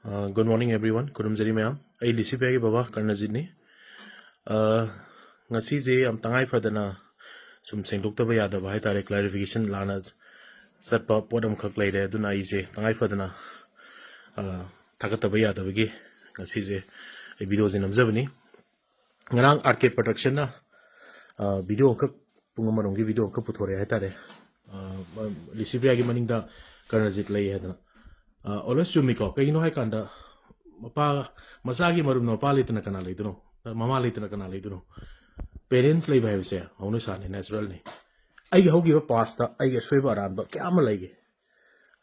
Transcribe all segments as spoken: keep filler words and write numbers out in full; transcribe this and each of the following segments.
Uh, good morning everyone. ꯈꯨꯔꯨꯝꯖꯔꯤ ꯃꯌꯥꯝ꯫ ꯑꯩ ꯂꯤꯁꯤꯄꯤꯌꯥꯒꯤ ꯕꯕꯥ ꯀꯔꯅꯖꯤꯠꯅꯤ꯫ Uh, ꯉꯁꯤꯁꯦ ꯌꯥꯝ ꯇꯉꯥꯏ ꯐꯗꯅ ꯁꯨꯝ ꯁꯦꯡꯗꯣꯛꯇꯕ ꯌꯥꯗꯕ ꯍꯥꯏꯇꯥꯔꯦ, clarification ꯂꯥꯟꯅ ꯆꯠꯄ ꯄꯣꯠ ꯑꯃꯈꯛ ꯂꯩꯔꯦ꯫ ꯑꯗꯨꯅ ꯑꯩꯁꯦ ꯇꯉꯥꯏ ꯐꯗꯅ, uh, ꯊꯥꯒꯠꯇꯕ ꯌꯥꯗꯕꯒꯤ ꯉꯁꯤꯁꯦ ꯑꯩ videoꯁꯦ ꯅꯝꯖꯕꯅꯤ꯫ ꯉꯔꯥꯡ ꯑꯥꯔ ꯀꯦ ꯄ꯭ꯔꯗꯛꯁꯟꯅ, ꯑ, video ꯑꯃꯈꯛ, ꯄꯨꯡ ꯑꯃꯔꯣꯝꯒꯤ video ꯑꯃꯈꯛ ꯄꯨꯊꯣꯔꯛꯑꯦ ꯍꯥꯏꯇꯥꯔꯦ꯫ ꯑ, ꯃ-, ꯂꯤꯁꯤꯄ꯭ꯔꯤꯌꯥꯒꯤ ꯃꯅꯤꯡꯗ ꯀꯔꯅꯖꯤꯠ ꯂꯩ ꯍꯥꯏꯗꯅ꯫ ꯑ, always ꯆꯨꯝꯃꯤꯀꯣ꯫ ꯀꯩꯒꯤꯅꯣ ꯍꯥꯏꯀꯥꯟꯗ, ꯃꯄꯥ, ꯃꯆꯥꯒꯤ ꯃꯔꯨꯞꯅ ꯃꯄꯥ ꯂꯩꯇꯅ ꯀꯅꯥ ꯂꯩꯗꯣꯏꯅꯣ? ꯃꯃꯥ ꯂꯩꯇꯅ ꯀꯅꯥ ꯂꯩꯗꯣꯏꯅꯣ? Parents ꯂꯩꯕ ꯍꯥꯏꯕꯁꯦ ꯍꯧꯅꯁꯥꯅꯤ, naturalꯅꯤ꯫ ꯑꯩꯒꯤ ꯍꯧꯈꯤꯕ pastꯇ ꯑꯩꯒꯤ ꯑꯁꯣꯏꯕ ꯑꯔꯥꯟꯕ ꯀꯌꯥ ꯑꯃ ꯂꯩꯈꯤ꯫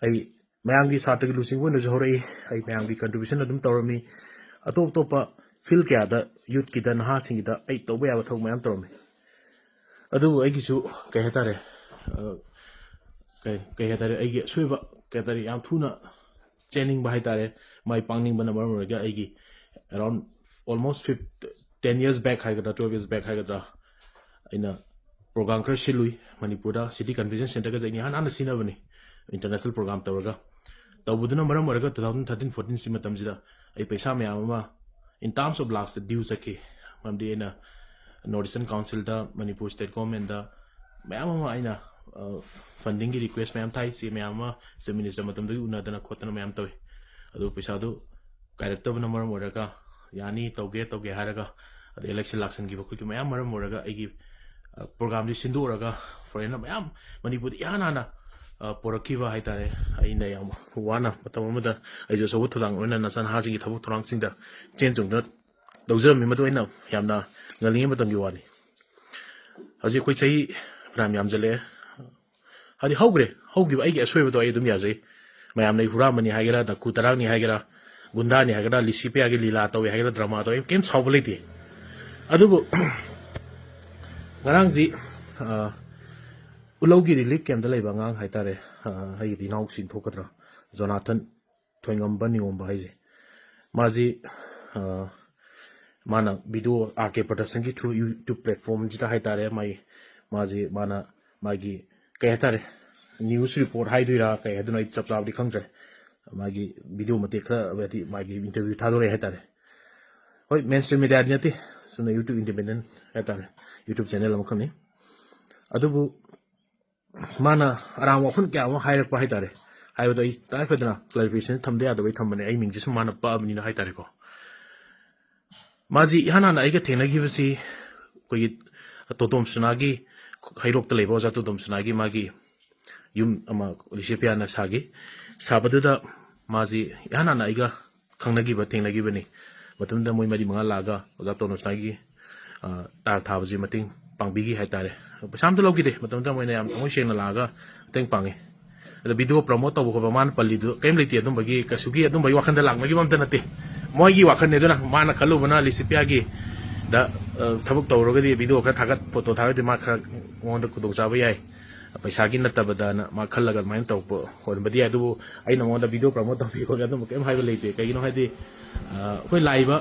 ꯑꯩ ꯃꯌꯥꯝꯒꯤ ꯁꯥꯇ꯭ꯔꯒꯤ ꯂꯨꯆꯤꯡꯕ ꯑꯣꯏꯅꯁꯨ ꯍꯧꯔꯛꯏ꯫ ꯑꯩ ꯃꯌꯥꯝꯒꯤ contribution ꯑꯗꯨꯝ ꯇꯧꯔꯝꯃꯤ꯫ ꯑꯇꯣꯞ ꯑꯇꯣꯞꯄ field ꯀꯌꯥꯗ, youthꯀꯤꯗ, ꯅꯍꯥꯁꯤꯡꯒꯤꯗ ꯑꯩ ꯇꯧꯕ ꯌꯥꯕ ꯊꯕꯛ ꯃꯌꯥꯝ ꯇꯧꯔꯝꯃꯤ꯫ ꯑꯗꯨꯕꯨ ꯑꯩꯒꯤꯁꯨ, ꯀꯩ ꯍꯥꯏꯇꯥꯔꯦ, ꯑ, ꯀꯩ, ꯀꯩ ꯍꯥꯏꯇꯥꯔꯦ, ꯑꯩꯒꯤ ꯑꯁꯣꯏꯕ, ꯀꯩ ꯍꯥꯏꯇꯥꯔꯦ, ꯌꯥꯝ ꯊꯨꯅ ꯆꯦꯟꯅꯤꯡꯕ ꯍꯥꯏꯇꯥꯔꯦ꯫ ꯃꯥꯏ ꯄꯥꯛꯅꯤꯡꯕꯅ ꯃꯔꯝ ꯑꯣꯏꯔꯒ ꯑꯩꯒꯤ around almost fif-, ten years back ꯍꯥꯏꯒꯗ꯭ꯔꯥ, twelve years back ꯍꯥꯏꯒꯗ꯭ꯔꯥ, ꯑꯩꯅ program ꯈꯔ ꯁꯤꯜꯂꯨꯏ ꯃꯅꯤꯄꯨꯔꯗ꯫ City Convention Centreꯒꯁꯦ ꯑꯩꯅ ꯏꯍꯥꯟ ꯍꯥꯟꯅ ꯁꯤꯟꯅꯕꯅꯤ, international program ꯇꯧꯔꯒ꯫ ꯇꯧꯕꯗꯨꯅ ꯃꯔꯝ ꯑꯣꯏꯔꯒ two thousand thirteen fourteen ꯁꯤ ꯃꯇꯝꯁꯤꯗ ꯑꯩ ꯄꯩꯁꯥ ꯃꯌꯥꯝ ꯑꯃ in terms of lakhsꯇ due ꯆꯠꯈꯤ꯫ ꯃꯔꯝꯗꯤ ꯑꯩꯅ North Eastern Councilꯗ, ꯃꯅꯤꯄꯨꯔ state governmentꯗ ꯃꯌꯥꯝ ꯑꯃ ꯑꯩꯅ, ꯑ, fundingꯒꯤ request ꯃꯌꯥꯝ ꯊꯥꯏ, ꯆꯦ ꯃꯌꯥꯝ ꯑꯃ Chief Minister ꯃꯇꯝꯗꯒꯤ ꯎꯅꯗꯅ ꯈꯣꯠꯇꯅ ꯃꯌꯥꯝ ꯇꯧꯏ꯫ ꯑꯗꯨ ꯄꯩꯁꯥꯗꯨ ꯀꯥꯏꯔꯛꯇꯕꯅ ꯃꯔꯝ ꯑꯣꯏꯔꯒ, ꯌꯥꯅꯤ, ꯇꯧꯒꯦ, ꯇꯧꯒꯦ ꯍꯥꯏꯔꯒ, ꯑꯗꯩ election ꯂꯥꯛꯁꯟꯈꯤꯕ ꯈꯣꯠꯈꯤꯕ ꯃꯌꯥꯝ ꯃꯔꯝ ꯑꯣꯏꯔꯒ ꯑꯩꯒꯤ, ꯑ, programꯗꯤ ꯁꯤꯟꯗꯣꯛꯎꯔꯒ foreignꯅ ꯃꯌꯥꯝ ꯃꯅꯤꯄꯨꯔꯗ ꯏꯍꯥꯟ ꯍꯥꯟꯅ, ꯑ, ꯄꯣꯔꯛꯈꯤꯕ ꯍꯥꯏꯇꯥꯔꯦ꯫ ꯑꯩꯅ ꯌꯥꯝ ꯋꯥꯅ ꯃꯇꯝ ꯑꯃꯗ ꯑꯩꯁꯨ ꯑꯆꯧꯕ ꯊꯧꯗꯥꯡ ꯑꯣꯏꯅ ꯅꯆꯥꯅꯍꯥꯁꯤꯡꯒꯤ ꯊꯕꯛ ꯊꯧꯔꯥꯡꯁꯤꯡꯗ ꯆꯦꯟ ꯆꯣꯡꯗꯨꯅ ꯇꯧꯖꯔꯝꯃꯤ꯫ ꯃꯗꯨ ꯑꯩꯅ ꯌꯥꯝꯅ ꯉꯜꯂꯤꯉꯩ ꯃꯇꯝꯒꯤ ꯋꯥꯅꯤ꯫ ꯍꯧꯖꯤꯛ ꯑꯩꯈꯣꯏ ꯆꯍꯤ ꯐꯅꯌꯥꯝ ꯌꯥꯝꯖꯜꯂꯛꯑꯦ꯫ ꯍꯥꯏꯗꯤ ꯍꯧꯈ꯭ꯔꯦ, ꯍꯧꯈꯤꯕ ꯑꯩꯒꯤ ꯑꯁꯣꯏꯕꯗꯣ ꯑꯩ ꯑꯗꯨꯝ ꯌꯥꯖꯩ꯫ ꯃꯌꯥꯝꯅ ꯑꯩ ꯍꯨꯔꯥꯟꯕꯅꯤ ꯍꯥꯏꯒꯦꯔꯥ, ꯗꯀꯨ ꯇꯔꯥꯛꯅꯤ ꯍꯥꯏꯒꯦꯔꯥ, ꯒꯨꯟꯗꯥꯅꯤ ꯍꯥꯏꯒꯦꯔꯥ, ꯂꯤꯁꯤꯄꯤꯌꯥꯒꯤ ꯂꯤꯂꯥ ꯇꯧꯏ ꯍꯥꯏꯒꯦꯔꯥ, drama ꯇꯧꯏ, ꯑꯩ ꯀꯩꯝ ꯁꯥꯎꯕ ꯂꯩꯇꯦ꯫ ꯑꯗꯨꯕꯨ ꯉꯔꯥꯡꯁꯤ, ꯑ, ꯎꯂꯧꯒꯤ relief campꯇ ꯂꯩꯕ ꯑꯉꯥꯡ ꯍꯥꯏꯇꯥꯔꯦ, ꯑ, ꯑꯩꯒꯤꯗꯤ ꯏꯅꯥꯎꯁꯤꯡ ꯊꯣꯛꯀꯗ꯭ꯔꯥ, ꯖꯣꯅꯥꯊꯟ ꯊꯣꯏꯉꯝꯕ ꯅꯤꯉꯣꯝꯕ ꯍꯥꯏꯁꯦ, ꯃꯥꯁꯤ, ꯑ, ꯃꯥꯅ video ꯑꯥꯔ ꯀꯦ ꯄ꯭ꯔꯗꯛꯁꯟꯒꯤ through YouTube platformꯁꯤꯗ ꯍꯥꯏꯇꯥꯔꯦ, ꯃꯥꯏ, ꯃꯥꯁꯤ, ꯃꯥꯅ ꯃꯥꯒꯤ, ꯀꯩ ꯍꯥꯏꯇꯥꯔꯦ, news report ꯍꯥꯏꯗꯣꯏꯔꯥ ꯀꯩ ꯍꯥꯏꯗꯣꯏꯅꯣ, ꯑꯩ ꯆꯞ ꯆꯥꯕꯗꯤ ꯈꯪꯗ꯭ꯔꯦ꯫ ꯃꯥꯒꯤ ꯚꯤꯗꯤꯑꯣ ꯃꯇꯦꯛ ꯈꯔ, ꯍꯥꯏꯗꯤ ꯃꯥꯒꯤ ꯏꯟꯇꯔꯚ꯭ꯌꯨ ꯊꯥꯗꯣꯔꯛꯑꯦ ꯍꯥꯏꯇꯥꯔꯦ꯫ ꯍꯣꯏ, ꯃꯦꯟ ꯁ꯭ꯇ꯭ꯔꯤꯝ ꯃꯦꯗꯤꯌꯥꯗꯤ ꯅꯠꯇꯦ, ꯆꯨꯝꯅ YouTube ꯏꯟꯗꯤꯄꯦꯟꯗꯦꯟ ꯍꯥꯏꯇꯥꯔꯦ, YouTube ꯆꯦꯅꯦꯜ ꯑꯃꯈꯛꯅꯤ꯫ ꯑꯗꯨꯕꯨ ꯃꯥꯅ ꯑꯔꯥꯡꯕ ꯋꯥꯐꯝ ꯀꯌꯥ ꯑꯃ ꯍꯥꯏꯔꯛꯄ ꯍꯥꯏꯇꯥꯔꯦ꯫ ꯍꯥꯏꯕꯗꯣ ꯑꯩ ꯇꯉꯥꯏ ꯐꯗꯅ ꯀ꯭ꯂꯥꯔꯤꯐꯤꯀꯦꯁꯟ ꯊꯝꯗ ꯌꯥꯗꯕꯩ ꯊꯝꯕꯅꯦ, ꯑꯩ ꯃꯤꯡꯁꯦ ꯁꯨꯝ ꯃꯥꯅ ꯄꯛꯑꯕꯅꯤꯅ ꯍꯥꯏꯇꯥꯔꯦꯀꯣ꯫ ꯃꯥꯁꯤ ꯏꯍꯥꯟ ꯍꯥꯟꯅ ꯑꯩꯒ ꯊꯦꯡꯅꯈꯤꯕꯁꯤ ꯑꯩꯈꯣꯏꯒꯤ ꯇꯣꯇꯣꯝ ꯁꯅꯥꯒꯤ ꯍꯩꯔꯣꯛꯇ ꯂꯩꯕ ꯑꯣꯖꯥ ꯇꯣꯇꯣꯝ ꯁꯅꯥꯒꯤ ꯃꯥꯒꯤ ꯌꯨꯝ ꯑꯃ ꯂꯤꯁꯤꯄꯤꯌꯥꯅ ꯁꯥꯈꯤ꯫ ꯁꯥꯕꯗꯨꯗ ꯃꯥꯁꯤ ꯏꯍꯥꯟ ꯍꯥꯟꯅ ꯑꯩꯒ ꯈꯪꯅꯈꯤꯕ, ꯊꯦꯡꯅꯈꯤꯕꯅꯤ꯫ ꯃꯇꯝꯗꯨꯗ ꯃꯣꯏ ꯃꯔꯤ ꯃꯉꯥ ꯂꯥꯛꯑꯒ ꯑꯣꯖꯥ ꯇꯣꯇꯣꯝ ꯁꯅꯥꯒꯤ, ꯑ, ꯇꯥꯏꯜ ꯊꯥꯕꯁꯤ ꯃꯇꯦꯡ ꯄꯥꯡꯕꯤꯈꯤ ꯍꯥꯏꯇꯥꯔꯦ꯫ ꯄꯩꯁꯥ ꯑꯝꯇ ꯂꯧꯈꯤꯗꯦ꯫ ꯃꯇꯝꯗꯨꯗ ꯃꯣꯏꯅ ꯌꯥꯝ ꯊꯃꯣꯏ ꯁꯦꯡꯅ ꯂꯥꯛꯑꯒ ꯃꯇꯦꯡ ꯄꯥꯡꯉꯤ꯫ ꯑꯗꯣ ꯚꯤꯗꯤꯑꯣ ꯄ꯭ꯔꯃꯣꯠ ꯇꯧꯕ ꯈꯣꯠꯄ ꯃꯥꯅ ꯄꯜꯂꯤꯗꯨ ꯀꯔꯤꯝ ꯂꯩꯇꯦ, ꯑꯗꯨꯝꯕꯒꯤ ꯀꯩꯁꯨꯒꯤ ꯑꯗꯨꯝꯕꯒꯤ ꯋꯥꯈꯟꯗ ꯂꯥꯛꯅꯈꯤꯕ ꯑꯝꯇ ꯅꯠꯇꯦ꯫ ꯃꯣꯏꯒꯤ ꯋꯥꯈꯜꯅꯦ꯫ ꯑꯗꯨꯅ ꯃꯥꯅ ꯈꯜꯂꯨꯕꯅ ꯂꯤꯁꯤꯄꯤꯌꯥꯒꯤ ꯗ, ꯑ, ꯊꯕꯛ ꯇꯧꯔꯒꯗꯤ ꯚꯤꯗꯤꯑꯣ ꯈꯔ ꯊꯥꯒꯠ, ꯐꯣꯇꯣ ꯊꯥꯒꯠꯇꯤ ꯃꯥ ꯈꯔ ꯃꯉꯣꯟꯗ ꯈꯨꯗꯣꯡꯆꯥꯕ ꯌꯥꯏ, ꯄꯩꯁꯥꯒꯤ ꯅꯠꯇꯕꯗꯅ ꯃꯥ ꯈꯜꯂꯒ ꯑꯗꯨꯃꯥꯏꯅ ꯇꯧꯔꯛꯄ ꯑꯣꯏꯔꯝꯕꯗꯤ ꯌꯥꯏ꯫ ꯑꯗꯨꯕꯨ ꯑꯩꯅ ꯃꯉꯣꯟꯗ ꯚꯤꯗꯤꯑꯣ ꯄ꯭ꯔꯃꯣꯠ ꯇꯧꯕꯤꯌꯨ ꯈꯣꯠꯂꯦ ꯑꯗꯨꯝꯕ ꯀꯔꯤꯝ ꯍꯥꯏꯕ ꯂꯩꯇꯦ꯫ ꯀꯩꯒꯤꯅꯣ ꯍꯥꯏꯗꯤ, ꯑ, ꯑꯩꯈꯣꯏ ꯂꯥꯛꯏꯕ,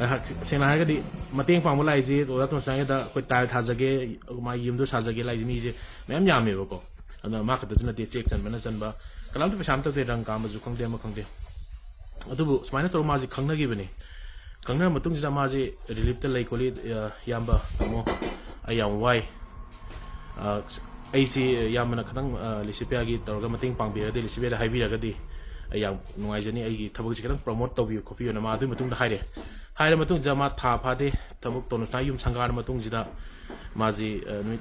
ꯑ, ꯁꯦꯡꯅ ꯍꯥꯏꯔꯒꯗꯤ ꯃꯇꯦꯡ ꯄꯥꯡꯕ ꯂꯥꯛꯏꯁꯦ ꯑꯣꯖꯥ ꯇꯣꯟꯁꯥꯡꯒꯤꯗ ꯑꯩꯈꯣꯏ ꯇꯥꯏꯜ ꯊꯥꯖꯒꯦ, ꯃꯥꯒꯤ ꯌꯨꯝꯗꯣ ꯁꯥꯖꯒꯦ ꯂꯥꯛꯏꯁꯦ ꯃꯤꯁꯦ ꯃꯌꯥꯝ ꯌꯥꯝꯃꯦꯕꯀꯣ꯫ ꯑꯗꯨꯅ ꯃꯥ ꯈꯛꯇꯁꯨ ꯅꯠꯇꯦ, ꯆꯦꯛ ꯆꯟꯕꯅ ꯆꯟꯕ, ꯀꯅꯥꯝꯇ ꯄꯩꯁꯥ ꯑꯝꯇ ꯇꯧꯗꯦ, ꯔꯪ ꯀꯥꯝꯕꯁꯨ ꯈꯪꯗꯦ, ꯑꯃ ꯈꯪꯗꯦ꯫ ꯑꯗꯨꯕꯨ ꯁꯨꯃꯥꯏꯅ ꯇꯧꯔꯒ ꯃꯥꯁꯦ ꯈꯪꯅꯈꯤꯕꯅꯤ꯫ ꯈꯪꯅꯔ ꯃꯇꯨꯡꯁꯤꯗ ꯃꯥꯁꯦ ꯔꯤꯂꯤꯞꯇ ꯂꯩ ꯈꯣꯠꯂꯤ, ꯑ, ꯏꯌꯥꯝꯕ, ꯇꯥꯃꯣ, ꯑꯩ ꯌꯥꯝ ꯋꯥꯏ꯫ ꯑ, ꯑꯩꯁꯤ ꯏꯌꯥꯝꯕꯅ ꯈꯤꯇꯪ, ꯑ, ꯂꯤꯁꯤꯄꯤꯌꯥꯒꯤ ꯇꯧꯔꯒ ꯃꯇꯦꯡ ꯄꯥꯡꯕꯤꯔꯒꯗꯤ, ꯂꯤꯁꯤꯄꯤꯌꯥꯗ ꯍꯥꯏꯕꯤꯔꯒꯗꯤ ꯑꯩ ꯌꯥꯝ ꯅꯨꯡꯉꯥꯏꯖꯅꯤ, ꯑꯩꯒꯤ ꯊꯕꯛꯁꯤ ꯈꯤꯇꯪ ꯄ꯭ꯔꯃꯣꯠ ꯇꯧꯕꯤꯌꯨ ꯈꯣꯠꯄꯤꯌꯨꯅ ꯃꯥ ꯑꯗꯨꯒꯤ ꯃꯇꯨꯡꯗ ꯍꯥꯏꯔꯦ꯫ ꯍꯥꯏꯔ ꯃꯇꯨꯡꯁꯤꯗ ꯃꯥ ꯊꯥ ꯐꯥꯗꯦ, ꯊꯕꯛ ꯇꯣꯟꯁꯅꯥ ꯌꯨꯝ ꯁꯪꯒꯥꯔ ꯃꯇꯨꯡꯁꯤꯗ ꯃꯥꯁꯤ, ꯑ, ꯅꯨꯃꯤꯠ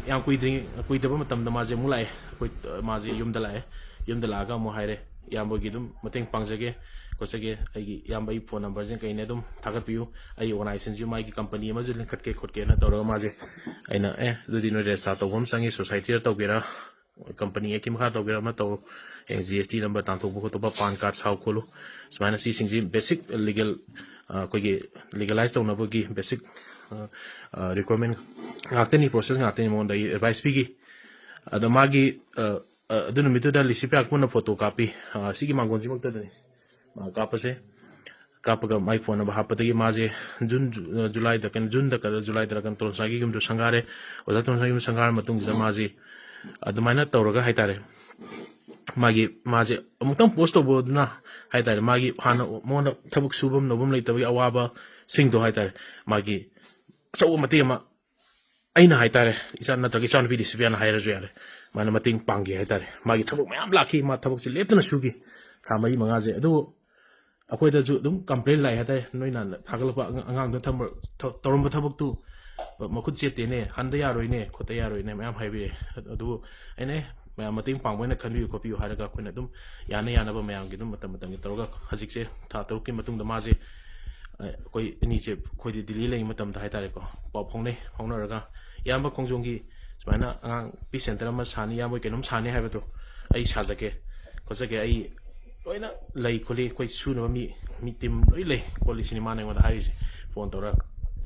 ꯌꯥꯝ ꯀꯨꯏꯗ꯭ꯔꯤꯉꯩ, ꯀꯨꯏꯗꯕ ꯃꯇꯝꯗ ꯃꯥꯁꯦ ꯑꯃꯨꯛ ꯂꯥꯛꯑꯦ꯫ ꯑꯩꯈꯣꯏ, ꯑ, ꯃꯥꯁꯦ ꯌꯨꯝꯗ ꯂꯥꯛꯑꯦ꯫ ꯌꯨꯝꯗ ꯂꯥꯛꯑꯒ ꯑꯃꯨꯛ ꯍꯥꯏꯔꯦ, "ꯏꯌꯥꯝꯕꯒꯤ ꯑꯗꯨꯝ ꯃꯇꯦꯡ ꯄꯥꯡꯖꯒꯦ ꯈꯣꯠꯆꯒꯦ, ꯑꯩꯒꯤ ꯏꯌꯥꯝꯕꯒꯤ ꯐꯣꯟ ꯅꯝꯕꯔꯁꯦ ꯀꯩꯅꯦ ꯑꯗꯨꯝ ꯊꯥꯒꯠꯄꯤꯌꯨ, ꯑꯩ ꯑꯣꯔꯒꯅꯥꯏꯖꯦꯁꯟꯁꯤ ꯃꯥꯒꯤ ꯀꯝꯄꯅꯤ ꯑꯃꯁꯨ ꯂꯤꯡꯈꯠꯀꯦ ꯈꯣꯠꯀꯦꯅ" ꯇꯧꯔꯒ ꯃꯥꯁꯦ, ꯑꯩꯅ, "ꯑꯦ, ꯑꯗꯨꯗꯤ ꯅꯣꯏ ꯔꯦꯖꯤꯁꯇꯥꯔ ꯇꯧꯕ ꯑꯃ ꯆꯪꯉꯤ, ꯁꯣꯁꯥꯏꯇꯤꯗ ꯇꯧꯒꯦꯔꯥ, ꯀꯝꯄꯅꯤ ꯑꯦꯛꯀꯤ ꯃꯈꯥ ꯇꯧꯒꯦꯔꯥ ꯑꯃ ꯇꯧꯔꯣ, ꯍꯌꯦꯡ ꯖꯤ ꯑꯦꯁ ꯇꯤ ꯅꯝꯕꯔ ꯇꯥꯟꯊꯣꯛꯄ ꯈꯣꯠꯇꯣꯛꯄ, ꯄꯥꯟ ꯀꯥꯔꯗ ꯁꯥꯎ ꯈꯣꯠꯂꯨ", ꯁꯨꯃꯥꯏꯅ ꯁꯤꯁꯤꯡꯁꯤ ꯕꯦꯁꯤꯛ ꯂꯤꯒꯦꯜ, ꯑ, ꯑꯩꯈꯣꯏꯒꯤ ꯂꯤꯒꯦꯂꯥꯏꯁ ꯇꯧꯅꯕꯒꯤ ꯕꯦꯁꯤꯛ, ꯑ, ꯑ, ꯔꯤꯀ꯭ꯋꯥꯔꯃꯦꯟ ꯉꯥꯛꯇꯅꯤ, ꯄ꯭ꯔꯣꯁꯦꯁ ꯉꯥꯛꯇꯅꯤ꯫ ꯃꯉꯣꯟꯗ ꯑꯩ ꯑꯦꯗꯚꯥꯏꯁ ꯄꯤꯈꯤ꯫ ꯑꯗꯣ ꯃꯥꯒꯤ, ꯑ, ꯑ, ꯑꯗꯨ ꯅꯨꯃꯤꯠꯇꯨꯗ ꯂꯤꯁꯤꯄꯤꯌꯥ ꯄꯨꯟꯅ ꯐꯣꯇꯣ ꯀꯥꯞꯄꯤ꯫ ꯑ, ꯁꯤꯒꯤ ꯃꯥꯡꯒꯣꯟꯁꯤꯃꯛꯇꯗꯅꯤ ꯃꯥ ꯀꯥꯞꯄꯁꯦ꯫ ꯀꯥꯞꯄꯒ ꯃꯥꯏ ꯐꯣꯟ ꯅꯝꯕꯔ ꯍꯥꯞꯄꯗꯒꯤ ꯃꯥꯁꯦ ꯖꯨꯟ, ꯖꯨ-, ꯖꯨꯂꯥꯏꯗ, ꯀꯩꯅꯣ, ꯖꯨꯟꯗ ꯀꯩꯅꯣ, ꯖꯨꯂꯥꯏꯗꯔ ꯀꯩꯅꯣ ꯇꯣꯟꯁꯥꯒꯤ ꯌꯨꯝꯗꯣ ꯁꯪꯒꯥꯔꯦ꯫ ꯑꯣꯖꯥ ꯇꯣꯟꯁꯥꯒꯤ ꯌꯨꯝ ꯁꯪꯒꯥꯔ ꯃꯇꯨꯡꯁꯤꯗ ꯃꯥꯁꯤ ꯑꯗꯨꯃꯥꯏꯅ ꯇꯧꯔꯒ ꯍꯥꯏꯇꯥꯔꯦ, ꯃꯥꯒꯤ, ꯃꯥꯁꯦ ꯑꯃꯨꯛꯇꯪ ꯄꯣꯁ ꯇꯧꯕꯗꯨꯅ ꯍꯥꯏꯇꯥꯔꯦ, ꯃꯥꯒꯤ ꯍꯥꯟꯅ ꯃꯉꯣꯟꯗ ꯊꯕꯛ ꯁꯨꯐꯝ ꯅꯣꯝꯐꯝ ꯂꯩꯇꯕꯒꯤ ꯑꯋꯥꯕꯁꯤꯡꯗꯣ ꯍꯥꯏꯇꯥꯔꯦ, ꯃꯥꯒꯤ ꯑꯆꯧꯕ ꯃꯇꯦꯡ ꯑꯃ ꯑꯩꯅ ꯍꯥꯏꯇꯥꯔꯦ, ꯏꯆꯥ ꯅꯠꯇ꯭ꯔꯒ ꯏꯆꯥꯅꯨꯄꯤꯗꯤ ꯁꯤꯕꯤꯌꯥꯅ ꯍꯥꯏꯔꯁꯨ ꯌꯥꯔꯦ, ꯃꯥꯅ ꯃꯇꯦꯡ ꯄꯥꯡꯈꯤ ꯍꯥꯏꯇꯥꯔꯦ꯫ ꯃꯥꯒꯤ ꯊꯕꯛ ꯃꯌꯥꯝ ꯂꯥꯛꯈꯤ, ꯃꯥ ꯊꯕꯛꯁꯦ ꯂꯦꯞꯇꯅ ꯁꯨꯈꯤ ꯊꯥ ꯃꯔꯤ ꯃꯉꯥꯁꯦ꯫ ꯑꯗꯨꯕꯨ ꯑꯩꯈꯣꯏꯗꯁꯨ ꯑꯗꯨꯝ ꯀꯝꯄ꯭ꯂꯦꯟ ꯂꯥꯛꯑꯦ ꯍꯥꯏꯇꯥꯔꯦ, ꯅꯣꯏꯅ ꯊꯥꯒꯠꯂꯛꯄ ꯑꯉꯥꯡꯗꯨꯅ ꯇꯧꯔꯝꯕ ꯊꯕꯛꯇꯨ ꯃꯈꯨꯠ ꯆꯦꯠꯇꯦꯅꯦ, ꯍꯟꯗ ꯌꯥꯔꯣꯏꯅꯦ, ꯈꯣꯠꯇ ꯌꯥꯔꯣꯏꯅꯦ ꯃꯌꯥꯝ ꯍꯥꯏꯕꯤꯔꯛꯑꯦ꯫ ꯑꯗꯨꯕꯨ ꯑꯩꯅ ꯑꯦ ꯃꯌꯥꯝ ꯃꯇꯦꯡ ꯄꯥꯡꯕ ꯑꯣꯏꯅ ꯈꯟꯕꯤꯌꯨ ꯈꯣꯠꯄꯤꯌꯨ ꯍꯥꯏꯔꯒ ꯑꯩꯈꯣꯏꯅ ꯑꯗꯨꯝ ꯌꯥꯅ ꯌꯥꯅꯕ ꯃꯌꯥꯝꯒꯤ ꯑꯗꯨꯝ ꯃꯇꯝ ꯃꯇꯝꯒꯤ ꯇꯧꯔꯒ ꯍꯧꯖꯤꯛꯁꯦ ꯊꯥ ꯇꯔꯨꯛꯀꯤ ꯃꯇꯨꯡꯗ ꯃꯥꯁꯦ ꯑꯩꯈꯣꯏ ꯑꯅꯤꯁꯦ ꯑꯩꯈꯣꯏꯗꯤ ꯗꯤꯜꯂꯤ ꯂꯩꯔꯤꯉꯩ ꯃꯇꯝꯗ ꯍꯥꯏꯇꯥꯔꯦꯀꯣ, ꯄꯥꯎ ꯐꯥꯎꯅꯩ꯫ ꯐꯥꯎꯅꯔꯒ ꯏꯌꯥꯝꯕ ꯈꯣꯡꯖꯣꯝꯒꯤ ꯁꯨꯃꯥꯏꯅ ꯑꯉꯥꯡ ꯄꯤ ꯁꯦꯟꯇꯔ ꯑꯃ ꯁꯥꯅꯤ, ꯏꯌꯥꯝꯕ ꯀꯩꯅꯣꯝ ꯁꯥꯅꯤ ꯍꯥꯏꯕꯗꯣ ꯑꯩ ꯁꯥꯖꯒꯦ ꯈꯣꯠꯆꯒꯦ, ꯑꯩ ꯂꯣꯏꯅ ꯂꯩ ꯈꯣꯠꯂꯤ, ꯑꯩꯈꯣꯏ ꯁꯨꯅꯕ ꯃꯤ, ꯃꯤ ꯇꯤꯝ ꯂꯣꯏ ꯂꯩ ꯈꯣꯠꯂꯤ ꯁꯤꯅꯤ ꯃꯥꯅ ꯑꯩꯉꯣꯟꯗ ꯍꯥꯏꯔꯤꯁꯦ ꯐꯣꯟ ꯇꯧꯔꯒ꯫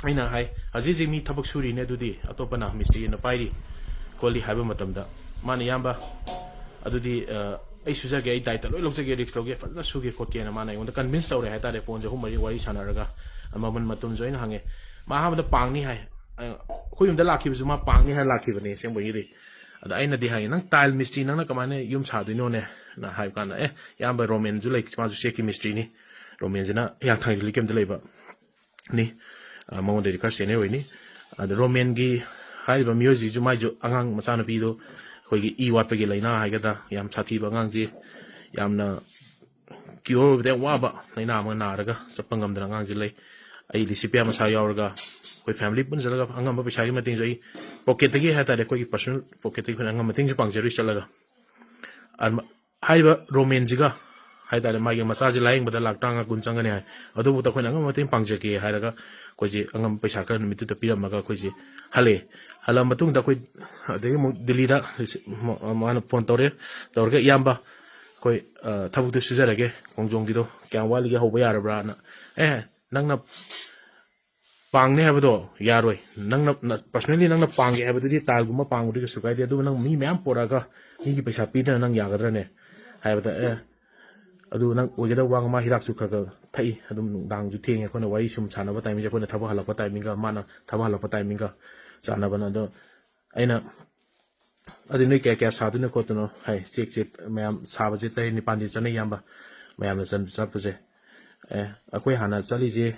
ꯑꯩꯅ ꯍꯥꯏ, ꯍꯧꯖꯤꯛ ꯍꯧꯖꯤꯛ ꯃꯤ ꯊꯕꯛ ꯁꯨꯔꯤꯅꯦ, ꯑꯗꯨꯗꯤ ꯑꯇꯣꯞꯄꯅ ꯃꯤꯁꯇ꯭ꯔꯤ ꯑꯣꯏꯅ ꯄꯥꯏꯔꯤ ꯈꯣꯠꯂꯤ ꯍꯥꯏꯕ ꯃꯇꯝꯗ ꯃꯥꯅ, ꯏꯌꯥꯝꯕ ꯑꯗꯨꯗꯤ ꯑꯩ ꯁꯨꯖꯒꯦ, ꯑꯩ ꯗꯥꯏꯇ ꯂꯣꯏ ꯂꯧꯖꯒꯦ, ꯔꯤꯛꯁ ꯂꯧꯒꯦ, ꯐꯖꯅ ꯁꯨꯒꯦ ꯈꯣꯠꯀꯦꯅ ꯃꯥꯅ ꯑꯩꯉꯣꯟꯗ ꯀꯟꯚꯤꯟꯁ ꯇꯧꯔꯦ ꯍꯥꯏꯇꯥꯔꯦ꯫ ꯐꯣꯟꯁꯦ ꯑꯍꯨꯝ ꯃꯔꯤ ꯋꯥꯔꯤ ꯁꯥꯟꯅꯔꯒ ꯃꯃꯜ ꯃꯇꯝꯁꯨ ꯑꯩꯅ ꯍꯪꯉꯦ꯫ ꯃꯥ ꯑꯍꯥꯟꯕꯗ ꯄꯥꯡꯅꯤ ꯍꯥꯏ, ꯑꯩꯈꯣꯏ ꯌꯨꯝꯗ ꯂꯥꯛꯈꯤꯕꯁꯨ ꯃꯥ ꯄꯥꯡꯅꯤ ꯍꯥꯏꯅ ꯂꯥꯛꯈꯤꯕꯅꯦ ꯑꯁꯦꯡꯕꯒꯤꯗꯤ꯫ ꯑꯗ ꯑꯩꯅꯗꯤ ꯍꯥꯏꯌꯦ, "ꯅꯪ ꯇꯥꯏꯜ ꯃꯤꯁꯇ꯭ꯔꯤ, ꯅꯪꯅ ꯀꯃꯥꯏꯅ ꯌꯨꯝ ꯁꯥꯗꯣꯏꯅꯣꯅꯦ?" ꯅ ꯍꯥꯏꯕ ꯀꯥꯟꯗ, "ꯑꯦ, ꯏꯌꯥꯝꯕ ꯔꯣꯃꯦꯟꯁꯨ ꯂꯩ, ꯃꯥꯁꯨ ꯆꯦꯛꯀꯤ ꯃꯤꯁꯇ꯭ꯔꯤꯅꯤ, ꯔꯣꯃꯦꯟꯁꯤꯅ ꯍꯤꯌꯥꯡꯊꯥꯡ ꯔꯤꯂꯤꯐ ꯀꯦꯝꯞꯇ ꯂꯩꯕ ꯅꯤ, ꯃꯉꯣꯟꯗꯗꯤ ꯈꯔ ꯁꯦꯅꯤꯌꯔ ꯑꯣꯏꯅꯤ꯫ ꯑꯗ ꯔꯣꯃꯦꯟꯒꯤ ꯍꯥꯏꯔꯤꯕ ꯃꯤꯑꯣꯏꯁꯤꯁꯨ ꯃꯥꯏꯁꯨ ꯑꯉꯥꯡ ꯃꯆꯥꯅꯨꯄꯤꯗꯣ ꯑꯩꯈꯣꯏꯒꯤ ꯏ ꯋꯥꯠꯄꯒꯤ ꯂꯥꯏꯅꯥ ꯍꯥꯏꯒꯗ꯭ꯔꯥ, ꯌꯥꯝ ꯁꯥꯊꯤꯕ ꯑꯉꯥꯡꯁꯤ, ꯌꯥꯝꯅ ꯀ꯭ꯌꯣꯔ ꯑꯣꯏꯕꯗ ꯌꯥꯝ ꯋꯥꯕ ꯂꯥꯏꯅꯥ ꯑꯃ ꯅꯥꯔꯒ ꯆꯠꯄ ꯉꯝꯗꯅ ꯑꯉꯥꯡꯁꯤ ꯂꯩ꯫ ꯑꯩ ꯂꯤꯁꯤꯄꯤꯌꯥ ꯃꯁꯥ ꯌꯥꯎꯔꯒ ꯑꯩꯈꯣꯏ ꯐꯦꯃꯤꯂꯤ ꯄꯨꯟꯁꯤꯜꯂꯒ ꯑꯉꯝꯕ ꯄꯩꯁꯥꯒꯤ ꯃꯇꯦꯡꯁꯨ ꯑꯩ ꯄꯣꯀꯦꯠꯇꯒꯤ ꯍꯥꯏꯇꯥꯔꯦ, ꯑꯩꯈꯣꯏꯒꯤ ꯄꯔꯁꯣꯅꯦꯜ ꯄꯣꯀꯦꯠꯇꯒꯤ ꯑꯩꯈꯣꯏꯅ ꯑꯉꯝꯕ ꯃꯇꯦꯡꯁꯨ ꯄꯥꯡꯖꯔꯨꯏ ꯆꯠꯂꯒ꯫ ꯍꯥꯏꯔꯤꯕ ꯔꯣꯃꯦꯟꯁꯤꯒ ꯍꯥꯏꯇꯥꯔꯦ, ꯃꯥꯒꯤ ꯃꯆꯥꯁꯤ ꯂꯥꯌꯦꯡꯕꯗ ꯂꯥꯛ ꯇꯔꯥꯃꯉꯥ ꯀꯨꯟ ꯆꯪꯒꯅꯤ ꯍꯥꯏ꯫ ꯑꯗꯨꯕꯨ ꯑꯩꯈꯣꯏꯅ ꯑꯉꯝꯕ ꯃꯇꯦꯡ ꯄꯥꯡꯖꯒꯦ ꯍꯥꯏꯔꯒ ꯑꯩꯈꯣꯏꯁꯦ ꯑꯉꯝꯕ ꯄꯩꯁꯥ ꯈꯔ ꯅꯨꯃꯤꯠꯇꯨꯗ ꯄꯤꯔꯝꯃꯒ ꯑꯩꯈꯣꯏꯁꯦ ꯍꯜꯂꯛꯑꯦ꯫ ꯍꯜꯂꯛꯑ ꯃꯇꯨꯡꯗ ꯑꯩꯈꯣꯏ ꯑꯗꯒꯤ ꯑꯃꯨꯛ ꯗꯤꯜꯂꯤꯗ ꯃꯥꯅ ꯐꯣꯟ ꯇꯧꯔꯦ, ꯇꯧꯔꯒ, "ꯏꯌꯥꯝꯕ, ꯑꯩꯈꯣꯏ ꯊꯕꯛꯇꯨ ꯁꯨꯖꯔꯒꯦ, ꯈꯣꯡꯖꯣꯝꯒꯤꯗꯣ ꯀꯌꯥꯝ ꯋꯥꯠꯂꯤꯒꯦ ꯍꯧꯕ ꯌꯥꯔꯕ꯭ꯔꯥꯅ?" "ꯑꯦ, ꯅꯪꯅ ꯄꯥꯡꯅꯤ ꯍꯥꯏꯕꯗꯣ ꯌꯥꯔꯣꯏ, ꯅꯪꯅ ꯄꯔꯁꯅꯦꯜꯂꯤ ꯅꯪꯅ ꯄꯥꯡꯒꯦ ꯍꯥꯏꯕꯗꯨꯗꯤ ꯇꯥꯏꯜꯒꯨꯝꯕ ꯄꯥꯡꯕꯗꯤ ꯀꯩꯁꯨ ꯀꯥꯏꯗꯦ, ꯑꯗꯨꯕꯨ ꯅꯪ ꯃꯤ ꯃꯌꯥꯝ ꯄꯨꯔꯛꯑꯒ ꯃꯤꯒꯤ ꯄꯩꯁꯥ ꯄꯤꯗꯅ ꯅꯪ ꯌꯥꯒꯗ꯭ꯔꯅꯦ?" ꯍꯥꯏꯕꯗ, "ꯑꯦ, ꯑꯗꯨ ꯅꯪ ꯑꯣꯏꯒꯗꯕ ꯋꯥ ꯉꯥꯡ-, ꯃꯥ ꯍꯤꯗꯥꯛꯁꯨ ꯈꯔ ꯈꯔ ꯊꯛꯏ, ꯑꯗꯨꯝ ꯅꯨꯡꯗꯥꯡꯁꯨ ꯊꯦꯡꯉꯦ, ꯑꯩꯈꯣꯏꯅ ꯋꯥꯔꯤ ꯁꯨꯝ ꯁꯥꯟꯅꯕ ꯇꯥꯏꯃꯤꯡꯁꯦ ꯑꯩꯈꯣꯏꯅ ꯊꯕꯛ ꯍꯜꯂꯛꯄ ꯇꯥꯏꯃꯤꯡꯒ ꯃꯥꯅ ꯊꯕꯛ ꯍꯜꯂꯛꯄ ꯇꯥꯏꯃꯤꯡꯒ ꯆꯥꯟꯅꯕꯅ꯫ ꯑꯗꯣ ꯑꯩꯅ ꯑꯗꯨ ꯅꯣꯏ ꯀꯌꯥ ꯀꯌꯥ ꯁꯥꯗꯣꯏꯅꯣ ꯈꯣꯠꯇꯣꯏꯅꯣ ꯍꯥꯏ, ꯆꯦꯛꯁꯦ ꯃꯌꯥꯝ ꯁꯥꯕꯁꯦ ꯇꯔꯦꯠ ꯅꯤꯄꯥꯜꯗꯤ ꯆꯠꯅꯩ, ꯏꯌꯥꯝꯕ, ꯃꯌꯥꯝꯅ ꯆꯠ-, ꯆꯠꯄꯁꯦ꯫ ꯑꯦ, ꯑꯩꯈꯣꯏ ꯍꯥꯟꯅ ꯆꯠꯂꯤꯁꯦ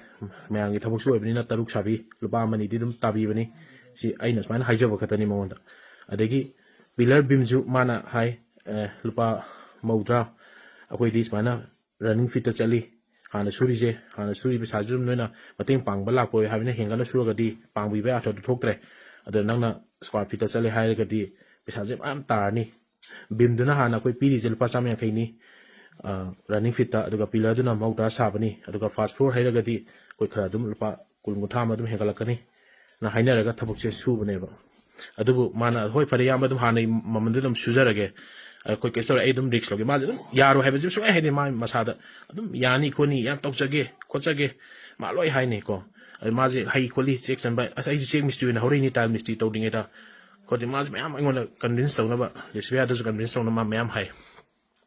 ꯃꯌꯥꯝꯒꯤ ꯊꯕꯛꯁꯨ ꯑꯣꯏꯕꯅꯤꯅ ꯇꯔꯨꯛ ꯁꯥꯕꯤ, ꯂꯨꯄꯥ ꯑꯃꯅꯤꯗꯤ ꯑꯗꯨꯝ ꯇꯥꯕꯤꯕꯅꯤ꯫ ꯁꯤ ꯑꯩꯅ ꯁꯨꯃꯥꯏꯅ ꯍꯥꯏꯖꯕ ꯈꯛꯇꯅꯤ ꯃꯉꯣꯟꯗ꯫ ꯑꯗꯒꯤ ꯄꯤꯂꯔ ꯕꯤꯝꯁꯨ ꯃꯥꯅ ꯍꯥꯏ, ꯑꯦ, ꯂꯨꯄꯥ ꯃꯧꯗ꯭ꯔꯥ, ꯑꯩꯈꯣꯏꯗꯤ ꯁꯨꯃꯥꯏꯅ ꯔꯟꯅꯤꯡ ꯐꯤꯠꯇ ꯆꯠꯂꯤ꯫ ꯍꯥꯟꯅ ꯁꯨꯔꯤꯁꯦ, ꯍꯥꯟꯅ ꯁꯨꯔꯤ ꯄꯩꯁꯥꯁꯨ ꯑꯗꯨꯝ ꯅꯣꯏꯅ ꯃꯇꯦꯡ ꯄꯥꯡꯕ ꯂꯥꯛꯄ ꯑꯣꯏ ꯍꯥꯏꯕꯅ ꯍꯦꯟꯒꯠꯅ ꯁꯨꯔꯒꯗꯤ ꯄꯥꯡꯕꯤꯕ ꯑꯥꯔꯊꯗꯨ ꯊꯣꯛꯇ꯭ꯔꯦ꯫ ꯑꯗꯣ ꯅꯪꯅ ꯁ꯭ꯀ꯭ꯋꯥꯔ ꯐꯤꯠꯇ ꯆꯠꯂꯦ ꯍꯥꯏꯔꯒꯗꯤ ꯄꯩꯁꯥꯁꯦ ꯃꯌꯥꯝ ꯇꯥꯔꯅꯤ꯫ ꯕꯤꯝꯗꯨꯅ ꯍꯥꯟꯅ ꯑꯩꯈꯣꯏ ꯄꯤꯔꯤꯁꯦ ꯂꯨꯄꯥ ꯆꯥꯝꯃ ꯌꯥꯡꯈꯩꯅꯤ, ꯑ, ꯔꯟꯅꯤꯡ ꯐꯤꯠꯇ, ꯑꯗꯨꯒ ꯄꯤꯂꯔꯗꯨꯅ ꯃꯧꯗ꯭ꯔꯥ ꯁꯥꯕꯅꯤ, ꯑꯗꯨꯒ ꯐꯥꯔꯁ ꯐ꯭ꯂꯣꯔ ꯍꯩꯔꯒꯗꯤ ꯑꯩꯈꯣꯏ ꯈꯔ ꯑꯗꯨꯝ ꯂꯨꯄꯥ ꯀꯨꯟ ꯀꯨꯟꯊ꯭ꯔꯥ ꯑꯃ ꯑꯗꯨꯝ ꯍꯦꯟꯒꯠꯂꯛꯀꯅꯤ ꯅ ꯍꯥꯏꯅꯔꯒ ꯊꯕꯛꯁꯦ ꯁꯨꯕꯅꯦꯕ꯫ ꯑꯗꯨꯕꯨ ꯃꯥꯅ, "ꯍꯣꯏ, ꯐꯔꯦ, ꯏꯌꯥꯝꯕ, ꯑꯗꯨꯝ ꯍꯥꯟꯅꯩ ꯃꯃꯜꯗꯨ ꯑꯗꯨꯝ ꯁꯨꯖꯔꯒꯦ, ꯑ, ꯑꯩꯈꯣꯏ ꯀꯩꯁꯨ ꯇꯧꯔꯦ, ꯑꯩ ꯑꯗꯨꯝ ꯔꯤꯛꯁ ꯂꯧꯒꯦ"꯫ ꯃꯥꯁꯦ ꯑꯗꯨꯝ ꯌꯥꯔꯣꯏ ꯍꯥꯏꯕꯁꯤ ꯁꯨꯡꯍꯥꯏ ꯍꯥꯏꯗꯦ꯫ ꯃꯥ ꯃꯁꯥꯗ ꯑꯗꯨꯝ ꯌꯥꯅꯤ ꯈꯣꯠꯅꯤ, ꯌꯥꯝ ꯇꯧꯖꯒꯦ ꯈꯣꯠꯆꯒꯦ ꯃꯥ ꯂꯣꯏ ꯍꯥꯏꯅꯤꯀꯣ꯫ ꯑꯗꯨ ꯃꯥꯁꯦ ꯍꯩ ꯈꯣꯠꯂꯤ, ꯆꯦꯛ ꯆꯟꯕ, ꯑꯁ, ꯑꯩꯁꯨ ꯆꯦꯛ ꯃꯤꯁꯇ꯭ꯔꯤ ꯑꯣꯏꯅ ꯍꯧꯔꯛꯏꯅꯤ, ꯇꯥꯏꯜ ꯃꯤꯁꯇ꯭ꯔꯤ ꯇꯧꯗ꯭ꯔꯤꯉꯩꯗ ꯈꯣꯠꯇꯦ꯫ ꯃꯥꯁꯦ ꯃꯌꯥꯝ ꯑꯩꯉꯣꯟꯗ ꯀꯟꯚꯤꯟꯁ ꯇꯧꯅꯕ, ꯖꯦꯁꯤꯕꯤꯌꯥꯗꯁꯨ ꯀꯟꯚꯤꯟꯁ ꯇꯧꯅꯕ ꯃꯥ ꯃꯌꯥꯝ ꯍꯥꯏ꯫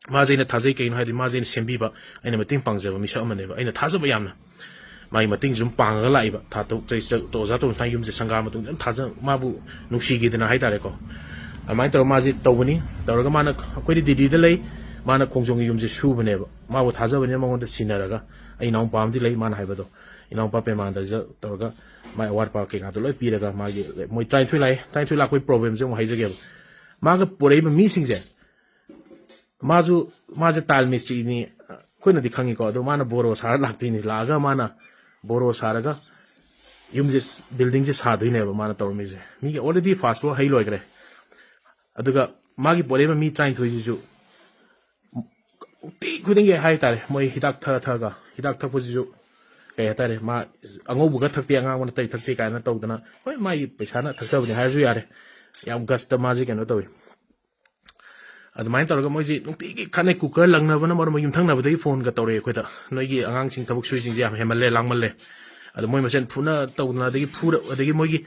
ꯃꯥꯁꯦ ꯑꯩꯅ ꯊꯥꯖꯩ꯫ ꯀꯩꯒꯤꯅꯣ ꯍꯥꯏꯗꯤ ꯃꯥꯁꯦ ꯑꯩꯅ ꯁꯦꯝꯕꯤꯕ, ꯑꯩꯅ ꯃꯇꯦꯡ ꯄꯥꯡꯖꯕ ꯃꯤꯁꯛ ꯑꯃꯅꯦꯕ꯫ ꯑꯩꯅ ꯊꯥꯖꯕ ꯌꯥꯝꯅ꯫ ꯃꯥꯒꯤ ꯃꯇꯦꯡꯁꯨ ꯑꯗꯨꯝ ꯄꯥꯡꯉꯒ ꯂꯥꯛꯏꯕ꯫ ꯊꯥ ꯇꯔꯨꯛ ꯇꯔꯦꯠꯁꯤꯗ ꯑꯣꯖꯥ ꯇꯣꯝꯁꯅꯥ ꯌꯨꯝꯁꯦ ꯁꯪꯒꯥ ꯃꯇꯨꯡꯗ ꯑꯗꯨꯝ ꯊꯥꯖ-, ꯃꯥꯕꯨ ꯅꯨꯡꯁꯤꯈꯤꯗꯅ ꯍꯥꯏꯇꯥꯔꯦꯀꯣ꯫ ꯑꯗꯨꯃꯥꯏꯅ ꯇꯧꯔꯒ ꯃꯥꯁꯦ ꯇꯧꯕꯅꯤ꯫ ꯇꯧꯔꯒ ꯃꯥꯅ, ꯑꯩꯈꯣꯏꯗꯤ ꯗꯤꯜꯂꯤꯗ ꯂꯩ, ꯃꯥꯅ ꯈꯣꯡꯖꯣꯝꯒꯤ ꯌꯨꯝꯁꯦ ꯁꯨꯕꯅꯦꯕ꯫ ꯃꯥꯕꯨ ꯊꯥꯖꯕꯅꯤꯅ ꯃꯉꯣꯟꯗ ꯁꯤꯟꯅꯔꯒ, ꯑꯩ ꯏꯅꯥꯎꯄꯥ ꯑꯃꯗꯤ ꯂꯩ, ꯃꯥꯅ ꯍꯥꯏꯕꯗꯣ, ꯏꯅꯥꯎꯄꯥ ꯄ꯭ꯔꯦꯃꯥꯅꯟꯗꯁꯤꯗ ꯇꯧꯔꯒ ꯃꯥꯏ ꯑꯋꯥꯠ ꯑꯄꯥ ꯀꯩꯀꯥꯗꯣ ꯂꯣꯏ ꯄꯤꯔꯒ, ꯃꯥꯒꯤ, ꯃꯣꯏ ꯇꯔꯥꯅꯤꯊꯣꯏ ꯂꯥꯛꯑꯦ, ꯇꯔꯥꯅꯤꯊꯣꯏ ꯂꯥꯛꯄꯒꯤ ꯄ꯭ꯔꯣꯕ꯭ꯂꯦꯝꯁꯦ ꯑꯃꯨꯛ ꯍꯥꯏꯖꯒꯦꯕ꯫ ꯃꯥꯒ ꯄꯨꯔꯛꯏꯕ ꯃꯤꯁꯤꯡꯁꯦ, ꯃꯥꯁꯨ, ꯃꯥꯁꯦ ꯇꯥꯏꯜ ꯃꯤꯁꯇ꯭ꯔꯤꯅꯤ, ꯑꯩꯈꯣꯏꯅꯗꯤ ꯈꯪꯉꯤꯀꯣ꯫ ꯑꯗꯣ ꯃꯥꯅ ꯕꯣꯔꯣ ꯁꯥꯔ ꯂꯥꯛꯇꯣꯏꯅꯤ꯫ ꯂꯥꯛꯑꯒ ꯃꯥꯅ ꯕꯣꯔꯣ ꯁꯥꯔꯒ ꯌꯨꯝꯁꯦ, ꯕꯤꯜꯗꯤꯡꯁꯦ ꯁꯥꯗꯣꯏꯅꯦꯕ ꯃꯥꯅ ꯇꯧꯔꯝꯃꯤꯁꯦ꯫ ꯃꯤꯒꯤ already ꯐꯥꯔꯁ ꯐ꯭ꯂꯣꯔ ꯍꯩ ꯂꯣꯏꯈ꯭ꯔꯦ꯫ ꯑꯗꯨꯒ ꯃꯥꯒꯤ ꯄꯣꯔꯛꯏꯕ ꯃꯤ ꯇꯔꯥꯅꯤꯊꯣꯏꯁꯤꯁꯨ ꯅꯨꯡꯇꯤ ꯈꯨꯗꯤꯡꯒꯤ ꯍꯥꯏꯇꯥꯔꯦ, ꯃꯣꯏ ꯍꯤꯗꯥꯛ ꯊꯛꯑ ꯊꯛꯑꯒ, ꯍꯤꯗꯥꯛ ꯊꯛꯄꯁꯤꯁꯨ ꯀꯩ ꯍꯥꯏꯇꯥꯔꯦ, ꯃꯥ ꯑꯉꯧꯕꯒ ꯊꯛꯇꯦ, ꯑꯉꯥꯡꯕꯅ ꯇꯩ ꯊꯛꯇꯦ ꯀꯥꯏꯅ ꯇꯧꯗꯅ, ꯍꯣꯏ, ꯃꯥꯒꯤ ꯄꯩꯁꯥꯅ ꯊꯛꯆꯕꯅꯤ ꯍꯥꯏꯔꯁꯨ ꯌꯥꯔꯦ꯫ ꯌꯥꯝ ꯒꯁꯇ ꯃꯥꯁꯦ ꯀꯩꯅꯣ ꯇꯧꯋꯤ꯫ ꯑꯗꯨꯃꯥꯏꯅ ꯇꯧꯔꯒ ꯃꯣꯏꯁꯤ ꯅꯨꯡꯇꯤꯒꯤ ꯈꯠꯅꯩ꯫ ꯀꯨꯀꯔ ꯂꯪꯅꯕꯅ ꯃꯔꯝ ꯑꯣꯏꯔꯒ ꯌꯨꯝꯊꯪꯅꯕꯗꯒꯤ ꯐꯣꯟꯒ ꯇꯧꯔꯛꯑꯦ ꯑꯩꯈꯣꯏꯗ, "ꯅꯣꯏꯒꯤ ꯑꯉꯥꯡꯁꯤꯡ ꯊꯕꯛ ꯁꯨꯔꯤꯁꯤꯡꯁꯦ ꯌꯥꯝ ꯍꯦꯟꯃꯜꯂꯦ, ꯂꯥꯡꯃꯜꯂꯦ"꯫ ꯑꯗꯣ ꯃꯣꯏ ꯃꯁꯦꯟ ꯐꯨꯅ ꯇꯧꯗꯅ, ꯑꯗꯒꯤ ꯐꯨꯔ-, ꯑꯗꯒꯤ ꯃꯣꯏꯒꯤ,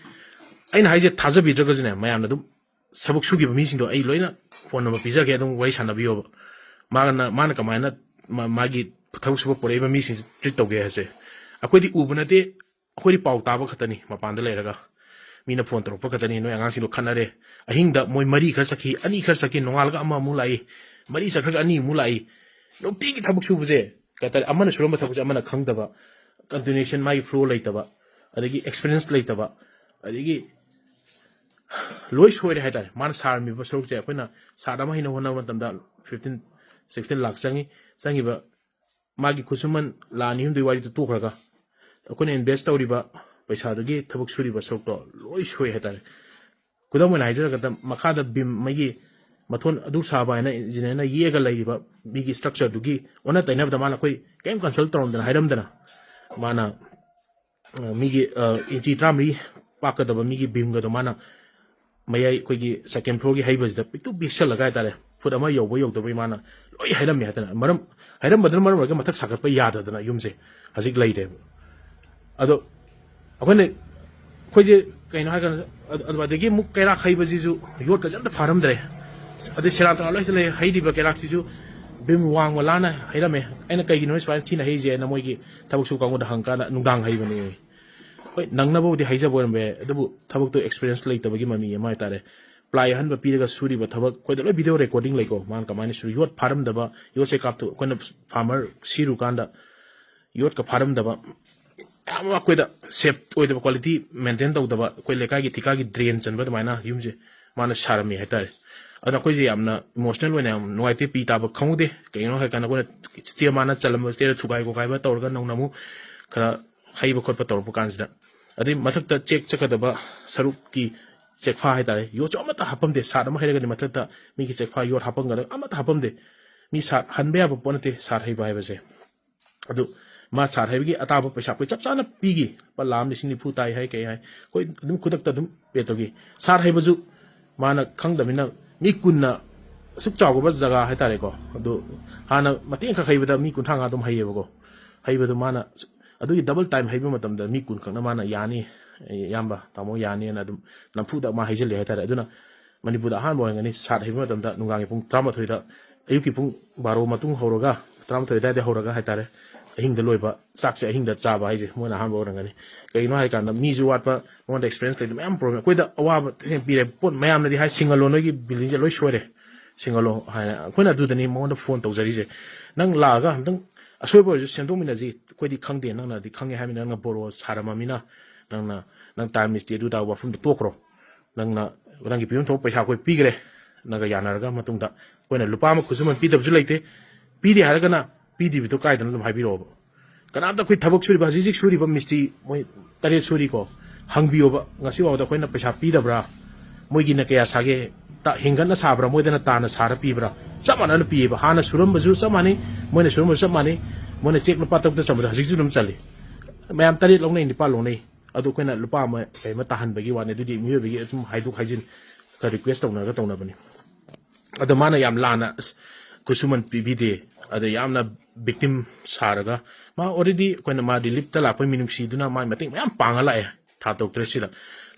ꯑꯩꯅ ꯍꯥꯏꯁꯦ ꯊꯥꯖꯕꯤꯗ꯭ꯔꯒꯁꯨꯅꯦ, ꯃꯌꯥꯝꯅ ꯑꯗꯨꯝ ꯊꯕꯛ ꯁꯨꯈꯤꯕ ꯃꯤꯁꯤꯡꯗꯣ ꯑꯩ ꯂꯣꯏꯅ ꯐꯣꯟ ꯅꯝꯕꯔ ꯄꯤꯖꯒꯦ, ꯑꯗꯨꯝ ꯋꯥꯔꯤ ꯁꯥꯟꯅꯕꯤꯌꯣꯕ꯫ ꯃꯥꯅ, ꯃꯥꯅ ꯀꯃꯥꯏꯅ ꯃꯥ-, ꯃꯥꯒꯤ ꯊꯕꯛ ꯁꯨꯕ ꯄꯨꯔꯛꯏꯕ ꯃꯤꯁꯤꯡꯁꯦ ꯇ꯭ꯔꯤꯠ ꯇꯧꯒꯦ ꯍꯥꯏꯁꯦ, ꯑꯩꯈꯣꯏꯗꯤ ꯎꯕ ꯅꯠꯇꯦ, ꯑꯩꯈꯣꯏꯗꯤ ꯄꯥꯎ ꯇꯥꯕ ꯈꯛꯇꯅꯤ ꯃꯄꯥꯟꯗ ꯂꯩꯔꯒ꯫ ꯃꯤꯅ ꯐꯣꯟ ꯇꯧꯔꯛꯄ ꯈꯛꯇꯅꯤ, "ꯅꯣꯏ ꯑꯉꯥꯡꯁꯤꯡꯗꯣ ꯈꯠꯅꯔꯦ, ꯑꯍꯤꯡꯗ ꯃꯣꯏ ꯃꯔꯤ ꯈꯔ ꯆꯠꯈꯤ, ꯑꯅꯤ ꯈꯔ ꯆꯠꯈꯤ, ꯅꯣꯡꯉꯥꯜꯂꯒ ꯑꯃꯃꯨꯛ ꯂꯥꯛꯏ, ꯃꯔꯤ ꯆꯠꯈ꯭ꯔꯒ ꯑꯅꯤꯃꯨꯛ ꯂꯥꯛꯏ"꯫ ꯅꯨꯡꯇꯤꯒꯤ ꯊꯕꯛ ꯁꯨꯕꯁꯦ ꯀꯩ ꯍꯥꯏꯇꯥꯔꯦ, ꯑꯃꯅ ꯁꯨꯔꯝꯕ ꯊꯕꯛꯁꯦ ꯑꯃꯅ ꯈꯪꯗꯕ, ꯀꯟꯇꯤꯅ꯭ꯌꯨꯁꯟ, ꯃꯥꯒꯤ ꯐ꯭ꯂꯣ ꯂꯩꯇꯕ, ꯑꯗꯒꯤ ꯑꯦꯛꯁꯄꯤꯔꯤꯌꯦꯟꯁ ꯂꯩꯇꯕ, ꯑꯗꯒꯤ ꯂꯣꯏ ꯁꯣꯏꯔꯦ ꯍꯥꯏꯇꯥꯔꯦ꯫ ꯃꯥꯅ ꯁꯥꯔꯝꯃꯤꯕ ꯁꯔꯨꯛꯁꯦ ꯑꯩꯈꯣꯏꯅ ꯁꯥꯠ ꯑꯃ ꯍꯩꯅ ꯍꯣꯠꯅꯕ ꯃꯇꯝꯗ fifteen, sixteen ꯂꯥꯛ ꯆꯪꯉꯤ꯫ ꯆꯪꯉꯤꯕ ꯃꯥꯒꯤ ꯈꯨꯠꯁꯨꯃꯟ ꯂꯥꯛ ꯑꯅꯤ ꯑꯍꯨꯝꯗꯨꯒꯤ ꯋꯥꯔꯤꯗꯨ ꯇꯣꯛꯈ꯭ꯔꯒ, ꯑꯩꯈꯣꯏꯅ ꯏꯟꯚꯦꯁ ꯇꯧꯔꯤꯕ ꯄꯩꯁꯥꯗꯨꯒꯤ ꯊꯕꯛ ꯁꯨꯔꯤꯕ ꯁꯔꯨꯛꯇꯣ ꯂꯣꯏ ꯁꯣꯏ ꯍꯥꯏꯇꯥꯔꯦ꯫ ꯈꯨꯗꯝ ꯑꯣꯏꯅ ꯍꯥꯏꯖꯔꯒꯗ, ꯃꯈꯥꯗ ꯕꯤꯝ, ꯃꯥꯒꯤ ꯃꯊꯣꯟ ꯑꯗꯨ ꯁꯥꯕ ꯍꯥꯏꯅ ꯏꯟꯖꯤꯅꯤꯌꯔꯅ ꯌꯦꯛꯑꯒ ꯂꯩꯔꯤꯕ ꯃꯤꯒꯤ ꯁ꯭ꯇ꯭ꯔꯛꯆꯔꯗꯨꯒꯤ ꯑꯣꯟꯅ ꯇꯩꯅꯕꯗ ꯃꯥꯅ ꯑꯩꯈꯣꯏ ꯀꯔꯤꯝ ꯀꯟꯁꯜ ꯇꯧꯔꯝꯗꯅ, ꯍꯥꯏꯔꯝꯗꯅ, ꯃꯥꯅ, ꯑ, ꯃꯤꯒꯤ, ꯑ, ꯏꯟꯆꯤ ꯇꯔꯥꯃꯔꯤ ꯄꯥꯛꯀꯗꯕ ꯃꯤꯒꯤ ꯕꯤꯝꯒꯗꯣ ꯃꯥꯅ ꯃꯌꯥꯏ ꯑꯩꯈꯣꯏꯒꯤ ꯁꯦꯀꯦꯟ ꯐ꯭ꯂꯣꯔꯒꯤ ꯍꯩꯕꯁꯤꯗ ꯄꯤꯛꯇꯨ ꯄꯤꯛꯁꯜꯂꯒ ꯍꯥꯏꯇꯥꯔꯦ, ꯐꯨꯠ ꯑꯃ ꯌꯧꯕ ꯌꯧꯗꯕꯩ ꯃꯥꯅ ꯂꯣꯏ ꯍꯩꯔꯝꯃꯦ ꯍꯥꯏꯗꯅ, ꯃꯔꯝ, ꯍꯩꯔꯝꯕꯗꯨꯅ ꯃꯔꯝ ꯑꯣꯏꯔꯒ ꯃꯊꯛ ꯁꯥꯒꯠꯄ ꯌꯥꯗꯗꯅ ꯌꯨꯝꯁꯦ ꯍꯧꯖꯤꯛ ꯂꯩꯔꯦꯕ꯫ ꯑꯗꯣ ꯑꯩꯈꯣꯏꯅ, ꯑꯩꯈꯣꯏꯁꯦ ꯀꯩꯅꯣ ꯍꯥꯏꯔꯀꯥꯟꯗ, ꯑꯗ-, ꯑꯗ-, ꯑꯗꯒꯤ ꯑꯃꯨꯛ ꯀꯩꯔꯥꯛ ꯍꯩꯕꯁꯤꯁꯨ ꯌꯣꯠꯀꯁꯦ ꯑꯝꯇ ꯐꯥꯔꯝꯗ꯭ꯔꯦ꯫ ꯑꯗꯩ ꯁꯦꯔꯥꯟ ꯇꯨꯔꯥꯟ ꯂꯣꯏ ꯂꯩ, ꯍꯩꯔꯤꯕ ꯀꯩꯔꯥꯛꯁꯤꯁꯨ ꯕꯤꯝ ꯋꯥꯡꯃ ꯂꯥꯟꯅ ꯍꯩꯔꯝꯃꯦ꯫ ꯑꯩꯅ "ꯀꯩꯒꯤꯅꯣ ꯁꯨꯃꯥꯏꯅ ꯊꯤꯅ ꯍꯩꯔꯤꯁꯦꯅ" ꯃꯣꯏꯒꯤ ꯊꯕꯛ ꯁꯨꯕ ꯀꯥꯡꯕꯨꯗ ꯍꯪꯀꯥꯟꯗ, "ꯅꯨꯡꯗꯥꯡ ꯍꯩꯕꯅꯦ"꯫ ꯍꯣꯏ, ꯅꯪꯅꯕꯕꯨꯗꯤ ꯍꯩꯖꯕ ꯑꯣꯏꯔꯝꯕ ꯌꯥꯏ, ꯑꯗꯨꯕꯨ ꯊꯕꯛꯇꯣ ꯑꯦꯛꯁꯄꯤꯔꯤꯌꯦꯟꯁ ꯂꯩꯇꯕꯒꯤ ꯃꯃꯤ ꯑꯃ ꯍꯥꯏꯇꯥꯔꯦ꯫ ꯄ꯭ꯂꯥꯏ ꯑꯍꯟꯕ ꯄꯤꯔꯒ ꯁꯨꯔꯤꯕ ꯊꯕꯛ, ꯑꯩꯈꯣꯏꯗ ꯂꯣꯏ ꯚꯤꯗꯤꯑꯣ ꯔꯦꯀꯣꯔꯗꯤꯡ ꯂꯩꯀꯣ, ꯃꯥꯅ ꯀꯃꯥꯏꯅ ꯁꯨꯔꯤ, ꯌꯣꯠ ꯐꯥꯔꯝꯗꯕ, ꯌꯣꯠꯁꯦ ꯀꯥꯞꯊꯣꯛ-, ꯑꯩꯈꯣꯏꯅ ꯐꯥꯔꯃꯔ ꯁꯤꯔꯨꯀꯥꯟꯗ ꯌꯣꯠꯀ ꯐꯥꯔꯝꯗꯕ, ꯌꯥꯝ ꯑꯩꯈꯣꯏꯗ ꯁꯦꯐ ꯑꯣꯏꯗꯕ, ꯀ꯭ꯋꯥꯂꯤꯇꯤ ꯃꯦꯟꯇꯦꯟ ꯇꯧꯗꯕ, ꯑꯩꯈꯣꯏ ꯂꯩꯀꯥꯏꯒꯤ ꯊꯤꯀꯥꯒꯤ ꯗ꯭ꯔꯦꯟ ꯆꯟꯕ ꯑꯗꯨꯃꯥꯏꯅ ꯌꯨꯝꯁꯦ ꯃꯥꯅ ꯁꯥꯔꯝꯃꯤ ꯍꯥꯏꯇꯥꯔꯦ꯫ ꯑꯗꯨꯅ ꯑꯩꯈꯣꯏꯁꯦ ꯌꯥꯝꯅ ꯏꯃꯣꯁꯅꯦꯜ ꯑꯣꯏꯅ ꯌꯥꯝ ꯅꯨꯡꯉꯥꯏꯇꯦ, ꯄꯤ ꯇꯥꯕ ꯈꯪꯍꯧꯗꯦ꯫ ꯀꯩꯒꯤꯅꯣ ꯍꯥꯏꯔꯀꯥꯟꯗ ꯑꯩꯈꯣꯏꯅ ꯁ꯭ꯇꯦꯌꯔ ꯃꯥꯅ ꯆꯜꯂꯝꯕ ꯁ꯭ꯇꯦꯌꯔ ꯊꯨꯒꯥꯏ ꯈꯣꯒꯥꯏꯕ ꯇꯧꯔꯒ ꯅꯧꯅ ꯑꯃꯨꯛ ꯈꯔ ꯍꯩꯕ ꯈꯣꯠꯄ ꯇꯧꯔꯛꯄ ꯀꯥꯟꯁꯤꯗ, ꯑꯗꯩ ꯃꯊꯛꯇ ꯆꯦꯛ ꯆꯠꯀꯗꯕ ꯁꯔꯨꯛꯀꯤ ꯆꯦꯛꯐꯥ ꯍꯥꯏꯇꯥꯔꯦ, ꯌꯣꯠꯁꯨ ꯑꯃꯠꯇ ꯍꯥꯞꯄꯝꯗꯦ꯫ ꯁꯥꯠ ꯑꯃ ꯍꯩꯔꯒꯗꯤ ꯃꯊꯛꯇ ꯃꯤꯒꯤ ꯆꯦꯛꯐꯥ ꯌꯣꯠ ꯍꯥꯞꯄꯝꯒꯗꯕ ꯑꯃꯠꯇ ꯍꯥꯞꯄꯝꯗꯦ꯫ ꯃꯤ ꯁꯥꯠ ꯍꯟꯕ ꯌꯥꯕ ꯄꯣꯠ ꯅꯠꯇꯦ ꯁꯥꯠ ꯍꯩꯕ ꯍꯥꯏꯕꯁꯦ꯫ ꯑꯗꯨ ꯃꯥ ꯁꯥꯠ ꯍꯩꯕꯒꯤ ꯑꯇꯥꯕ ꯄꯩꯁꯥ ꯑꯩꯈꯣꯏ ꯆꯞ ꯆꯥꯅ ꯄꯤꯈꯤ꯫ ꯂꯨꯄꯥ ꯂꯥꯈ ꯑꯃ ꯂꯤꯁꯤꯡ ꯅꯤꯐꯨ ꯇꯥꯏ ꯍꯥꯏ, ꯀꯩ ꯍꯥꯏ, ꯑꯩꯈꯣꯏ ꯑꯗꯨꯝ ꯈꯨꯗꯛꯇ ꯑꯗꯨꯝ ꯄꯦ ꯇꯧꯈꯤ꯫ ꯁꯥꯠ ꯍꯩꯕꯁꯨ ꯃꯥꯅ ꯈꯪꯗꯕꯅꯤꯅ, ꯃꯤ ꯀꯨꯟꯅ ꯑꯁꯨꯛ ꯆꯥꯎꯈ꯭ꯔꯕ ꯖꯒꯥ ꯍꯥꯏꯇꯥꯔꯦꯀꯣ, ꯑꯗꯨ ꯍꯥꯟꯅ ꯃꯇꯦꯛ ꯑꯃꯈꯛ ꯍꯩꯕꯗ ꯃꯤ ꯀꯨꯟꯊ꯭ꯔꯥ ꯃꯉꯥ ꯑꯗꯨꯝ ꯍꯩꯌꯦꯕꯀꯣ꯫ ꯍꯩꯕꯗꯣ ꯃꯥꯅ ꯑꯗꯨꯒꯤ ꯗꯕꯜ ꯇꯥꯏꯝ ꯍꯩꯕ ꯃꯇꯝꯗ ꯃꯤ ꯀꯨꯟ ꯈꯛꯅ ꯃꯥꯅ "ꯌꯥꯅꯤ, ꯏꯌꯥꯝꯕ, ꯇꯥꯃꯣ, ꯌꯥꯅꯤꯅ" ꯑꯗꯨꯝ ꯅꯝꯐꯨꯗ ꯃꯥ ꯍꯩꯖꯤꯜꯂꯦ ꯍꯥꯏꯇꯥꯔꯦ꯫ ꯑꯗꯨꯅ ꯃꯅꯤꯄꯨꯔꯗ ꯑꯍꯥꯟꯕ ꯑꯣꯏꯔꯝꯒꯅꯤ ꯁꯥꯠ ꯍꯩꯕ ꯃꯇꯝꯗ ꯅꯨꯡꯗꯥꯡꯒꯤ ꯄꯨꯡ ꯇꯔꯥꯃꯥꯊꯣꯏꯗ, ꯑꯌꯨꯛꯀꯤ ꯄꯨꯡ ꯕꯥꯔꯣ ꯃꯇꯨꯡ ꯍꯧꯔꯒ, ꯇꯔꯥꯃꯥꯊꯣꯏ ꯑꯗꯨꯋꯥꯏꯗ ꯍꯧꯔꯒ ꯍꯥꯏꯇꯥꯔꯦ, ꯑꯍꯤꯡꯗ ꯂꯣꯏꯕ ꯆꯥꯛꯁꯦ ꯑꯍꯤꯡꯗ ꯆꯥꯕ ꯍꯥꯏꯁꯦ ꯃꯣꯏꯅ ꯑꯍꯥꯟꯕ ꯑꯣꯏꯔꯝꯒꯅꯤ꯫ ꯀꯩꯒꯤꯅꯣ ꯍꯥꯏ ꯀꯥꯟꯗ ꯃꯤꯁꯨ ꯋꯥꯠꯄ, ꯃꯉꯣꯟꯗ experience ꯂꯩꯇꯕ ꯃꯌꯥꯝ problem꯫ ꯑꯩꯈꯣꯏꯗ ꯑꯋꯥꯕ ꯊꯦꯡꯅ ꯄꯤꯔꯦ꯫ ꯄꯣꯠ ꯃꯌꯥꯝꯅꯗꯤ ꯍꯥꯏ, "ꯁꯤꯡꯒꯜꯂꯣ, ꯅꯣꯏꯒꯤ building ꯁꯦ ꯂꯣꯏ ꯁꯣꯏꯔꯦ, ꯁꯤꯡꯒꯜꯂꯣ" ꯍꯥꯏꯅ꯫ ꯑꯩꯈꯣꯏꯅ ꯑꯗꯨꯗꯅꯤ ꯃꯉꯣꯟꯗ phone ꯇꯧꯖꯔꯤꯁꯦ꯫ "ꯅꯪ ꯂꯥꯛꯑꯒ ꯑꯝꯇꯪ ꯑꯁꯣꯏꯕ ꯑꯣꯏꯔꯁꯨ ꯁꯦꯝꯗꯣꯛꯃꯤꯟꯅꯁꯤ, ꯑꯩꯈꯣꯏꯗꯤ ꯈꯪꯗꯦ, ꯅꯪꯅꯗꯤ ꯈꯪꯉꯦ ꯍꯥꯏꯕꯅꯤꯅ, ꯅꯪꯅ ꯕꯣꯔꯣ ꯁꯥꯔꯝꯃꯃꯤꯅ, ꯅꯪꯅ, ꯅꯪ time ꯃꯤꯁꯇ꯭ꯔꯤ ꯑꯗꯨ ꯇꯥꯕ ꯋꯥꯐꯝꯗꯣ ꯇꯣꯛꯈ꯭ꯔꯣ꯫ ꯅꯪꯅ, ꯅꯪꯒꯤ ꯄꯤꯐꯝ ꯊꯣꯛꯄ ꯄꯩꯁꯥ ꯑꯩꯈꯣꯏ ꯄꯤꯈ꯭ꯔꯦ, ꯅꯪꯒ ꯌꯥꯅꯔꯒ ꯃꯇꯨꯡꯗ ꯑꯩꯈꯣꯏꯅ ꯂꯨꯄꯥ ꯑꯃ ꯈꯨꯠꯁꯨꯃꯟ ꯄꯤꯗꯕꯁꯨ ꯂꯩꯇꯦ, ꯄꯤꯗꯦ ꯍꯥꯏꯔꯒꯅ ꯄꯤꯗ꯭ꯔꯤꯕꯗꯣ ꯀꯥꯏꯗꯅ ꯑꯗꯨꯝ ꯍꯥꯏꯕꯤꯔꯛꯑꯣꯕ꯫ ꯀꯅꯥꯝꯇ ꯑꯩꯈꯣꯏ ꯊꯕꯛ ꯁꯨꯔꯤꯕ, ꯍꯧꯖꯤꯛ ꯍꯧꯖꯤꯛ ꯁꯨꯔꯤꯕ ꯃꯤꯁꯇ꯭ꯔꯤ ꯃꯣꯏ ꯇꯔꯦꯠ ꯁꯨꯔꯤꯀꯣ, ꯍꯪꯕꯤꯌꯣꯕ, ꯉꯁꯤ ꯐꯥꯎꯕꯗ ꯑꯩꯈꯣꯏꯅ ꯄꯩꯁꯥ ꯄꯤꯗꯕ꯭ꯔꯥ? ꯃꯣꯏꯒꯤꯅ ꯀꯌꯥ ꯁꯥꯒꯦ? ꯇ-, ꯍꯦꯟꯒꯠꯅ ꯁꯥꯕ꯭ꯔꯥ, ꯃꯣꯏꯗꯅ ꯇꯥꯅ ꯁꯥꯔ ꯄꯤꯕ꯭ꯔꯥ?" ꯆꯞ ꯃꯥꯟꯅꯅ ꯄꯤꯌꯦꯕ꯫ ꯍꯥꯟꯅ ꯁꯨꯔꯝꯕꯁꯨ ꯆꯞ ꯃꯥꯟꯅꯩ, ꯃꯣꯏꯅ ꯁꯨꯔꯝꯕꯁꯨ ꯆꯞ ꯃꯥꯟꯅꯩ꯫ ꯃꯣꯏꯅ ꯆꯦꯛ ꯂꯨꯄꯥ ꯇꯔꯨꯛꯇ ꯆꯟꯕꯗꯣ ꯍꯧꯖꯤꯛꯁꯨ ꯑꯗꯨꯝ ꯆꯜꯂꯤ꯫ ꯃꯌꯥꯝ ꯇꯔꯦꯠ ꯂꯧꯅꯩ, ꯅꯤꯄꯥꯜ ꯂꯧꯅꯩ꯫ ꯑꯗꯨ ꯑꯩꯈꯣꯏꯅ ꯂꯨꯄꯥ ꯑꯃ ꯀꯩ ꯑꯃ ꯇꯥꯍꯟꯕꯒꯤ ꯋꯥꯅꯤ꯫ ꯑꯗꯨꯗꯤ ꯃꯤꯑꯣꯏꯕꯒꯤ ꯑꯗꯨꯝ ꯍꯥꯏꯗꯣꯛ ꯍꯥꯏꯖꯤꯟ ꯈꯔ request ꯇꯧꯅꯔꯒ ꯇꯧꯅꯕꯅꯤ꯫ ꯑꯗꯣ ꯃꯥꯅ ꯌꯥꯝ ꯂꯥꯟꯅ, ꯑꯁ, ꯈꯨꯠꯁꯨꯃꯟ ꯄꯤꯕꯤꯗꯦ, ꯑꯗ ꯌꯥꯝꯅ victim ꯁꯥꯔꯒ, ꯃꯥ already ꯑꯩꯈꯣꯏꯅ ꯃꯥ relief ꯇ ꯂꯥꯛꯄꯩ ꯃꯤꯅꯨꯡꯁꯤꯗꯨꯅ ꯃꯥꯏ ꯃꯇꯦꯡ ꯃꯌꯥꯝ ꯄꯥꯡꯉ ꯂꯥꯛꯑꯦ ꯊꯥ ꯇꯔꯨꯛ ꯇꯔꯦꯠꯁꯤꯗ꯫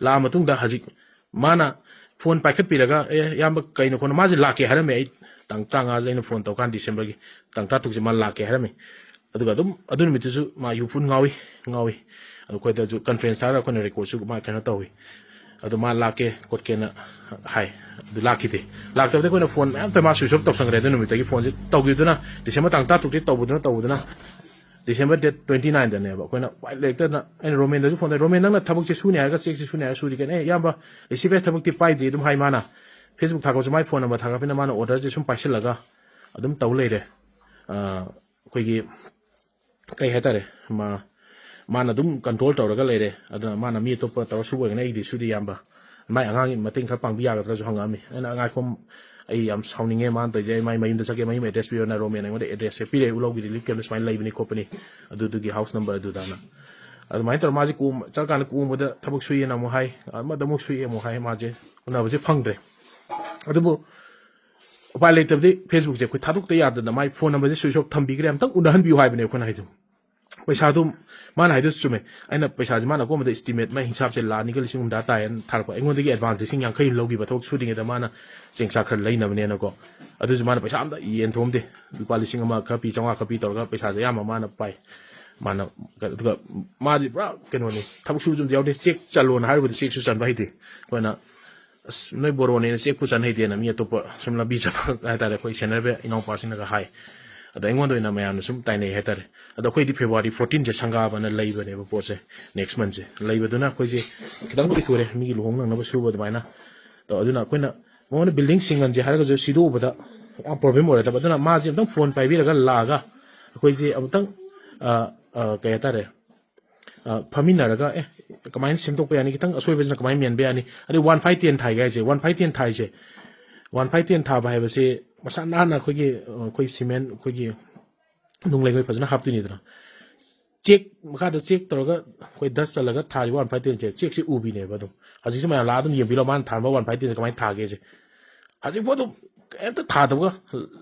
ꯂꯥꯛꯑ ꯃꯇꯨꯡꯗ ꯍꯧꯖꯤꯛ ꯃꯥꯅ phone ꯄꯥꯏꯈꯠꯄꯤꯔꯒ, "ꯑꯦ, ꯏꯌꯥꯝꯕ, ꯀꯩꯅꯣ ꯈꯣꯠꯅꯣ?" ꯃꯥꯁꯦ ꯂꯥꯛꯀꯦ ꯍꯥꯏꯔꯝꯃꯦ꯫ ꯑꯩ ꯇꯥꯡ ꯇꯔꯥꯃꯉꯥꯁꯦ ꯑꯩꯅ phone ꯇꯧꯀꯥꯟ, December ꯒꯤ ꯇꯥꯡ ꯇꯔꯥꯇꯔꯨꯛꯁꯦ ꯃꯥ ꯂꯥꯛꯀꯦ ꯍꯥꯏꯔꯝꯃꯦ꯫ ꯑꯗꯨꯒ ꯑꯗꯨꯝ ꯑꯗꯨ ꯅꯨꯃꯤꯠꯇꯨꯁꯨ ꯃꯥ ꯌꯨ ꯐꯨꯟ ꯉꯥꯎꯏ, ꯉꯥꯎꯏ꯫ ꯑꯗꯨ ꯑꯩꯈꯣꯏꯗꯁꯨ conference ꯊꯥꯔꯒ ꯑꯩꯈꯣꯏꯅ record ꯁꯨ ꯃꯥ ꯀꯩꯅꯣ ꯇꯧꯏ꯫ ꯑꯗꯨ ꯃꯥ ꯂꯥꯛꯀꯦ ꯈꯣꯠꯀꯦꯅ ꯍꯥꯏ꯫ ꯑꯗꯨ ꯂꯥꯛꯈꯤꯗꯦ꯫ ꯂꯥꯛꯇꯕꯗ ꯑꯩꯈꯣꯏꯅ phone ꯃꯌꯥꯝ ꯇꯧ, ꯃꯥ switch off ꯇꯧꯁꯟꯈ꯭ꯔꯦ꯫ ꯑꯗꯨ ꯅꯨꯃꯤꯠꯇꯒꯤ phone ꯁꯦ ꯇꯧꯈꯤꯕꯗꯨꯅ December ꯇꯥꯡ ꯇꯔꯥꯇꯔꯨꯛꯇꯤ ꯇꯧꯕꯗꯨꯅ, ꯇꯧꯕꯗꯨꯅ December date twenty nine ꯗꯅꯦꯕ꯫ ꯑꯩꯈꯣꯏꯅ ꯎꯄꯥꯏ ꯂꯩꯔꯛꯇꯗꯅ ꯑꯩꯅ ꯔꯣꯃꯦꯟꯗꯁꯨ phone ꯇꯧꯏ, "ꯔꯣꯃꯦꯟ, ꯅꯪꯅ ꯊꯕꯛꯁꯦ ꯁꯨꯅꯤ ꯍꯥꯏꯔꯒ ꯆꯦꯛꯁꯦ ꯁꯨꯅꯤ ꯍꯥꯏꯔꯒ ꯁꯨꯔꯤ ꯀꯩꯅꯣ? ꯑꯦ, ꯏꯌꯥꯝꯕ, receiver ꯊꯕꯛꯇꯤ ꯄꯥꯏꯗ꯭ꯔꯤ" ꯑꯗꯨꯝ ꯍꯥꯏ ꯃꯥꯅ꯫ Facebook ꯊꯥꯒꯠꯁꯨ ꯃꯥꯏ phone number ꯊꯥꯒꯠꯄꯅ ꯃꯥꯅ order ꯁꯦ ꯁꯨꯝ ꯄꯥꯏꯁꯤꯜꯂꯒ ꯑꯗꯨꯝ ꯇꯧ ꯂꯩꯔꯦ꯫ ꯑ, ꯑꯩꯈꯣꯏꯒꯤ ꯀꯩ ꯍꯥꯏꯇꯥꯔꯦ, ꯃꯥ, ꯃꯥꯅ ꯑꯗꯨꯝ control ꯇꯧꯔꯒ ꯂꯩꯔꯦ꯫ ꯑꯗꯨꯅ ꯃꯥꯅ ꯃꯤ ꯑꯇꯣꯞꯄ ꯇꯧꯔ ꯁꯨꯕ ꯑꯣꯏꯔꯒꯅ ꯑꯩꯒꯤꯗꯤ ꯁꯨꯗꯦ ꯏꯌꯥꯝꯕ꯫ ꯃꯥꯏ ꯑꯉꯥꯡꯒꯤ ꯃꯇꯦꯡ ꯈꯔ ꯄꯥꯡꯕꯤ ꯌꯥꯒꯗ꯭ꯔꯥꯁꯨ ꯍꯪꯉꯛꯑꯝꯃꯤ꯫ ꯑꯩꯅ, "ꯉꯥꯏꯈꯣ, ꯑꯩ ꯌꯥꯝ ꯁꯥꯎꯅꯤꯡꯉꯦ ꯃꯥꯅ ꯇꯧꯔꯤꯁꯦ, ꯑꯩ ꯃꯥꯏ ꯃꯌꯨꯝꯗ ꯆꯠꯀꯦ, ꯃꯌꯨꯝ address ꯄꯤꯔꯣꯅ" ꯔꯣꯃꯦꯟ ꯑꯩꯉꯣꯟꯗ address ꯁꯦ ꯄꯤꯔꯛꯑꯦ, ꯎꯂꯥꯎꯕꯤ relief camp ꯗ ꯁꯨꯃꯥꯏꯅ ꯂꯩꯕꯅꯤ ꯈꯣꯠꯄꯅꯤ, ꯑꯗꯨꯗꯨꯒꯤ house number ꯑꯗꯨꯗꯅ꯫ ꯑꯗꯨꯃꯥꯏꯅ ꯇꯧꯔ ꯃꯥꯁꯦ ꯀꯣꯝ-, ꯆꯠꯂꯀꯥꯟꯗ ꯀꯣꯝꯕꯗ ꯊꯕꯛ ꯁꯨꯏꯌꯦꯅ ꯑꯃꯨꯛ ꯍꯥꯏ, ꯑꯃꯗ ꯑꯃꯨꯛ ꯁꯨꯏ ꯑꯃꯨꯛ ꯍꯥꯏ, ꯃꯥꯁꯦ ꯎꯅꯕꯁꯦ ꯐꯪꯗ꯭ꯔꯦ꯫ ꯑꯗꯨꯕꯨ ꯎꯄꯥꯏ ꯂꯩꯇꯕꯗꯤ Facebook ꯁꯦ ꯑꯩꯈꯣꯏ ꯊꯥꯗꯣꯛꯇ ꯌꯥꯗꯗꯅ ꯃꯥꯏ phone number ꯁꯦ switch off ꯊꯝꯕꯤꯈ꯭ꯔꯦ, ꯑꯝꯇꯪ ꯎꯅꯍꯟꯕꯤꯌꯨ ꯍꯥꯏꯕꯅꯦ ꯑꯩꯈꯣꯏꯅ ꯍꯥꯏꯗꯣ꯫ ꯄꯩꯁꯥꯗꯨ ꯃꯥꯅ ꯍꯥꯏꯗꯨꯁꯨ ꯆꯨꯝꯃꯦ꯫ ꯑꯩꯅ ꯄꯩꯁꯥꯁꯦ ꯃꯥꯅ ꯑꯀꯣꯟꯕꯗ estimate ꯃꯥ ꯍꯤꯡꯁꯥꯞꯁꯦ ꯂꯥꯛ ꯑꯅꯤꯒ ꯂꯤꯁꯤꯡ ꯍꯨꯝꯗ꯭ꯔꯥ ꯇꯥꯏꯌꯦꯅ ꯊꯥꯔꯛꯄ꯫ ꯑꯩꯉꯣꯟꯗꯒꯤ advance ꯂꯤꯁꯤꯡ ꯌꯥꯡꯈꯩ ꯑꯃ ꯂꯧꯈꯤꯕ, ꯊꯕꯛ ꯁꯨꯗ꯭ꯔꯤꯉꯩꯗ ꯃꯥꯅ ꯆꯦꯡ ꯆꯥꯛ ꯈꯔ ꯂꯩꯅꯕꯅꯦꯅꯀꯣ꯫ ꯑꯗꯨꯁꯨ ꯃꯥꯅ ꯄꯩꯁꯥ ꯑꯝꯇ ꯌꯦꯟꯊꯣꯛꯑꯝꯗꯦ꯫ ꯂꯨꯄꯥ ꯂꯤꯁꯤꯡ ꯑꯃ ꯈꯔ ꯄꯤ, ꯆꯥꯝꯃꯉꯥ ꯈꯔ ꯄꯤ ꯇꯧꯔꯒ ꯄꯩꯁꯥꯁꯦ ꯑꯌꯥꯝꯕ ꯃꯥꯅ ꯄꯥꯏ꯫ ꯃꯥꯅ, ꯑꯗꯨꯒ ꯃꯥꯗꯤ ꯄꯨꯔꯥ ꯀꯩꯅꯣꯅꯤ, ꯊꯕꯛ ꯁꯨꯕꯁꯨ ꯑꯝꯇ ꯌꯥꯎꯗꯦ꯫ ꯆꯦꯛ ꯆꯜꯂꯣꯅ ꯍꯥꯏꯔꯨꯕꯗ ꯆꯦꯛꯁꯨ ꯆꯟꯕ ꯍꯩꯇꯦ꯫ ꯑꯩꯈꯣꯏꯅ, "ꯑꯁ, ꯅꯣꯏ ꯕꯣꯔꯣꯅꯦꯅ ꯆꯦꯛꯄꯨ ꯆꯟ ꯍꯩꯇꯦꯅ" ꯃꯤ ꯑꯇꯣꯞꯄ ꯁꯨꯝ ꯂꯝꯕꯤ ꯆꯠꯄ ꯍꯥꯏꯇꯥꯔꯦ, ꯑꯩꯈꯣꯏ ꯁꯦꯟꯅꯔꯕ ꯏꯅꯥꯎꯄꯥꯁꯤꯡꯅꯒ ꯍꯥꯏ꯫ ꯑꯗꯣ ꯑꯩꯉꯣꯟꯗ ꯑꯣꯏꯅ ꯃꯌꯥꯝꯅ ꯁꯨꯝ ꯇꯥꯏꯅꯩ ꯍꯥꯏꯇꯥꯔꯦ꯫ ꯑꯗꯣ ꯑꯩꯈꯣꯏꯗꯤ February fourteen ꯁꯦ ꯁꯪꯒꯥꯕꯅ ꯂꯩꯕꯅꯦꯕ ꯄꯣꯠꯁꯦ, next month ꯁꯦ꯫ ꯂꯩꯕꯗꯨꯅ ꯑꯩꯈꯣꯏꯁꯦ ꯈꯤꯇꯪꯕꯨꯗꯤ ꯊꯨꯔꯦ, ꯃꯤꯒꯤ ꯂꯨꯍꯣꯡ ꯅꯪꯅꯕ ꯁꯨꯕ ꯑꯗꯨꯃꯥꯏꯅ꯫ ꯑꯗꯣ ꯑꯗꯨꯅ ꯑꯩꯈꯣꯏꯅ ꯃꯉꯣꯟꯗ building ꯁꯤꯡꯍꯟꯁꯦ ꯍꯥꯏꯔꯒꯁꯨ ꯁꯤꯗꯣꯛꯎꯕꯗ ꯌꯥꯝ problem ꯑꯣꯏꯔꯗꯕ꯫ ꯑꯗꯨꯅ ꯃꯥꯁꯦ ꯑꯃꯨꯛꯇꯪ phone ꯄꯥꯏꯕꯤꯔꯒ ꯂꯥꯛꯑꯒ ꯑꯩꯈꯣꯏꯁꯦ ꯑꯃꯨꯛꯇꯪ, ꯑ, ꯑ, ꯀꯩ ꯍꯥꯏꯇꯥꯔꯦ, ꯑ, ꯐꯝꯃꯤꯟꯅꯔꯒ, "ꯑꯦ, ꯀꯃꯥꯏꯅ ꯁꯦꯝꯗꯣꯛꯄ ꯌꯥꯅꯤ? ꯈꯤꯇꯪ ꯑꯁꯣꯏꯕꯁꯤꯅ ꯀꯃꯥꯏꯅ ꯃꯦꯟꯕ ꯌꯥꯅꯤ?" ꯑꯗꯩ one five ten ꯊꯥꯏꯒ ꯍꯥꯏꯁꯦ, one five ten ꯊꯥꯏꯁꯦ, one five ten ꯊꯥꯕ ꯍꯥꯏꯕꯁꯦ ꯃꯁꯥ ꯅꯥꯟꯅ ꯑꯩꯈꯣꯏꯒꯤ, ꯑ, ꯑꯩꯈꯣꯏ cement, ꯑꯩꯈꯣꯏꯒꯤ ꯅꯨꯡ ꯂꯩꯉꯣꯏ ꯐꯖꯅ ꯍꯥꯞꯇꯣꯏꯅꯤꯗꯅ꯫ ꯆꯦꯛ, ꯃꯈꯥꯗ ꯆꯦꯛ ꯇꯧꯔꯒ ꯑꯩꯈꯣꯏ dust ꯆꯜꯂꯒ ꯊꯥꯔꯤꯕ one five ten ꯁꯦ, ꯆꯦꯛꯁꯦ ꯎꯕꯤꯅꯦꯕ ꯑꯗꯨꯝ꯫ ꯍꯧꯖꯤꯛꯁꯨ ꯃꯌꯥꯝ ꯂꯥꯛꯑ ꯑꯗꯨꯝ ꯌꯦꯡꯕꯤꯔꯣ, ꯃꯥꯅ ꯊꯥꯔꯝꯕ one five ten ꯁꯦ ꯀꯃꯥꯏꯅ ꯊꯥꯒꯦꯁꯦ꯫ ꯍꯧꯖꯤꯛꯐꯥꯎ ꯑꯗꯨꯝ ꯀꯩꯝꯇ ꯊꯥꯗꯕꯒ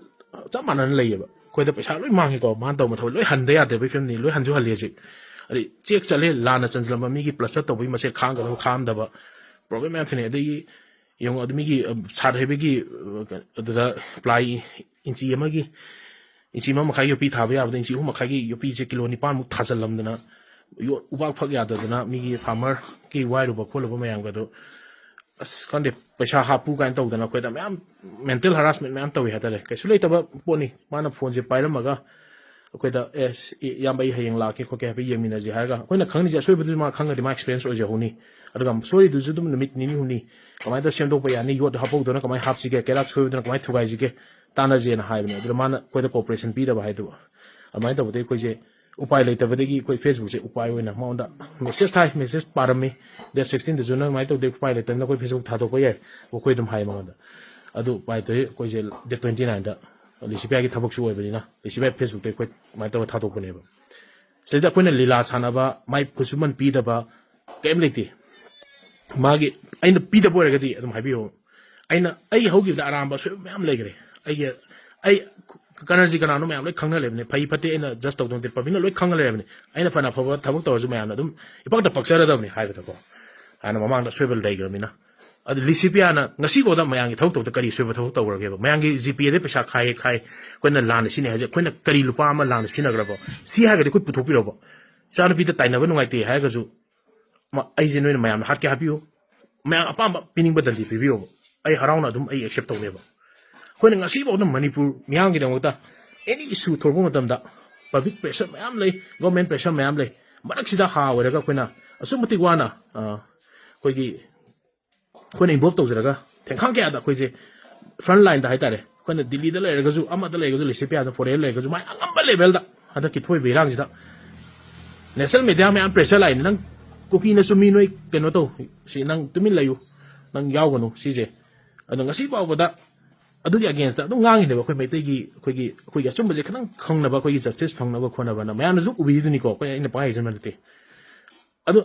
ꯆꯞ ꯃꯥꯟꯅꯅ ꯂꯩꯌꯦꯕ꯫ ꯑꯩꯈꯣꯏꯗ ꯄꯩꯁꯥ ꯂꯣꯏ ꯃꯥꯡꯉꯦꯀꯣ, ꯃꯥꯅ ꯇꯧꯕ ꯊꯕꯛ ꯂꯣꯏ ꯍꯟꯗ ꯌꯥꯗ꯭ꯔꯦ꯫ ꯑꯩꯈꯣꯏ ꯐꯤꯕꯝꯅꯤ, ꯂꯣꯏ ꯍꯟꯁꯨ ꯍꯜꯂꯤ ꯍꯧꯖꯤꯛ꯫ ꯑꯗꯩ ꯆꯦꯛ ꯆꯠꯂꯦ, ꯂꯥꯟꯅ ꯆꯟꯁꯤꯜꯂꯝꯕ ꯃꯤꯒꯤ plaster ꯇꯧꯕꯒꯤ ꯃꯁꯦ ꯈꯥꯡꯒꯗꯕ ꯈꯥꯝꯗꯕ problem ꯃꯌꯥꯝ ꯊꯦꯡꯅꯩ꯫ ꯑꯗꯒꯤ ꯌꯦꯡꯉꯣ, ꯑꯗꯨ ꯃꯤꯒꯤ, ꯑ, ꯁꯥꯠ ꯍꯩꯕꯒꯤ, ꯑ, ꯑꯗꯨꯗ ply ꯏꯟꯆꯤ ꯑꯃꯒꯤ, ꯏꯟꯆꯤ ꯑꯃ ꯃꯈꯥꯏ ꯌꯣꯄꯤ ꯊꯥꯕ ꯌꯥꯕꯗ ꯏꯟꯆꯤ ꯑꯍꯨꯝ ꯃꯈꯥꯏꯒꯤ ꯌꯣꯄꯤꯁꯦ ꯀꯤꯂꯣ ꯅꯤꯄꯥꯟꯃꯨꯛ ꯊꯥꯖꯜꯂꯝꯗꯅ, ꯌꯣꯠ ꯎꯕꯥꯛ ꯐꯛ ꯌꯥꯗꯗꯅ ꯃꯤꯒꯤ farmer ꯒꯤ ꯋꯥꯏꯔꯨꯕ ꯈꯣꯠꯂꯨꯕ ꯃꯌꯥꯝꯒꯗꯣ, ꯑꯁ, ꯈꯪꯗꯦ, ꯄꯩꯁꯥ ꯍꯥꯞꯄꯨ ꯀꯥꯏꯅ ꯇꯧꯗꯅ ꯑꯩꯈꯣꯏꯗ ꯃꯌꯥꯝ mental harassment ꯃꯌꯥꯝ ꯇꯧꯏ ꯍꯥꯏꯇꯥꯔꯦ꯫ ꯀꯩꯁꯨ ꯂꯩꯇꯕ ꯄꯣꯠꯅꯤ꯫ ꯃꯥꯅ phoneꯁꯦ ꯄꯥꯏꯔꯝꯃꯒ ꯑꯩꯈꯣꯏꯗ, "ꯑꯦ, ꯁꯤ, ꯏꯌꯥꯝꯕ, ꯑꯩ ꯍꯌꯦꯡ ꯂꯥꯛꯀꯦ ꯈꯣꯠꯀꯦ ꯍꯥꯏꯐꯦꯠ ꯌꯦꯡꯃꯤꯟꯅꯁꯤ" ꯍꯥꯏꯔꯒ, ꯑꯩꯈꯣꯏꯅ ꯈꯪꯉꯤꯁꯦ ꯑꯁꯣꯏꯕꯗꯨꯗꯤ ꯃꯥ ꯈꯪꯉꯗꯤ ꯃꯥ experience ꯑꯣꯏꯖꯍꯧꯅꯤ꯫ ꯑꯗꯨꯒ ꯁꯣꯏꯔꯤꯗꯨꯁꯨ ꯑꯗꯨꯝ ꯅꯨꯃꯤꯠ ꯅꯤꯅꯤ ꯍꯨꯝꯅꯤ ꯀꯃꯥꯏꯅ ꯇꯧꯔ ꯁꯦꯝꯗꯣꯛꯄ ꯌꯥꯅꯤ, ꯌꯣꯠ ꯍꯥꯞꯍꯧꯗꯅ ꯀꯃꯥꯏꯅ ꯍꯥꯞꯁꯤꯒꯦ, ꯀꯩꯔꯥꯛ ꯁꯣꯏꯕꯗꯨꯅ ꯀꯃꯥꯏꯅ ꯊꯨꯒꯥꯏꯁꯤꯒꯦ, ꯇꯥꯟꯅꯁꯦꯅ ꯍꯥꯏꯕꯅꯦ꯫ ꯑꯗꯨꯗ ꯃꯥꯅ ꯑꯩꯈꯣꯏꯗ cooperation ꯄꯤꯗꯕ ꯍꯥꯏꯗꯨ꯫ ꯑꯗꯨꯃꯥꯏꯅ ꯇꯧꯕꯗꯒꯤ ꯑꯩꯈꯣꯏꯁꯦ ꯎꯄꯥꯏ ꯂꯩꯇꯕꯗꯒꯤ ꯑꯩꯈꯣꯏ Facebookꯁꯦ ꯎꯄꯥꯏ ꯑꯣꯏꯅ ꯃꯉꯣꯟꯗ message ꯊꯥꯏ, message ꯄꯥꯔꯝꯃꯤ꯫ Date sixteenꯗꯁꯨ ꯅꯪ ꯑꯗꯨꯃꯥꯏꯅ ꯇꯧꯗꯦ, ꯎꯄꯥꯏ ꯂꯩꯇꯕꯅꯤꯅ ꯑꯩꯈꯣꯏ Facebook ꯊꯥꯗꯣꯛꯄ ꯌꯥꯏ, ꯑꯩꯈꯣꯏ ꯑꯗꯨꯝ ꯍꯥꯏ ꯃꯉꯣꯟꯗ꯫ ꯑꯗꯨ ꯎꯄꯥꯏ ꯂꯩꯇ꯭ꯔꯦ, ꯑꯩꯈꯣꯏꯁꯦ date twenty nineꯗ ꯂꯤꯁꯤꯄꯤꯌꯥꯒꯤ ꯊꯕꯛꯁꯨ ꯑꯣꯏꯕꯅꯤꯅ ꯂꯤꯁꯤꯄꯤꯌꯥ Facebookꯇ ꯑꯩꯈꯣꯏ ꯑꯗꯨꯃꯥꯏꯅ ꯇꯧꯔꯒ ꯊꯥꯗꯣꯛꯄꯅꯦꯕ꯫ ꯁꯤꯗꯩꯗ ꯑꯩꯈꯣꯏꯅ ꯂꯤꯂꯥ ꯁꯥꯟꯅꯕ, ꯃꯥꯏ ꯈꯨꯠꯁꯨꯃꯟ ꯄꯤꯗꯕ ꯀꯔꯤꯝ ꯂꯩꯇꯦ꯫ ꯃꯥꯒꯤ, ꯑꯩꯅ ꯄꯤꯗꯕ ꯑꯣꯏꯔꯒꯗꯤ ꯑꯗꯨꯝ ꯍꯥꯏꯕꯤꯌꯣ꯫ ꯑꯩꯅ, ꯑꯩ ꯍꯧꯈꯤꯕꯗ ꯑꯔꯥꯟꯕ ꯑꯁꯣꯏꯕ ꯃꯌꯥꯝ ꯂꯩꯈ꯭ꯔꯦ꯫ ꯑꯩꯒꯤ, ꯑꯩ ꯀꯅꯔꯖꯤ ꯀꯅꯥꯅꯣ ꯃꯌꯥꯝ ꯂꯣꯏ ꯈꯪꯅ ꯂꯩꯕꯅꯦ꯫ ꯐꯩ ꯐꯠꯇꯦ ꯑꯩꯅ ꯖꯁ ꯇꯧꯗꯧ ꯅꯠꯇꯦ, ꯄꯕ꯭ꯂꯤꯛꯅ ꯂꯣꯏ ꯈꯪꯅ ꯂꯩꯔꯕꯅꯦ꯫ ꯑꯩꯅ ꯐꯅ ꯑꯐꯕ ꯊꯕꯛ ꯇꯧꯔꯁꯨ ꯃꯌꯥꯝꯅ ꯑꯗꯨꯝ ꯏꯄꯛꯇ ꯄꯛꯆꯔꯗꯕꯅꯤ ꯍꯥꯏꯕꯗꯀꯣ꯫ ꯍꯥꯟꯅ ꯃꯃꯥꯡꯗ ꯑꯁꯣꯏꯕ ꯂꯩꯈ꯭ꯔꯕꯅꯤꯅ꯫ ꯑꯗꯨ ꯂꯤꯁꯤꯄꯤꯌꯥꯅ ꯉꯁꯤꯐꯥꯎꯗ ꯃꯌꯥꯝꯒꯤ ꯊꯕꯛ ꯇꯧꯕꯗ ꯀꯔꯤ ꯑꯁꯣꯏꯕ ꯊꯕꯛ ꯇꯧꯈ꯭ꯔꯒꯦꯕ? ꯃꯌꯥꯝꯒꯤ ꯖꯤꯄꯦꯗ ꯄꯩꯁꯥ ꯈꯥꯏ ꯈꯥꯏ, ꯑꯩꯈꯣꯏꯅ ꯂꯥꯟꯅ ꯁꯤꯖꯤꯟꯅꯩ ꯍꯥꯏꯁꯦ, ꯑꯩꯈꯣꯏꯅ ꯀꯔꯤ ꯂꯨꯄꯥ ꯑꯃ ꯂꯥꯟꯅ ꯁꯤꯖꯤꯟꯅꯈ꯭ꯔꯕꯣ? ꯁꯤ ꯍꯥꯏꯔꯒꯗꯤ ꯑꯩꯈꯣꯏ ꯄꯨꯊꯣꯛꯄꯤꯔꯛꯑꯣꯕ꯫ ꯏꯆꯥꯅꯨꯄꯤꯗ ꯇꯥꯏꯅꯕ ꯅꯨꯡꯉꯥꯏꯇꯦ ꯍꯥꯏꯔꯒꯁꯨ, ꯃ-, ꯑꯩꯁꯦ ꯅꯣꯏꯅ ꯃꯌꯥꯝꯅ ꯍꯥꯠꯀꯦ ꯍꯥꯠꯄꯤꯌꯨ, ꯃꯌꯥꯝ ꯑꯄꯥꯝꯕ ꯄꯤꯅꯤꯡꯕ ꯗꯟꯗꯤ ꯄꯤꯕꯤꯌꯣꯕ, ꯑꯩ ꯍꯔꯥꯎꯅ ꯑꯗꯨꯝ ꯑꯩ ꯑꯦꯛꯁꯦꯞ ꯇꯧꯅꯦꯕ꯫ ꯑꯩꯈꯣꯏꯅ ꯉꯁꯤꯐꯥꯎꯗ ꯃꯅꯤꯄꯨꯔ ꯃꯤꯌꯥꯝꯒꯤꯗꯃꯛꯇ ꯑꯦꯅꯤ ꯏꯁꯨ ꯊꯣꯛꯂꯛꯄ ꯃꯇꯝꯗ ꯄꯕ꯭ꯂꯤꯛ ꯄ꯭ꯔꯦꯁꯔ ꯃꯌꯥꯝ ꯂꯩ, ꯒꯣꯔꯃꯦꯟ ꯄ꯭ꯔꯦꯁꯔ ꯃꯌꯥꯝ ꯂꯩ, ꯃꯔꯛꯁꯤꯗ ꯍꯥ ꯑꯣꯏꯔꯒ ꯑꯩꯈꯣꯏꯅ ꯑꯁꯨꯛ ꯃꯇꯤꯛ ꯋꯥꯅ, ꯑ, ꯑꯩꯈꯣꯏꯒꯤ ꯑꯩꯈꯣꯏꯅ ꯏꯟꯚꯣꯜꯕ ꯇꯧꯖꯔꯒ ꯊꯦꯡꯈꯥꯡ ꯀꯌꯥꯗ ꯑꯩꯈꯣꯏꯁꯦ ꯐ꯭ꯔꯟ ꯂꯥꯏꯟꯗ ꯍꯥꯏꯇꯥꯔꯦ, ꯑꯩꯈꯣꯏꯅ ꯗꯤꯜꯂꯤꯗ ꯂꯩꯔꯒꯁꯨ, ꯑꯃꯗ ꯂꯩꯔꯒꯁꯨ, ꯂꯤꯁꯤꯄꯤꯌꯥꯗ ꯐꯣꯔꯦꯟ ꯂꯩꯔꯒꯁꯨ, ꯃꯥꯏ ꯑꯉꯝꯕ ꯂꯦꯚꯦꯜꯗ ꯍꯟꯗꯛꯀꯤ ꯊꯣꯛꯏꯕ ꯏꯔꯥꯡꯁꯤꯗ ꯅꯦꯁꯅꯦꯜ ꯃꯦꯗꯤꯌꯥ ꯃꯌꯥꯝ ꯄ꯭ꯔꯦꯁꯔ ꯂꯥꯛꯏꯅꯦ, "ꯅꯪ ꯀꯨꯀꯤꯅꯁꯨ ꯃꯤ ꯅꯣꯏ ꯀꯩꯅꯣ ꯇꯧ, ꯁꯤ ꯅꯪ ꯇꯨꯃꯤꯟ ꯂꯩꯌꯨ, ꯅꯪ ꯌꯥꯎꯒꯅꯨ ꯁꯤꯁꯦ"꯫ ꯑꯗꯣ ꯉꯁꯤ ꯐꯥꯎꯕꯗ ꯑꯗꯨꯒꯤ ꯑꯒꯦꯟꯁꯇ ꯑꯗꯨꯝ ꯉꯥꯡꯉꯤꯅꯦꯕ ꯑꯩꯈꯣꯏ ꯃꯩꯇꯩꯒꯤ, ꯑꯩꯈꯣꯏꯒꯤ, ꯑꯩꯈꯣꯏꯒꯤ ꯑꯆꯨꯝꯕꯁꯦ ꯈꯤꯇꯪ ꯈꯪꯅꯕ, ꯑꯩꯈꯣꯏꯒꯤ ꯖꯁꯇꯤꯁ ꯐꯪꯅꯕ ꯈꯣꯠꯅꯕꯅ꯫ ꯃꯌꯥꯝꯅꯁꯨ ꯎꯕꯤꯔꯤꯗꯨꯅꯤꯀꯣ, ꯑꯩꯈꯣꯏ, ꯑꯩꯅ ꯄꯪꯍꯥꯏ ꯍꯥꯏꯖꯟꯕ ꯅꯠꯇꯦ꯫ ꯑꯗꯣ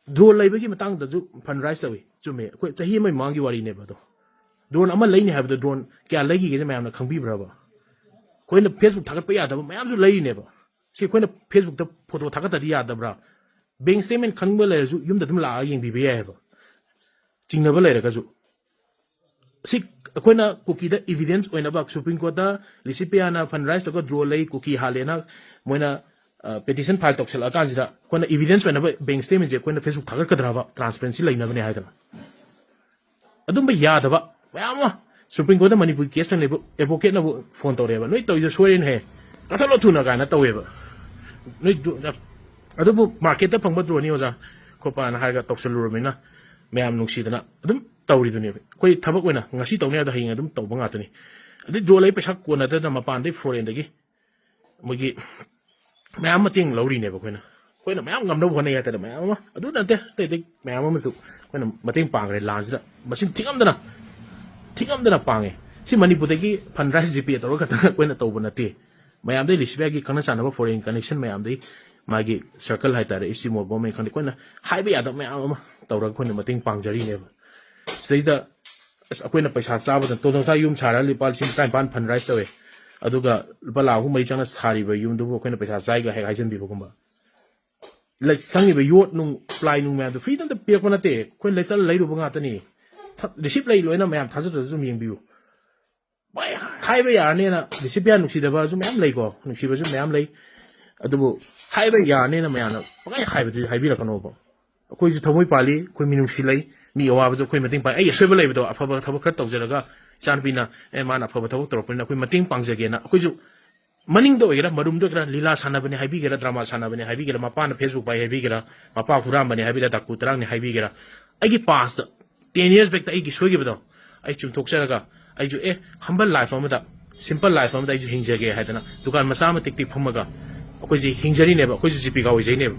ꯗ꯭ꯔꯣꯟ ꯂꯩꯕꯒꯤ ꯃꯇꯥꯡꯗꯁꯨ ꯐꯟ ꯔꯥꯏꯁ ꯇꯧꯏ, ꯆꯨꯝꯃꯦ꯫ ꯑꯩꯈꯣꯏ ꯆꯍꯤ ꯑꯃꯒꯤ ꯃꯃꯥꯡꯒꯤ ꯋꯥꯔꯤꯅꯦꯕ ꯑꯗꯣ꯫ ꯗ꯭ꯔꯣꯟ ꯑꯃ ꯂꯩꯅꯤ ꯍꯥꯏꯕꯗꯣ ꯗ꯭ꯔꯣꯟ ꯀꯌꯥ ꯂꯩꯈꯤꯒꯦꯁꯦ ꯃꯌꯥꯝꯅ ꯈꯪꯕꯤꯕ꯭ꯔꯕ? ꯑꯩꯈꯣꯏꯅ ꯐꯦꯁꯕꯨꯛ ꯊꯥꯒꯠꯄ ꯌꯥꯗꯕ ꯃꯌꯥꯝꯁꯨ ꯂꯩꯔꯤꯅꯦꯕ꯫ ꯁꯤ ꯑꯩꯈꯣꯏꯅ ꯐꯦꯁꯕꯨꯛꯇ ꯐꯣꯇꯣ ꯊꯥꯒꯠꯇꯗꯤ ꯌꯥꯗꯕ꯭ꯔꯥ? ꯕꯦꯡ ꯁ꯭ꯇꯦꯠꯃꯦꯟ ꯈꯪꯅꯤꯡꯕ ꯂꯩꯔꯁꯨ ꯌꯨꯝꯗ ꯑꯗꯨꯝ ꯂꯥꯛꯑꯒ ꯌꯦꯡꯕꯤꯕ ꯌꯥꯏ ꯍꯥꯏꯕ, ꯆꯤꯡꯅꯕ ꯂꯩꯔꯒꯁꯨ꯫ ꯁꯤ ꯑꯩꯈꯣꯏꯅ ꯀꯨꯀꯤꯗ ꯏꯚꯤꯗꯦꯟꯁ ꯑꯣꯏꯅꯕ ꯁꯨꯄ꯭ꯔꯤꯝ ꯀꯣꯔꯠꯇ ꯂꯤꯁꯤꯄꯤꯌꯥꯅ ꯐꯟ ꯔꯥꯏꯁ ꯇꯧꯔꯒ ꯗ꯭ꯔꯣꯟ ꯂꯩ, ꯀꯨꯀꯤ ꯍꯥꯠꯂꯦꯅ ꯃꯣꯏꯅ, ꯑ, ꯄꯦꯇꯤꯁꯟ ꯐꯥꯏꯜ ꯇꯧꯁꯜꯂꯛꯑꯀꯥꯟꯁꯤꯗ ꯑꯩꯈꯣꯏꯅ ꯏꯚꯤꯗꯦꯟꯁ ꯑꯣꯏꯅꯕ ꯕꯦꯡ ꯁ꯭ꯇꯦꯠꯃꯦꯟꯁꯦ ꯑꯩꯈꯣꯏꯅ ꯐꯦꯁꯕꯨꯛ ꯊꯥꯒꯠꯀꯗ꯭ꯔꯕ, ꯇ꯭ꯔꯥꯟꯁꯄꯦꯔꯦꯟꯁꯤ ꯂꯩꯅꯕꯅꯦ ꯍꯥꯏꯗꯅ? ꯑꯗꯨꯝꯕ ꯌꯥꯗꯕ ꯃꯌꯥꯝ ꯑꯃ ꯁꯨꯄ꯭ꯔꯤꯝ ꯀꯣꯔꯠꯇ ꯃꯅꯤꯄꯨꯔꯒꯤ ꯀꯦꯁ ꯆꯪꯂꯤꯕ ꯑꯦꯗꯚꯣꯀꯦꯠꯅꯕꯨ ꯐꯣꯟ ꯇꯧꯔꯛꯑꯦꯕ, "ꯅꯣꯏ ꯇꯧꯔꯤꯗꯣ ꯁꯣꯏꯔꯦꯅꯦꯍꯦ, ꯀꯛꯊꯠꯂꯣ ꯊꯨꯅ" ꯀꯥꯏꯅ ꯇꯧꯋꯦꯕ꯫ ꯅꯣꯏ ꯗꯨ-, ꯑꯗꯨꯕꯨ ꯃꯥꯔꯀꯦꯠꯇ ꯐꯪꯕ ꯗ꯭ꯔꯣꯟꯅꯤ ꯑꯣꯖꯥ ꯈꯣꯠꯄꯅ ꯍꯥꯏꯔꯒ ꯇꯧꯁꯜꯂꯨꯔꯕꯅꯤꯅ ꯃꯌꯥꯝ ꯅꯨꯡꯁꯤꯗꯅ ꯑꯗꯨꯝ ꯇꯧꯔꯤꯗꯨꯅꯦꯕ꯫ ꯑꯩꯈꯣꯏ ꯊꯕꯛ ꯑꯣꯏꯅ ꯉꯁꯤ ꯇꯧꯅꯤ ꯍꯥꯏꯕꯗ ꯍꯌꯦꯡ ꯑꯗꯨꯝ ꯇꯧꯕ ꯉꯥꯛꯇꯅꯤ꯫ ꯑꯗꯩ ꯗ꯭ꯔꯣꯟ ꯂꯩ ꯄꯩꯁꯥ ꯀꯣꯟꯅꯗꯅ ꯃꯄꯥꯟꯗꯩ ꯐꯣꯔꯦꯟꯗꯒꯤ ꯃꯣꯏꯒꯤ ꯃꯌꯥꯝ ꯃꯇꯦꯡ ꯂꯧꯔꯤꯅꯦꯕ ꯑꯩꯈꯣꯏꯅ꯫ ꯑꯩꯈꯣꯏꯅ ꯃꯌꯥꯝ ꯉꯝꯅꯕ ꯍꯣꯠꯅꯩ ꯍꯥꯏꯇꯥꯔꯦ, ꯃꯌꯥꯝ ꯑꯃ꯫ ꯑꯗꯨ ꯅꯠꯇꯦ, ꯑꯇꯩ ꯑꯇꯩ ꯃꯌꯥꯝ ꯑꯃꯁꯨ ꯑꯩꯈꯣꯏꯅ ꯃꯇꯦꯡ ꯄꯥꯡꯈ꯭ꯔꯦ ꯂꯥꯟꯁꯤꯗ, ꯃꯁꯤꯡ ꯊꯤꯉꯝꯗꯅ, ꯊꯤꯉꯝꯗꯅ ꯄꯥꯡꯉꯦ꯫ ꯁꯤ ꯃꯅꯤꯄꯨꯔꯗꯒꯤ ꯐꯟ ꯔꯥꯏꯁ ꯖꯤꯄꯦ ꯇꯧꯔꯒ ꯈꯛꯇꯪ ꯑꯩꯈꯣꯏꯅ ꯇꯧꯕ ꯅꯠꯇꯦ꯫ ꯃꯌꯥꯝꯗꯩ ꯂꯤꯁꯤꯕꯤꯌꯥꯒꯤ ꯈꯪꯅ ꯆꯥꯟꯅꯕ ꯐꯣꯔꯦꯟ ꯀꯅꯦꯛꯁꯟ ꯃꯌꯥꯝꯗꯩ, ꯃꯥꯒꯤ ꯁꯔꯀꯜ ꯍꯥꯏꯇꯥꯔꯦ, ꯏꯁꯇꯤꯃꯣ ꯒꯣꯔꯃꯦꯟ ꯈꯪꯗꯦ, ꯑꯩꯈꯣꯏꯅ ꯍꯥꯏꯕ ꯌꯥꯗꯕ ꯃꯌꯥꯝ ꯑꯃ ꯇꯧꯔꯒ ꯑꯩꯈꯣꯏꯅ ꯃꯇꯦꯡ ꯄꯥꯡꯖꯔꯤꯅꯦꯕ꯫ ꯁꯤꯗꯩꯗ ꯑꯁ, ꯑꯩꯈꯣꯏꯅ ꯄꯩꯁꯥ ꯆꯥꯕꯗ ꯇꯣꯂꯣꯞ ꯆꯥ ꯌꯨꯝ ꯁꯥꯔꯒ ꯂꯨꯄꯥ ꯂꯤꯁꯤꯡ ꯇꯔꯥꯅꯤꯄꯥꯟ ꯐꯟ ꯔꯥꯏꯁ ꯇꯧꯋꯦ꯫ ꯑꯗꯨꯒ ꯂꯨꯄꯥ ꯂꯥꯈ ꯑꯍꯨꯝ ꯃꯔꯤ ꯆꯪꯅ ꯁꯥꯔꯤꯕ ꯌꯨꯝꯗꯨꯕꯨ ꯑꯩꯈꯣꯏꯅ ꯄꯩꯁꯥ ꯆꯥꯏꯒ ꯍꯦꯛ ꯍꯥꯏꯖꯟꯕꯤꯕꯒꯨꯝꯕ꯫ ꯂꯩ-, ꯆꯪꯉꯤꯕ ꯌꯣꯠ ꯅꯨꯡ, ꯄ꯭ꯂꯥꯏ ꯅꯨꯡ ꯃꯌꯥꯝꯗꯣ ꯐ꯭ꯔꯤꯗ ꯑꯝꯇ ꯄꯤꯔꯛꯄ ꯅꯠꯇꯦ, ꯑꯩꯈꯣꯏꯅ ꯂꯩꯆꯠꯂ ꯂꯩꯔꯨꯕ ꯉꯥꯛꯇꯅꯤ꯫ ꯊ-, ꯔꯤꯁꯤꯞ ꯂꯩ ꯂꯣꯏꯅ, ꯃꯌꯥꯝ ꯊꯥꯖꯗ꯭ꯔꯁꯨ ꯑꯗꯨꯝ ꯌꯦꯡꯕꯤꯌꯨ꯫ ꯚꯥꯏ, ꯍꯥꯏꯕ ꯌꯥꯔꯅꯦꯅ ꯔꯤꯁꯤꯞ ꯄꯤꯌꯥ ꯅꯨꯡꯁꯤꯗꯕꯁꯨ ꯃꯌꯥꯝ ꯂꯩꯀꯣ, ꯅꯨꯡꯁꯤꯕꯁꯨ ꯃꯌꯥꯝ ꯂꯩ꯫ ꯑꯗꯨꯕꯨ ꯍꯥꯏꯕ ꯌꯥꯔꯅꯦꯅ ꯃꯌꯥꯝꯅ ꯄꯪꯍꯥꯏ ꯍꯥꯏꯕꯗꯨꯗꯤ ꯍꯥꯏꯕꯤꯔꯛꯀꯅꯣꯕ꯫ ꯑꯩꯈꯣꯏꯁꯨ ꯊꯃꯣꯏ ꯄꯥꯜꯂꯤ, ꯑꯩꯈꯣꯏ ꯃꯤꯅꯨꯡꯁꯤ ꯂꯩ, ꯃꯤ ꯑꯋꯥꯕꯁꯨ ꯑꯩꯈꯣꯏ ꯃꯇꯦꯡ ꯄꯥꯡ-, ꯑꯩ ꯑꯁꯣꯏꯕ ꯂꯩꯕꯗꯣ, ꯑꯐꯕ ꯊꯕꯛ ꯈꯔ ꯇꯧꯖꯔꯒ ꯏꯆꯥꯅꯨꯄꯤꯅ, "ꯑꯦ, ꯃꯥꯅ ꯑꯐꯕ ꯊꯕꯛ ꯇꯧꯔꯛꯄꯅꯤꯅ ꯑꯩꯈꯣꯏ ꯃꯇꯦꯡ ꯄꯥꯡꯖꯒꯦꯅ" ꯑꯩꯈꯣꯏꯁꯨ ꯃꯅꯤꯡꯗ ꯑꯣꯏꯒꯦꯔꯥ, ꯃꯔꯨꯝꯗ ꯑꯣꯏꯒꯦꯔꯥ, ꯂꯤꯂꯥ ꯁꯥꯟꯅꯕꯅꯦ ꯍꯥꯏꯕꯤꯒꯦꯔꯥ, ꯗ꯭ꯔꯃꯥ ꯁꯥꯟꯅꯕꯅꯦ ꯍꯥꯏꯕꯤꯒꯦꯔꯥ, ꯃꯄꯥꯅ Facebook ꯄꯥꯏ ꯍꯥꯏꯕꯤꯒꯦꯔꯥ, ꯃꯄꯥ ꯍꯨꯔꯥꯟꯕꯅꯦ ꯍꯥꯏꯕꯤꯒꯦꯔꯥ, ꯗꯥꯀꯨ ꯇꯔꯥꯡꯅꯦ ꯍꯥꯏꯕꯤꯒꯦꯔꯥ, ꯑꯩꯒꯤ past ten years backꯇ ꯑꯩꯒꯤ ꯁꯣꯏꯈꯤꯕꯗꯣ ꯑꯩ ꯆꯨꯝꯊꯣꯛꯆꯔꯒ, ꯑꯩꯁꯨ, ꯑꯦ, humble life ꯑꯃꯗ, simple life ꯑꯃꯗ ꯑꯩꯁꯨ ꯍꯤꯡꯖꯒꯦ ꯍꯥꯏꯗꯅ ꯗꯨꯀꯥꯟ ꯃꯆꯥ ꯑꯃ ꯇꯤꯛ ꯇꯤꯛ ꯐꯝꯃꯒ ꯑꯩꯈꯣꯏꯁꯦ ꯍꯤꯡꯖꯔꯤꯅꯦꯕ, ꯑꯩꯈꯣꯏꯁꯨ ꯖꯤꯄꯤꯀꯥ ꯑꯣꯏꯖꯩꯅꯦꯕ꯫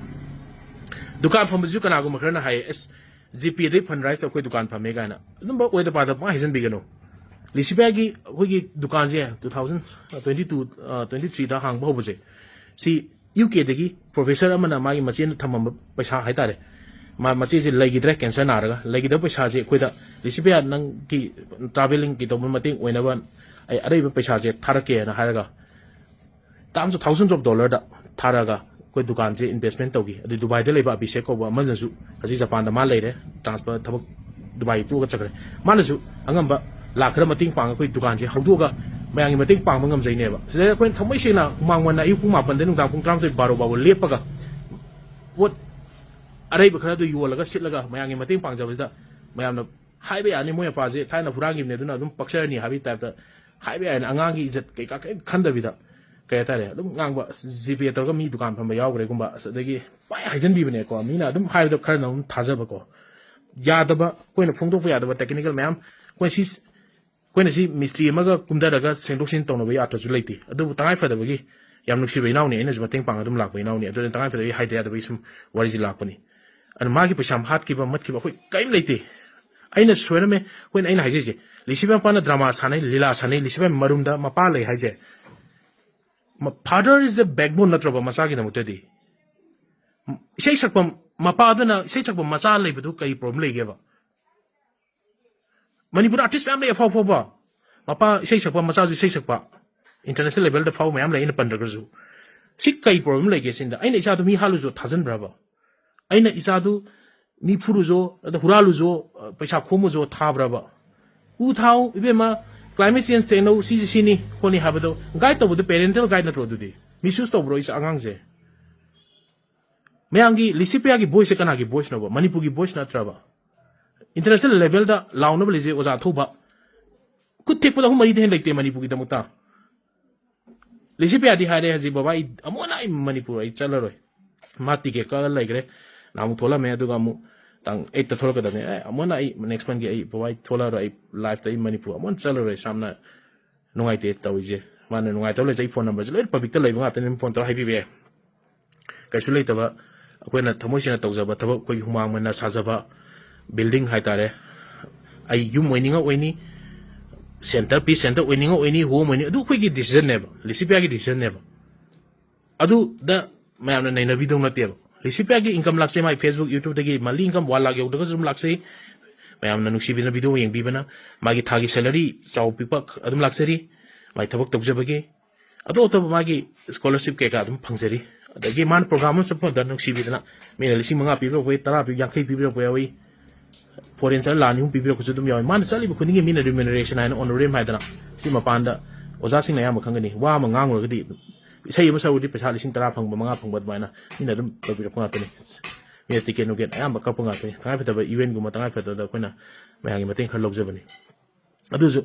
ꯗꯨꯀꯥꯟ ꯐꯝꯕꯁꯤꯁꯨ ꯀꯅꯥꯒꯨꯝꯕ ꯈꯔꯅ ꯍꯥꯏꯌꯦ, "ꯑꯁ, ꯖꯤꯄꯤꯗꯩ fund raise ꯇꯧ ꯑꯩꯈꯣꯏ ꯗꯨꯀꯥꯟ ꯐꯝꯃꯦ" ꯀꯥꯏꯅ꯫ ꯑꯗꯨꯝꯕ ꯑꯣꯏꯗ ꯄꯥꯗ ꯄꯪꯍꯥꯏ ꯍꯥꯏꯖꯟꯕꯤꯒꯅꯨ꯫ ꯂꯤꯁꯤꯕꯤꯌꯥꯒꯤ ꯑꯩꯈꯣꯏꯒꯤ ꯗꯨꯀꯥꯟꯁꯦ two thousand twenty two, ꯑ, twenty three ꯗ ꯍꯥꯡꯕ ꯍꯧꯕꯁꯦ, ꯁꯤ ꯌꯨ ꯀꯦꯗꯒꯤ professor ꯑꯃꯅ ꯃꯥꯒꯤ ꯃꯆꯦꯅ ꯊꯝꯃꯝꯕ ꯄꯩꯁꯥ ꯍꯥꯏꯇꯥꯔꯦ, ꯃꯥ ꯃꯆꯦꯁꯦ ꯂꯩꯈꯤꯗ꯭ꯔꯦ, cancer ꯅꯥꯔꯒ꯫ ꯂꯩꯈꯤꯗꯕ ꯄꯩꯁꯥꯁꯦ ꯑꯩꯈꯣꯏꯗ, "ꯂꯤꯁꯤꯕꯤꯌꯥ, ꯅꯪꯒꯤ travelling ꯀꯤ ꯇꯧꯕ ꯃꯇꯦꯡ ꯑꯣꯏꯅꯕ ꯑꯩ ꯑꯔꯩꯕ ꯄꯩꯁꯥꯁꯦ ꯊꯥꯔꯛꯀꯦꯅ" ꯍꯥꯏꯔꯒ, tens of thousands of dollarꯗ ꯊꯥꯔꯒ ꯑꯩꯈꯣꯏ ꯗꯨꯀꯥꯟꯁꯦ investment ꯇꯧꯈꯤ꯫ ꯑꯗꯨ ꯗꯨꯕꯥꯏꯗ ꯂꯩꯕ ꯑꯕꯤꯁꯦꯛ ꯀꯧꯕ ꯑꯃꯅꯁꯨ, ꯍꯧꯖꯤꯛ ꯖꯄꯥꯟꯗ ꯃꯥ ꯂꯩꯔꯦ, transfer ꯊꯕꯛ ꯗꯨꯕꯥꯏ ꯇꯣꯛꯑꯒ ꯆꯠꯈ꯭ꯔꯦ꯫ ꯃꯥꯅꯁꯨ ꯑꯉꯝꯕ ꯂꯥꯛ ꯈꯔ ꯃꯇꯦꯡ ꯄꯥꯡꯉꯒ ꯑꯩꯈꯣꯏ ꯗꯨꯀꯥꯟꯁꯦ ꯍꯧꯗꯣꯛꯑꯒ ꯃꯌꯥꯝꯒꯤ ꯃꯇꯦꯡ ꯄꯥꯡꯕ ꯉꯝꯖꯩꯅꯦꯕ꯫ ꯁꯤꯗ ꯑꯩꯈꯣꯏꯅ ꯊꯃꯣꯏ ꯁꯦꯡꯅ ꯍꯨꯃꯥꯡ ꯃꯟꯅ ꯑꯌꯨꯛ ꯄꯨꯡ ꯃꯥꯄꯟꯗꯩ ꯅꯨꯡꯗꯥꯡ ꯄꯨꯡ ꯇꯔꯥꯃꯥꯊꯣꯏ ꯕꯥꯔꯣ ꯐꯥꯎꯕ ꯂꯦꯞꯄꯒ ꯄꯣꯠ ꯑꯔꯩꯕ ꯈꯔ ꯑꯗꯨ ꯌꯣꯜꯂꯒ ꯁꯤꯠꯂꯒ ꯃꯌꯥꯝꯒꯤ ꯃꯇꯦꯡ ꯄꯥꯡꯖꯕꯁꯤꯗ ꯃꯌꯥꯝꯅ ꯍꯥꯏꯕ ꯌꯥꯅꯤ, "ꯃꯣꯏ ꯃꯄꯥꯁꯦ ꯊꯥꯏꯅ ꯍꯨꯔꯥꯟꯈꯤꯕꯅꯦ, ꯑꯗꯨꯅ ꯑꯗꯨꯝ ꯄꯛꯆꯔꯅꯤ" ꯍꯥꯏꯕꯒꯤ typeꯇ ꯍꯥꯏꯕ ꯌꯥꯏꯅ, ꯑꯉꯥꯡꯒꯤ ꯏꯖꯠ ꯀꯩꯀꯥ ꯀꯔꯤꯝ ꯈꯟꯗꯕꯤꯗ, ꯀꯩ ꯍꯥꯏꯇꯥꯔꯦ, ꯑꯗꯨꯝ ꯉꯥꯡꯕ, "ꯑꯁ, ꯖꯤꯄꯦ ꯇꯧꯔꯒ ꯃꯤ ꯗꯨꯀꯥꯟ ꯐꯝꯕ ꯌꯥꯎꯈ꯭ꯔꯦꯒꯨꯝꯕ", ꯑꯁ, ꯑꯗꯒꯤ ꯄꯥꯏ ꯍꯥꯏꯖꯟꯕꯤꯕꯅꯦꯀꯣ, ꯃꯤꯅ ꯑꯗꯨꯝ ꯍꯥꯏꯕꯗꯣ ꯈꯔꯅ ꯑꯗꯨꯝ ꯊꯥꯖꯕꯀꯣ, ꯌꯥꯗꯕ, ꯑꯩꯈꯣꯏꯅ ꯐꯣꯡꯗꯣꯛꯄ ꯌꯥꯗꯕ technical ꯃꯌꯥꯝ, ꯑꯩꯈꯣꯏ ꯁꯤ, ꯑꯩꯈꯣꯏꯅ ꯁꯤ ꯃꯤꯁꯇ꯭ꯔꯤ ꯑꯃꯒ ꯀꯨꯝꯊꯔꯒ ꯁꯦꯡꯗꯣꯛ ꯁꯦꯡꯖꯤꯟ ꯇꯧꯅꯕꯒꯤ ꯑꯥꯔꯊꯁꯨ ꯂꯩꯇꯦ꯫ ꯑꯗꯨꯕꯨ ꯇꯉꯥꯏ ꯐꯗꯕꯒꯤ ꯌꯥꯝ ꯅꯨꯡꯁꯤꯕ ꯏꯅꯥꯎꯅꯤ, ꯑꯩꯅꯁꯨ ꯃꯇꯦꯡ ꯄꯥꯡꯉ ꯑꯗꯨꯝ ꯂꯥꯛꯄ ꯏꯅꯥꯎꯅꯤ, ꯑꯗꯨꯅ ꯇꯉꯥꯏ ꯐꯗꯕꯒꯤ ꯍꯥꯏꯗ ꯌꯥꯗꯕꯒꯤ ꯁꯨꯝ ꯋꯥꯔꯤꯁꯤ ꯂꯥꯛꯄꯅꯤ꯫ ꯑꯗꯨ ꯃꯥꯒꯤ ꯄꯩꯁꯥ ꯍꯥꯠꯈꯤꯕ, ꯃꯠꯈꯤꯕ ꯑꯩꯈꯣꯏ ꯀꯔꯤꯝ ꯂꯩꯇꯦ꯫ ꯑꯩꯅ ꯁꯣꯏꯔꯝꯃꯦ꯫ ꯑꯩꯈꯣꯏꯅ, ꯑꯩꯅ ꯍꯥꯏꯖꯩꯁꯦ, ꯂꯤꯁꯤꯕꯥꯏ ꯃꯄꯥꯅ ꯗ꯭ꯔꯃꯥ ꯁꯥꯟꯅꯩ, ꯂꯤꯂꯥ ꯁꯥꯟꯅꯩ, ꯂꯤꯁꯤꯕꯥꯏ ꯃꯔꯨꯝꯗ ꯃꯄꯥ ꯂꯩ ꯍꯥꯏꯁꯦ, ꯃ-, father is the backbone ꯅꯠꯇ꯭ꯔꯕ ꯃꯆꯥꯒꯤꯗꯃꯛꯇꯗꯤ? ꯏꯁꯩ ꯁꯛꯄ ꯃꯄꯥꯗꯨꯅ ꯏꯁꯩ ꯁꯛꯄ ꯃꯆꯥ ꯂꯩꯕꯗꯨ ꯀꯔꯤ problem ꯂꯩꯒꯦꯕ? ꯃꯅꯤꯄꯨꯔ artist ꯃꯌꯥꯝ ꯂꯩ ꯑꯐꯥꯎ ꯑꯐꯥꯎꯕ, ꯃꯄꯥ ꯏꯁꯩ ꯁꯛꯄ, ꯃꯆꯥꯁꯨ ꯏꯁꯩ ꯁꯛꯄ꯫ International levelꯗ ꯐꯥꯎꯕ ꯃꯌꯥꯝ ꯂꯩ, ꯑꯩꯅ ꯄꯟꯗ꯭ꯔꯒꯁꯨ꯫ ꯁꯤ ꯀꯩ problem ꯂꯩꯒꯦ ꯁꯤꯅꯤꯗ? ꯑꯩꯅ ꯏꯆꯥꯗꯨ ꯃꯤ ꯍꯥꯠꯂꯨꯁꯨ ꯊꯥꯖꯟꯕ꯭ꯔꯕ? ꯑꯩꯅ ꯏꯆꯥꯗꯨ ꯃꯤ ꯐꯨꯔꯨꯁꯨ, ꯑꯗ ꯍꯨꯔꯥꯜꯂꯨꯁꯨ, ꯑ, ꯄꯩꯁꯥ ꯈꯣꯝꯃꯨꯁꯨ ꯊꯥꯕ꯭ꯔꯕ? ꯎ ꯊꯥꯎ, ꯏꯕꯦꯝꯃ, climate change ꯊꯦꯡꯅꯧ, ꯁꯤꯁꯤ ꯁꯤꯅꯤ, ꯈꯣꯠꯅꯤ ꯍꯥꯏꯕꯗꯣ guide ꯇꯧꯕꯗꯣ parental guide ꯅꯠꯇ꯭ꯔꯣ ꯑꯗꯨꯗꯤ? Misuse ꯇꯧꯕ꯭ꯔꯣ ꯏꯆꯥ ꯑꯉꯥꯡꯁꯦ? ꯃꯌꯥꯝꯒꯤ ꯂꯤꯁꯤꯄ꯭ꯔꯤꯌꯥꯒꯤ voiceꯁꯦ ꯀꯅꯥꯒꯤ voiceꯅꯣꯕ? ꯃꯅꯤꯄꯨꯔꯒꯤ voice ꯅꯠꯇ꯭ꯔꯕ? International levelꯗ ꯂꯥꯎꯅꯕ ꯂꯩꯖꯩ ꯑꯣꯖꯥ ꯑꯊꯧꯕ꯫ ꯈꯨꯠ ꯊꯦꯛꯄꯗ ꯑꯍꯨꯝ ꯃꯔꯤꯗ ꯍꯦꯟꯅ ꯂꯩꯇꯦ ꯃꯅꯤꯄꯨꯔꯒꯤꯗꯃꯛꯇ꯫ ꯂꯤꯁꯤꯄ꯭ꯔꯤꯌꯥꯗꯤ ꯍꯥꯏꯔꯦ ꯍꯧꯖꯤꯛ, "ꯕꯕꯥ, ꯑꯩ ꯑꯃꯨꯛ ꯍꯟꯅ ꯑꯩ ꯃꯅꯤꯄꯨꯔ ꯑꯩ ꯆꯠꯂꯔꯣꯏ"꯫ ꯃꯥ ticket ꯀꯛꯑ ꯂꯩꯈ꯭ꯔꯦ꯫ ꯅꯍꯥꯟꯃꯨꯛ ꯊꯣꯛꯂꯝꯃꯦ, ꯑꯗꯨꯒ ꯑꯃꯨꯛ ꯇꯥꯡ eightꯇ ꯊꯣꯛꯂꯛꯀꯗꯕꯅꯦ꯫ "ꯑꯦ, ꯑꯃꯨꯛ ꯍꯟꯅ ꯑꯩ next monthꯀꯤ ꯑꯩ, ꯕꯕꯥ, ꯑꯩ ꯊꯣꯛꯂꯛꯑꯔꯣꯏ, ꯑꯩ lifeꯇ ꯑꯩ ꯃꯅꯤꯄꯨꯔ ꯑꯃꯨꯛ ꯍꯟꯅ ꯆꯠꯂꯔꯣꯏ, ꯌꯥꯝꯅ ꯅꯨꯡꯉꯥꯏꯇꯦ ꯇꯧꯔꯤꯁꯦ"꯫ ꯃꯥꯅ ꯅꯨꯡꯉꯥꯏꯇꯕ ꯂꯩꯇꯦ, ꯑꯩ phone numberꯁꯦ ꯂꯣꯏꯅ publicꯇ ꯂꯩꯕ ꯉꯥꯛꯇꯅꯤ, ꯑꯗꯨꯝ phone ꯇꯧꯔ ꯍꯥꯏꯕꯤꯕ ꯌꯥꯏ꯫ ꯀꯩꯁꯨ ꯂꯩꯇꯕ, ꯑꯩꯈꯣꯏꯅ ꯊꯃꯣꯏ ꯁꯦꯡꯅ ꯇꯧꯖꯕ ꯊꯕꯛ, ꯑꯩꯈꯣꯏꯒꯤ ꯍꯨꯃꯥꯡ ꯃꯟꯅ ꯁꯥꯖꯕ building ꯍꯥꯏꯇꯥꯔꯦ, ꯑꯩ ꯌꯨꯝ ꯑꯣꯏꯅꯤꯡꯉ ꯑꯣꯏꯅꯤ, centre, peace centre ꯑꯣꯏꯅꯤꯡꯉ ꯑꯣꯏꯅꯤ, home ꯑꯣꯏꯅꯤ, ꯑꯗꯨ ꯑꯩꯈꯣꯏꯒꯤ decisionꯅꯦꯕ, ꯂꯤꯁꯤꯄ꯭ꯔꯤꯌꯥꯒꯤ decisionꯅꯦꯕ꯫ ꯑꯗꯨꯗ ꯃꯌꯥꯝꯅ ꯅꯩꯅꯕꯤꯗꯧ ꯅꯠꯇꯦꯕ꯫ ꯂꯤꯁꯤꯄ꯭ꯔꯤꯌꯥꯒꯤ income ꯂꯥꯛꯆꯩ, ꯃꯥꯏ Facebook, YouTubeꯇꯒꯤ monthly income one lakh ꯌꯧꯗ꯭ꯔꯒꯁꯨ ꯑꯗꯨꯝ ꯂꯥꯛꯆꯩ꯫ ꯃꯌꯥꯝꯅ ꯅꯨꯡꯁꯤꯕꯤꯗꯨꯅ video ꯌꯦꯡꯕꯤꯕꯅ, ꯃꯥꯒꯤ ꯊꯥꯒꯤ salary ꯆꯥꯎ ꯄꯤꯛꯄ ꯑꯗꯨꯝ ꯂꯥꯛꯆꯔꯤ, ꯃꯥꯏ ꯊꯕꯛ ꯇꯧꯖꯕꯒꯤ꯫ ꯑꯇꯣꯞ ꯑꯇꯣꯞꯄ ꯃꯥꯒꯤ scholarship ꯀꯩꯀꯥ ꯑꯗꯨꯝ ꯐꯪꯖꯔꯤ꯫ ꯑꯗꯒꯤ ꯃꯥꯅ program ꯑꯃ ꯆꯠꯄ ꯃꯇꯝꯗ ꯅꯨꯡꯁꯤꯕꯤꯗꯅ ꯃꯤꯅ ꯂꯤꯁꯤꯡ ꯃꯉꯥ ꯄꯤꯕꯤꯔꯛꯄ ꯌꯥꯎꯏ, ꯇꯔꯥ ꯄꯤ, ꯌꯥꯡꯈꯩ ꯄꯤꯕꯤꯔꯛꯄ ꯌꯥꯎꯏ, foreign ꯆꯠꯂ ꯂꯥꯛ ꯑꯅꯤ ꯑꯍꯨꯝ ꯄꯤꯕꯤꯔꯛꯄꯁꯨ ꯑꯗꯨꯝ ꯌꯥꯎꯏ꯫ ꯃꯥꯅ ꯆꯠꯂꯤꯕ ꯈꯨꯗꯤꯡꯒꯤ ꯃꯤꯅ remuneration ꯍꯥꯏꯅ honorarium ꯍꯥꯏꯗꯅ ꯁꯤ ꯃꯄꯥꯟꯗ ꯑꯣꯖꯥꯁꯤꯡꯅ ꯑꯌꯥꯝꯕ ꯈꯪꯒꯅꯤ꯫ ꯋꯥ ꯑꯃ ꯉꯥꯡꯂꯨꯔꯒꯗꯤ ꯏꯁꯩ ꯑꯃ ꯁꯛꯎꯔꯗꯤ ꯄꯩꯁꯥ ꯂꯤꯁꯤꯡ ꯇꯔꯥ ꯐꯪꯕ, ꯃꯉꯥ ꯐꯪꯕ ꯑꯗꯨꯃꯥꯏꯅ ꯃꯤꯅ ꯑꯗꯨꯝ ꯇꯧꯕꯤꯔꯛꯄ ꯉꯥꯛꯇꯅꯤ꯫ ꯃꯤꯅ ticket ꯅꯨꯡꯀꯦꯠ ꯑꯌꯥꯝꯕ ꯀꯛꯄ ꯉꯥꯛꯇꯅꯤ꯫ ꯇꯉꯥꯏ ꯐꯗꯕ eventꯒꯨꯝꯕ ꯇꯉꯥꯏ ꯐꯗꯕꯗ ꯑꯩꯈꯣꯏꯅ ꯃꯌꯥꯝꯒꯤ ꯃꯇꯦꯡ ꯈꯔ ꯂꯧꯖꯕꯅꯤ꯫ ꯑꯗꯨꯁꯨ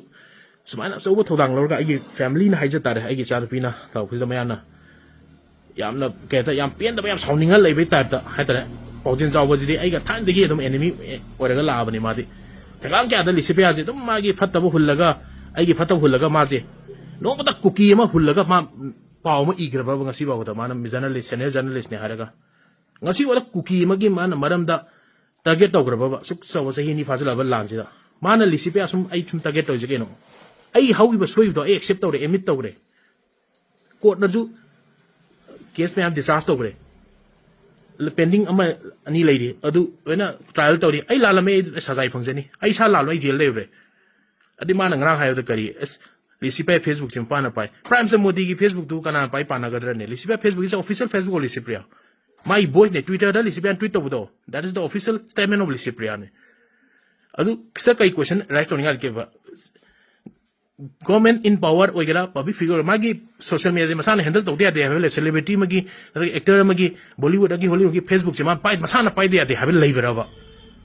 ꯁꯨꯃꯥꯏꯅ ꯑꯆꯧꯕ ꯊꯧꯗꯥꯡ ꯂꯧꯔꯒ ꯑꯩꯒꯤ familyꯅ ꯍꯥꯏꯖ ꯇꯥꯔꯦ, ꯑꯩꯒꯤ ꯏꯆꯥꯅꯨꯄꯤꯅ ꯇꯧꯔꯛꯄꯁꯤꯗ ꯃꯌꯥꯝꯅ ꯌꯥꯝꯅ ꯀꯩ ꯍꯥꯏꯇꯥꯔꯦ, ꯌꯥꯝ ꯄꯦꯟꯗꯕ, ꯌꯥꯝ ꯁꯥꯎꯅꯤꯡꯉ ꯂꯩꯕꯩ typeꯇ ꯍꯥꯏꯇꯥꯔꯦ꯫ ꯄꯥꯎꯖꯦꯟ ꯆꯥꯎꯕꯁꯤꯗꯤ ꯑꯩꯒ ꯊꯥꯏꯅꯗꯒꯤ ꯑꯗꯨꯝ enemy ꯑꯣꯏꯔꯒ ꯂꯥꯛꯑꯕꯅꯤ꯫ ꯃꯥꯗꯤ ꯊꯦꯡꯒꯥꯡ ꯀꯌꯥꯗ ꯂꯤꯁꯤꯄ꯭ꯔꯤꯌꯥꯁꯦ ꯑꯗꯨꯝ ꯃꯥꯒꯤ ꯐꯠꯇꯕ ꯍꯨꯜꯂꯒ, ꯑꯩꯒꯤ ꯐꯠꯇꯕ ꯍꯨꯜꯂꯒ ꯃꯥꯁꯦ ꯅꯣꯡꯃꯇ ꯀꯨꯀꯤ ꯑꯃ ꯍꯨꯜꯂꯒ ꯃꯥ ꯄꯥꯎ ꯑꯃ ꯏꯈ꯭ꯔꯕꯕ ꯉꯁꯤ ꯐꯥꯎꯕꯗ? ꯃꯥꯅ journalist, senior journalistꯅꯦ ꯍꯥꯏꯔꯒ ꯉꯁꯤ ꯐꯥꯎꯗ ꯀꯨꯀꯤ ꯑꯃꯒꯤ ꯃꯥꯅ ꯃꯔꯝꯗ target ꯇꯧꯈ꯭ꯔꯕꯕ? ꯑꯁꯨꯛ ꯆꯥꯎꯕ ꯆꯍꯤ ꯑꯅꯤ ꯐꯥꯖꯤꯜꯂꯛꯑꯕ ꯂꯥꯟꯁꯤꯗ ꯃꯥꯅ ꯂꯤꯁꯤꯄ꯭ꯔꯤꯌꯥ ꯁꯨꯝ, ꯑꯩ ꯁꯨꯝ target ꯇꯧꯔꯤꯁꯦ ꯀꯩꯅꯣ? ꯑꯩ ꯍꯧꯈꯤꯕ ꯁꯣꯏꯕꯗꯣ ꯑꯩ accept ꯇꯧꯔꯦ, admit ꯇꯧꯔꯦ꯫ Courtꯅꯁꯨ case ꯃꯌꯥꯝ discharge ꯇꯧꯈ꯭ꯔꯦ꯫ Pending ꯑꯃ ꯑꯅꯤ ꯂꯩꯔꯤ, ꯑꯗꯨ ꯂꯣꯏꯅ trial ꯇꯧꯔꯤ꯫ ꯑꯩ ꯂꯥꯜꯂꯝꯃꯦ, ꯑꯩ ꯁꯖꯥꯏ ꯐꯪꯖꯅꯤ꯫ ꯑꯩ ꯏꯁꯥ ꯂꯥꯜꯂꯣ, ꯑꯩ jail ꯂꯩꯔꯨꯔꯦ꯫ ꯑꯗꯩ ꯃꯥꯅ ꯉꯔꯥꯡ ꯍꯥꯏꯕꯗ ꯀꯔꯤ, ꯑꯁ, ꯂꯤꯁꯤꯄ꯭ꯔꯤꯌꯥ Facebook ꯁꯦ ꯃꯄꯥꯅ ꯄꯥꯏ꯫ Prime Minister ꯃꯣꯗꯤꯒꯤ Facebook ꯇꯨ ꯀꯅꯥꯅ ꯄꯥꯏ ꯄꯥꯟꯅꯒꯗ꯭ꯔꯅꯦ? Licypriya Facebook is official Facebook of Licypriya. My voice ꯅꯦ, Twitter ꯗ ꯂꯤꯁꯤꯄ꯭ꯔꯤꯌꯥꯅ tweet ꯇꯧꯕꯗꯣ, that is the official statement of ꯂꯤꯁꯤꯄ꯭ꯔꯤꯌꯥꯅꯦ꯫ ꯑꯗꯨ ꯁꯤꯗ ꯀꯩ question raise ꯇꯧꯅꯤꯡꯉꯥꯏ ꯂꯩꯒꯦꯕ? Government in power ꯑꯣꯏꯒꯦꯔꯥ, public figure ꯑꯣꯏꯒꯦꯔꯥ, ꯃꯥꯒꯤ social media ꯗꯤ ꯃꯁꯥꯅ handle ꯇꯧꯗ ꯌꯥꯗꯦ ꯍꯥꯏꯕ ꯂꯩ꯫ Celebrity ꯑꯃꯒꯤ, ꯅꯠꯇ꯭ꯔꯒ actor ꯑꯃꯒꯤ, Bollywood ꯒꯤ, Hollywood ꯒꯤ Facebook ꯁꯦ ꯃꯥ ꯄꯥꯏ-, ꯃꯁꯥꯅ ꯄꯥꯏꯗ ꯌꯥꯗꯦ ꯍꯥꯏꯕ ꯂꯩꯕ꯭ꯔꯕ?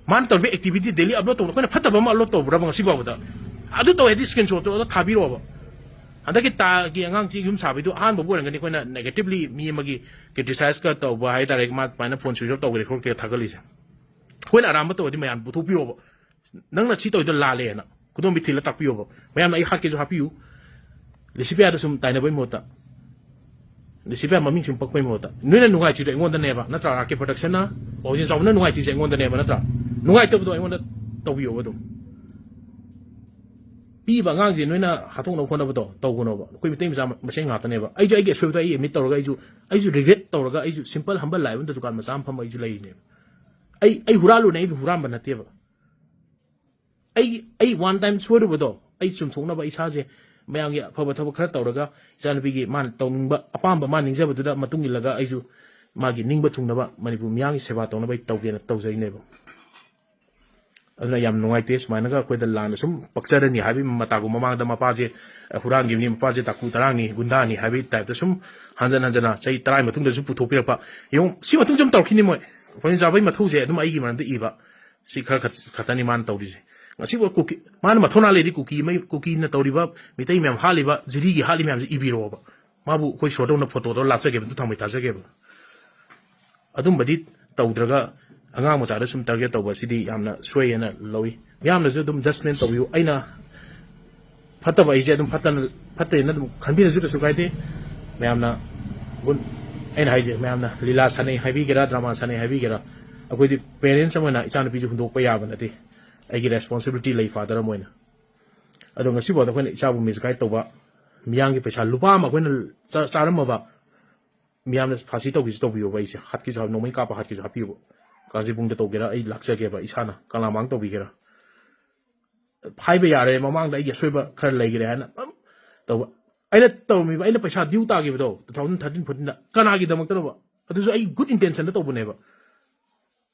ꯃꯥꯅ ꯇꯧꯔꯤꯕ activity daily upload ꯇꯧꯕ, ꯑꯩꯈꯣꯏꯅ ꯐꯠꯇꯕ ꯑꯃ upload ꯇꯧꯕ꯭ꯔꯕ ꯉꯁꯤ ꯐꯥꯎꯕꯗ? ꯑꯗꯨ ꯇꯧꯔꯗꯤ screenshot ꯇꯣ ꯑꯗ ꯊꯥꯕꯤꯔꯛꯑꯣꯕ꯫ ꯍꯟꯗꯛꯀꯤ ꯇꯥꯒꯤ ꯑꯉꯥꯡꯁꯤ ꯌꯨꯝ ꯁꯥꯕꯩꯗꯣ ꯑꯍꯥꯟꯕꯕꯨ ꯑꯣꯏꯔꯝꯒꯅꯤ ꯑꯩꯈꯣꯏꯅ negatively ꯃꯤ ꯑꯃꯒꯤ criticize ꯀ ꯇꯧꯕ ꯍꯥꯏꯇꯥꯔꯦ, ꯃꯥ ꯑꯗꯨꯃꯥꯏꯅ phone switch off ꯇꯧꯈ꯭ꯔꯦ ꯈꯣꯠꯈ꯭ꯔꯦ ꯊꯥꯒꯠꯂꯤꯁꯦ꯫ ꯑꯩꯈꯣꯏꯅ ꯑꯔꯥꯟꯕ ꯇꯧꯔꯗꯤ ꯃꯌꯥꯝ ꯄꯨꯊꯣꯛꯄꯤꯔꯣꯕ꯫ ꯅꯪꯅ ꯁꯤ ꯇꯧꯔꯤꯗꯣ ꯂꯥꯜꯂꯦꯅ ꯈꯨꯗꯣꯝꯕꯤ ꯊꯤꯜꯂ ꯇꯥꯛꯄꯤꯌꯣꯕ꯫ ꯃꯌꯥꯝꯅ ꯑꯩ ꯍꯥꯠꯀꯦꯁꯨ ꯍꯥꯠꯄꯤꯌꯨ꯫ ꯂꯤꯁꯤꯄ꯭ꯔꯤꯌꯥꯗ ꯁꯨꯝ ꯇꯥꯏꯅꯕꯩ ꯃꯍꯨꯠꯇ, ꯂꯤꯁꯤꯄ꯭ꯔꯤꯌꯥ ꯃꯃꯤꯡ ꯁꯨꯝ ꯄꯛꯄꯩ ꯃꯍꯨꯠꯇ, ꯅꯣꯏꯅ ꯅꯨꯡꯉꯥꯏꯇ꯭ꯔꯤꯗꯣ ꯑꯩꯉꯣꯟꯗꯅꯦꯕ, ꯅꯠꯇ꯭ꯔꯥ? RK Production ꯅ, ꯄꯥꯎꯖꯦꯟ ꯆꯥꯎꯕꯅ ꯅꯨꯡꯉꯥꯏꯇ꯭ꯔꯤꯁꯦ ꯑꯩꯉꯣꯟꯗꯅꯦꯕ, ꯅꯠꯇ꯭ꯔꯥ? ꯅꯨꯡꯉꯥꯏꯇꯕꯗꯣ ꯑꯩꯉꯣꯟꯗ ꯇꯧꯕꯤꯌꯣꯕ ꯑꯗꯨꯝ꯫ ꯄꯤꯕ ꯑꯉꯥꯡꯁꯦ ꯅꯣꯏꯅ ꯍꯥꯠꯇꯣꯛꯅꯕ ꯍꯣꯠꯅꯕꯗꯣ ꯇꯧꯒꯅꯣꯕ꯫ ꯑꯩꯈꯣꯏ ꯃꯩꯇꯩ ꯃꯆꯥ ꯃꯁꯦꯟ ꯉꯥꯛꯇꯅꯦꯕ꯫ ꯑꯩꯁꯨ ꯑꯩꯒꯤ ꯑꯁꯣꯏꯕꯗꯣ ꯑꯩ admit ꯇꯧꯔꯒ, ꯑꯩꯁꯨ, ꯑꯩꯁꯨ regret ꯇꯧꯔꯒ, ꯑꯩꯁꯨ simple humble life ꯑꯃꯗ ꯗꯨꯀꯥꯟ ꯃꯆꯥ ꯑꯃ ꯐꯝꯃ ꯑꯩꯁꯨ ꯂꯩꯔꯤꯅꯦꯕ꯫ ꯑꯩ, ꯑꯩ ꯍꯨꯔꯥꯜꯂꯨꯅꯦ, ꯑꯩꯁꯨ ꯍꯨꯔꯥꯟꯕ ꯅꯠꯇꯦꯕ꯫ ꯑꯩ, ꯑꯩ one time ꯁꯣꯏꯔꯨꯕꯗꯣ ꯑꯩ ꯆꯨꯝꯊꯣꯛꯅꯕ, ꯏꯁꯥꯁꯦ ꯃꯌꯥꯝꯒꯤ ꯑꯐꯕ ꯊꯕꯛ ꯈꯔ ꯇꯧꯔꯒ, ꯏꯆꯥꯅꯨꯄꯤꯒꯤ ꯃꯥꯅ ꯇꯧꯅꯤꯡꯕ ꯑꯄꯥꯝꯕ, ꯃꯥꯅ ꯅꯤꯡꯖꯕꯗꯨꯗ ꯃꯇꯨꯡ ꯏꯜꯂꯒ ꯑꯩꯁꯨ ꯃꯥꯒꯤ ꯅꯤꯡꯕ ꯊꯨꯡꯅꯕ ꯃꯅꯤꯄꯨꯔ ꯃꯤꯌꯥꯝꯒꯤ ꯁꯦꯕꯥ ꯇꯧꯅꯕ ꯑꯩ ꯇꯧꯒꯦꯅ ꯇꯧꯖꯩꯅꯦꯕ꯫ ꯑꯗꯨꯅ ꯌꯥꯝ ꯅꯨꯡꯉꯥꯏꯇꯦ ꯁꯨꯃꯥꯏꯅꯒ ꯑꯩꯈꯣꯏꯗ ꯂꯥꯟꯅ ꯁꯨꯝ ꯄꯛꯆꯔꯅꯤ ꯍꯥꯏꯕꯒꯤ ꯃꯇꯥꯒꯨꯝ ꯃꯃꯥꯡꯗ ꯃꯄꯥꯁꯦ, ꯑ, ꯍꯨꯔꯥꯟꯈꯤꯕꯅꯤ, ꯃꯄꯥꯁꯦ ꯗꯥꯀꯨ ꯇꯔꯥꯅꯤ, ꯒꯨꯟꯗꯥꯅꯤ ꯍꯥꯏꯕꯒꯤ type ꯇ ꯁꯨꯝ ꯍꯟꯖꯟ ꯍꯟꯖꯟꯅ ꯆꯍꯤ ꯇꯔꯥꯒꯤ ꯃꯇꯨꯡꯗꯁꯨ ꯄꯨꯊꯣꯛꯄꯤꯔꯛꯄ꯫ ꯌꯦꯡꯉꯨ, ꯁꯤ ꯃꯇꯨꯡꯁꯨ ꯑꯗꯨꯝ ꯇꯧꯔꯛꯈꯤꯅꯤ ꯃꯣꯏ꯫ ꯄꯥꯎꯖꯦꯟ ꯆꯥꯕꯒꯤ ꯃꯊꯧꯁꯦ ꯑꯗꯨꯝ ꯑꯩꯒꯤ ꯃꯔꯝꯗ ꯏꯕ꯫ ꯁꯤ ꯈꯔ ꯈꯛ-, ꯈꯛꯇꯅꯤ ꯃꯥꯅ ꯇꯧꯔꯤꯁꯦ꯫ ꯉꯁꯤꯐꯥꯎ ꯀꯨꯀꯤ, ꯃꯥꯅ ꯃꯊꯧꯅꯥ ꯂꯩꯔꯗꯤ ꯀꯨꯀꯤ ꯃꯩ-, ꯀꯨꯀꯤꯅ ꯇꯧꯔꯤꯕ, ꯃꯤꯇꯩ ꯃꯌꯥꯝ ꯍꯥꯠꯂꯤꯕ, ꯖꯤꯔꯤꯒꯤ ꯍꯥꯠꯂꯤ ꯃꯌꯥꯝꯁꯦ ꯏꯕꯤꯔꯛꯑꯣꯕ꯫ ꯃꯥꯕꯨ ꯑꯩꯈꯣꯏ ꯁꯣꯔꯗꯧꯅ photo ꯇꯧꯔ ꯂꯥꯠꯆꯒꯦꯕ, ꯑꯗꯨ ꯊꯥꯡꯃꯩ ꯇꯥꯖꯒꯦꯕ꯫ ꯑꯗꯨꯝꯕꯗꯤ ꯇꯧꯗ꯭ꯔꯒ ꯑꯉꯥꯡ ꯃꯆꯥꯗ ꯁꯨꯝ target ꯇꯧꯕ ꯑꯁꯤꯗꯤ ꯌꯥꯝꯅ ꯁꯣꯏ ꯍꯥꯏꯅ ꯂꯧꯏ꯫ ꯃꯤꯌꯥꯝꯅꯁꯨ ꯑꯗꯨꯝ judgement ꯇꯧꯕꯤꯌꯨ꯫ ꯑꯩꯅ ꯐꯠꯇꯕ ꯑꯩꯁꯦ ꯑꯗꯨꯝ ꯐꯠꯇꯅ, ꯐꯠꯇꯦꯅ ꯑꯗꯨꯝ ꯈꯟꯕꯤꯔꯁꯨ ꯀꯩꯁꯨ ꯀꯥꯏꯗꯦ꯫ ꯃꯌꯥꯝꯅ ꯒꯨꯟ-, ꯑꯩꯅ ꯍꯥꯏꯁꯦ, ꯃꯌꯥꯝꯅ ꯂꯤꯂꯥ ꯁꯥꯟꯅꯩ ꯍꯥꯏꯕꯤꯒꯦꯔꯥ, drama ꯁꯥꯟꯅꯩ ꯍꯥꯏꯕꯤꯒꯦꯔꯥ, ꯑꯩꯈꯣꯏꯗꯤ parents ꯑꯃ ꯑꯣꯏꯅ ꯏꯆꯥꯅꯨꯄꯤꯁꯦ ꯍꯨꯟꯗꯣꯛꯄ ꯌꯥꯕ ꯅꯠꯇꯦ꯫ ꯑꯩꯒꯤ responsibility ꯂꯩ father ꯑꯃ ꯑꯣꯏꯅ꯫ ꯑꯗꯣ ꯉꯁꯤꯐꯥꯎꯗ ꯑꯩꯈꯣꯏꯅ ꯏꯆꯥꯕꯨ misguide ꯇꯧꯕ, ꯃꯤꯌꯥꯝꯒꯤ ꯄꯩꯁꯥ ꯂꯨꯄꯥ ꯑꯃ ꯑꯩꯈꯣꯏꯅ ꯆꯥ-, ꯆꯥꯔꯝꯃꯕ, ꯃꯤꯌꯥꯝꯅ ꯐꯥꯁꯤ ꯇꯧꯒꯦꯁꯨ ꯇꯧꯕꯤꯌꯣꯕ, ꯑꯩꯁꯦ ꯍꯥꯠꯀꯦꯁꯨ ꯍꯥꯠ-, ꯅꯣꯡꯃꯩ ꯀꯥꯞꯄ ꯍꯥꯠꯀꯦꯁꯨ ꯍꯥꯠꯄꯤꯌꯣꯕ꯫ ꯀꯥꯡꯖꯩꯕꯨꯡꯗ ꯇꯧꯒꯦꯔꯥ, ꯑꯩ ꯂꯥꯛꯆꯒꯦꯕ ꯏꯁꯥꯅ, ꯀꯪꯂꯥꯃꯥꯡ ꯇꯧꯕꯤꯒꯦꯔꯥ꯫ ꯍꯥꯏꯕ ꯌꯥꯔꯦ, ꯃꯃꯥꯡꯗ ꯑꯩꯒꯤ ꯑꯁꯣꯏꯕ ꯈꯔ ꯂꯩꯈꯔꯦ ꯍꯥꯏꯅ ꯑꯗꯨꯝ ꯇꯧꯕ꯫ ꯑꯩꯅ ꯇꯧꯔꯝꯃꯤꯕ, ꯑꯩꯅ ꯄꯩꯁꯥ due ꯇꯥꯈꯤꯕꯗꯣ two thousand thirteen fourteen ꯗ ꯀꯅꯥꯒꯤꯗꯃꯛꯇꯅꯣꯕ? ꯑꯗꯨꯁꯨ ꯑꯩ good intention ꯗ ꯇꯧꯕꯅꯦꯕ꯫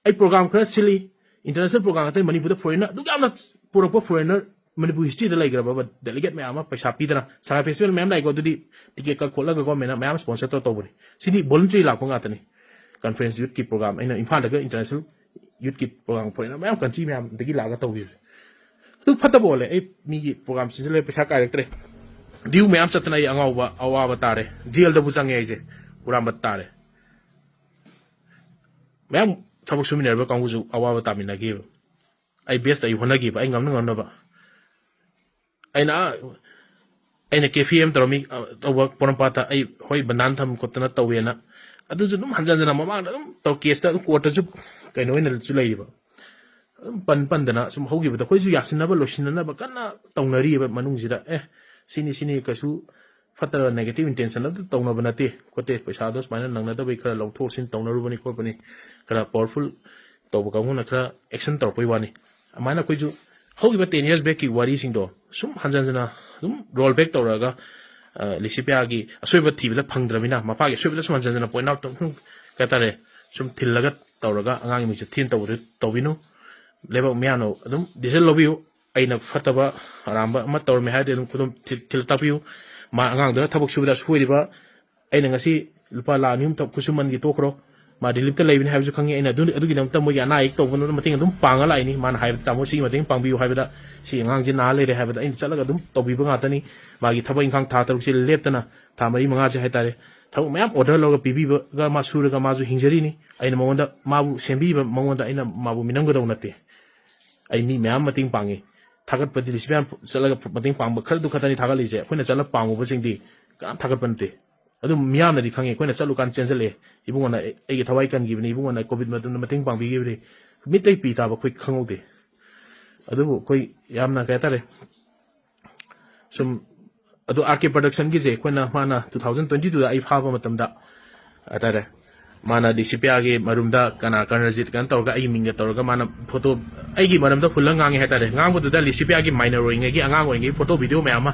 ꯑꯩ program ꯈꯔ ꯁꯤꯜꯂꯤ, international program ꯉꯥꯛꯇꯅꯤ, ꯃꯅꯤꯄꯨꯔꯗ foreigner ꯑꯗꯨꯛ ꯌꯥꯝꯅ ꯄꯨꯔꯛꯄ foreigner ꯃꯅꯤꯄꯨꯔ history ꯗ ꯂꯩꯈ꯭ꯔꯕ delegate ꯃꯌꯥꯝ ꯑꯃ ꯄꯩꯁꯥ ꯄꯤꯗꯅ Sagai festival ꯃꯌꯥꯝ ꯂꯥꯛꯏꯀꯣ, ꯑꯗꯨꯗꯤ ticket ꯀꯛ ꯈꯣꯠꯂꯒ government ꯅ ꯃꯌꯥꯝ sponsor ꯇꯧꯔ ꯇꯧꯕꯅꯤ꯫ ꯁꯤꯗꯤ voluntary ꯂꯥꯛꯄ ꯉꯥꯛꯇꯅꯤ꯫ Conference youth ꯀꯤ program ꯑꯩꯅ ꯏꯝꯐꯥꯜꯗꯒ international youth ꯀꯤ program foreigner ꯃꯌꯥꯝ country ꯃꯌꯥꯝꯗꯒꯤ ꯂꯥꯛꯑꯒ ꯇꯧꯕꯤꯕꯁꯦ꯫ ꯑꯗꯨ ꯐꯠꯇꯕ ꯑꯣꯜꯂꯦ꯫ ꯑꯩ ꯃꯤꯒꯤ program ꯁꯤꯟꯖꯜꯂꯦ, ꯄꯩꯁꯥ ꯀꯥꯏꯔꯛꯇ꯭ꯔꯦ, due ꯃꯌꯥꯝ ꯆꯠꯇꯅ ꯑꯩ ꯑꯉꯥꯎꯕ ꯑꯋꯥꯕ ꯇꯥꯔꯦ, jail ꯗꯕꯨ ꯆꯪꯉꯦ, ꯑꯩꯁꯦ ꯍꯨꯔꯥꯟꯕ ꯇꯥꯔꯦ꯫ ꯃꯌꯥꯝ ꯊꯕꯛ ꯁꯨꯃꯤꯟꯅꯔꯤꯕ ꯀꯥꯡꯕꯨꯁꯨ ꯑꯋꯥꯕ ꯇꯥꯃꯤꯟꯅꯈꯤꯕ꯫ ꯑꯩ best ꯑꯩ ꯍꯣꯠꯅꯈꯤꯕ, ꯑꯩ ꯉꯝꯅ ꯉꯝꯅꯕ꯫ ꯑꯩꯅ ꯑꯩꯅ cafe ꯑꯃ ꯇꯧꯔꯝꯃꯤ, ꯑ, ꯇꯧꯕ ꯄꯣꯔꯣꯝꯄꯥꯠꯇ ꯑꯩ ꯍꯣꯏ ꯕꯟꯗꯥꯟ ꯊꯝ ꯈꯣꯠꯇꯅ ꯇꯧꯋꯦꯅ꯫ ꯑꯗꯨꯁꯨ ꯑꯗꯨꯝ ꯍꯟꯖꯟ ꯍꯟꯖꯟꯅ ꯃꯃꯥꯡꯗ ꯑꯗꯨꯝ ꯇꯧ, case ꯇ ꯑꯗꯨꯝ court ꯇꯁꯨ ꯀꯩꯅꯣ ꯑꯣꯏꯅꯁꯨ ꯂꯩꯔꯤꯕ꯫ ꯑꯗꯨꯝ ꯄꯟ ꯄꯟꯗꯅ ꯁꯨꯝ ꯍꯧꯈꯤꯕꯗ ꯑꯩꯈꯣꯏꯁꯨ ꯌꯥꯁꯤꯟꯅꯕ ꯂꯣꯏꯁꯤꯟꯅꯅꯕ ꯀꯟꯅ ꯇꯧꯅꯔꯤꯕ ꯃꯅꯨꯡꯁꯤꯗ, ꯑꯦ, ꯁꯤꯅꯤ ꯁꯤꯅꯤ ꯀꯩꯁꯨ ꯐꯠꯇꯕ negative intention ꯑꯗꯨ ꯇꯧꯅꯕ ꯅꯠꯇꯦ ꯈꯣꯠꯇꯦ, ꯄꯩꯁꯥꯗꯣ ꯁꯨꯃꯥꯏꯅ ꯅꯪꯅꯗꯕꯩ ꯈꯔ ꯂꯧꯊꯣꯛ ꯂꯧꯁꯤꯟ ꯇꯧꯅꯔꯨꯕꯅꯤ ꯈꯣꯠꯄꯅꯤ, ꯈꯔ powerful ꯇꯧꯕ ꯀꯥꯡꯕꯨꯅ ꯈꯔ action ꯇꯧꯔꯛꯄꯩ ꯋꯥꯅꯤ꯫ ꯑꯗꯨꯃꯥꯏꯅ ꯑꯩꯈꯣꯏꯁꯨ ꯍꯧꯈꯤꯕ ten years back ꯀꯤ ꯋꯥꯔꯤꯁꯤꯡꯗꯣ ꯁꯨꯝ ꯍꯟꯖꯟ ꯍꯟꯖꯟꯅ ꯑꯗꯨꯝ roll back ꯇꯧꯔꯛꯑꯒ, ꯑ, ꯂꯤꯁꯤꯄꯤꯌꯥꯒꯤ ꯑꯁꯣꯏꯕ ꯊꯤꯕꯗ ꯐꯪꯗ꯭ꯔꯕꯅꯤꯅ, ꯃꯄꯥꯒꯤ ꯑꯁꯣꯏꯕꯗ ꯁꯨꯝ ꯍꯟꯖꯟ ꯍꯟꯖꯟꯅ point out ꯇꯧ-, ꯁꯨꯝ, ꯀꯩ ꯍꯥꯏꯇꯥꯔꯦ, ꯁꯨꯝ ꯊꯤꯜꯂꯒ ꯇꯧꯔꯒ ꯑꯉꯥꯡꯒꯤ ꯃꯤꯡꯆꯠ ꯊꯤꯅ ꯇꯧꯕꯗꯨ ꯇꯧꯕꯤꯅꯨ꯫ ꯂꯩꯕꯥꯛ ꯃꯤꯌꯥꯝꯅ ꯑꯗꯨꯝ decision ꯂꯧꯕꯤꯌꯨ꯫ ꯑꯩꯅ ꯐꯠꯇꯕ ꯑꯔꯥꯟꯕ ꯑꯃ ꯇꯧꯔꯝꯃꯦ ꯍꯥꯏꯔꯗꯤ ꯑꯗꯨꯝ ꯈꯨꯗꯣꯝ ꯊꯤ-, ꯊꯤꯜ ꯇꯥꯛꯄꯤꯌꯨ꯫ ꯃꯥ ꯑꯉꯥꯡꯗꯨꯅ ꯊꯕꯛ ꯁꯨꯕꯗ ꯁꯣꯏꯔꯤꯕ, ꯑꯩꯅ ꯉꯁꯤ ꯂꯨꯄꯥ ꯂꯥꯈ ꯑꯅꯤ ꯑꯍꯨꯝ ꯊꯕꯛ ꯈꯨꯠꯁꯨꯃꯟꯒꯤ ꯇꯣꯛꯈ꯭ꯔꯣ, ꯃꯥ relief ꯇ ꯂꯩꯕꯅꯤ ꯍꯥꯏꯕꯁꯨ ꯈꯪꯉꯤ꯫ ꯑꯩꯅ ꯑꯗꯨ, ꯑꯗꯨꯒꯤꯗꯃꯛꯇ ꯃꯣꯏꯒꯤ ꯑꯅꯥ ꯑꯌꯦꯛ ꯇꯧꯕꯗ ꯃꯇꯦꯡ ꯑꯗꯨꯝ ꯄꯥꯡꯉ ꯂꯥꯛꯏꯅꯤ꯫ ꯃꯥꯅ ꯍꯥꯏꯕꯗ, "ꯇꯥꯃꯣ, ꯁꯤꯒꯤ ꯃꯇꯦꯡ ꯄꯥꯡꯕꯤꯌꯨ" ꯍꯥꯏꯕꯗ, "ꯁꯤ ꯑꯉꯥꯡꯁꯦ ꯅꯥ ꯂꯩꯔꯦ" ꯍꯥꯏꯕꯗ ꯑꯩꯅ ꯆꯠꯂꯒ ꯑꯗꯨꯝ ꯇꯧꯕꯤꯕ ꯉꯥꯛꯇꯅꯤ꯫ ꯃꯥꯒꯤ ꯊꯕꯛ ꯏꯪꯈꯥꯡ ꯊꯥ ꯇꯔꯨꯛꯁꯦ ꯂꯦꯞꯇꯅ, ꯊꯥ ꯃꯔꯤ ꯃꯉꯥꯁꯦ ꯍꯥꯏꯇꯥꯔꯦ, ꯊꯕꯛ ꯃꯌꯥꯝ order ꯂꯧꯔꯒ ꯄꯤꯕꯤꯕꯒ ꯃꯥ ꯁꯨꯔꯒ ꯃꯥꯁꯨ ꯍꯤꯡꯖꯔꯤꯅꯤ꯫ ꯑꯩꯅ ꯃꯉꯣꯟꯗ, ꯃꯥꯕꯨ ꯁꯦꯝꯕꯤꯕ ꯃꯉꯣꯟꯗ ꯑꯩꯅ ꯃꯥꯕꯨ ꯃꯤꯅꯝꯒꯗꯧ ꯅꯠꯇꯦ꯫ ꯑꯩ ꯃꯤ ꯃꯌꯥꯝ ꯃꯇꯦꯡ ꯄꯥꯡꯉꯤ꯫ ꯊꯥꯒꯠꯄꯗꯤ ꯂꯤꯁꯤꯄꯤꯌꯥꯅ ꯆꯠꯂꯒ ꯃꯇꯦꯡ ꯄꯥꯡꯕ ꯈꯔꯗꯨ ꯈꯛꯇꯅꯤ ꯊꯥꯒꯠꯂꯤꯁꯦ꯫ ꯑꯩꯈꯣꯏꯅ ꯆꯠꯂ ꯄꯥꯡꯉꯨꯕꯁꯤꯡꯗꯤ ꯀꯅꯥꯝ ꯊꯥꯒꯠꯄ ꯅꯠꯇꯦ꯫ ꯑꯗꯨꯝ ꯃꯤꯌꯥꯝꯅꯗꯤ ꯈꯪꯉꯤ, ꯑꯩꯈꯣꯏꯅ ꯆꯠꯂꯨꯀꯥꯟꯗ ꯆꯦꯟꯖꯜꯂꯛꯑꯦ, "ꯏꯕꯨꯡꯉꯣꯅ ꯑꯩ-, ꯑꯩꯒꯤ ꯊꯋꯥꯏ ꯀꯟꯈꯤꯕꯅꯤ, ꯏꯕꯨꯡꯉꯣꯅ COVID ꯃꯇꯝꯗ ꯃꯇꯦꯡ ꯄꯥꯡꯕꯤꯈꯤꯕꯅꯤ"꯫ ꯃꯤꯠꯇꯩ ꯄꯤ ꯇꯥꯕ ꯑꯩꯈꯣꯏ ꯈꯪꯍꯧꯗꯦ꯫ ꯑꯗꯨꯕꯨ ꯑꯩꯈꯣꯏ ꯌꯥꯝꯅ, ꯀꯩ ꯍꯥꯏꯇꯥꯔꯦ, ꯁꯨꯝ, ꯑꯗꯣ RK Production ꯒꯤꯁꯦ ꯑꯩꯈꯣꯏꯅ, ꯃꯥꯅ two thousand twenty two ꯗ ꯑꯩ ꯐꯥꯕ ꯃꯇꯝꯗ ꯍꯥꯏꯇꯥꯔꯦ, ꯃꯥꯅ ꯂꯤꯁꯤꯄꯤꯌꯥꯒꯤ ꯃꯔꯨꯝꯗ ꯀꯅꯥ, ꯀꯔꯅꯖꯤꯠ ꯀꯩꯅꯣ ꯇꯧꯔꯒ ꯑꯩꯒꯤ ꯃꯤꯡꯒ ꯇꯧꯔꯒ ꯃꯥꯅ photo, ꯑꯩꯒꯤ ꯃꯔꯝꯗ ꯍꯨꯜꯂꯒ ꯉꯥꯡꯉꯦ ꯍꯥꯏꯇꯥꯔꯦ꯫ ꯉꯥꯡꯕꯗꯨꯗ ꯂꯤꯁꯤꯄꯤꯌꯥꯒꯤ minor ꯑꯣꯏꯔꯤꯉꯩꯒꯤ, ꯑꯉꯥꯡ ꯑꯣꯏꯔꯤꯉꯩꯒꯤ photo video ꯃꯌꯥꯝ ꯑꯃ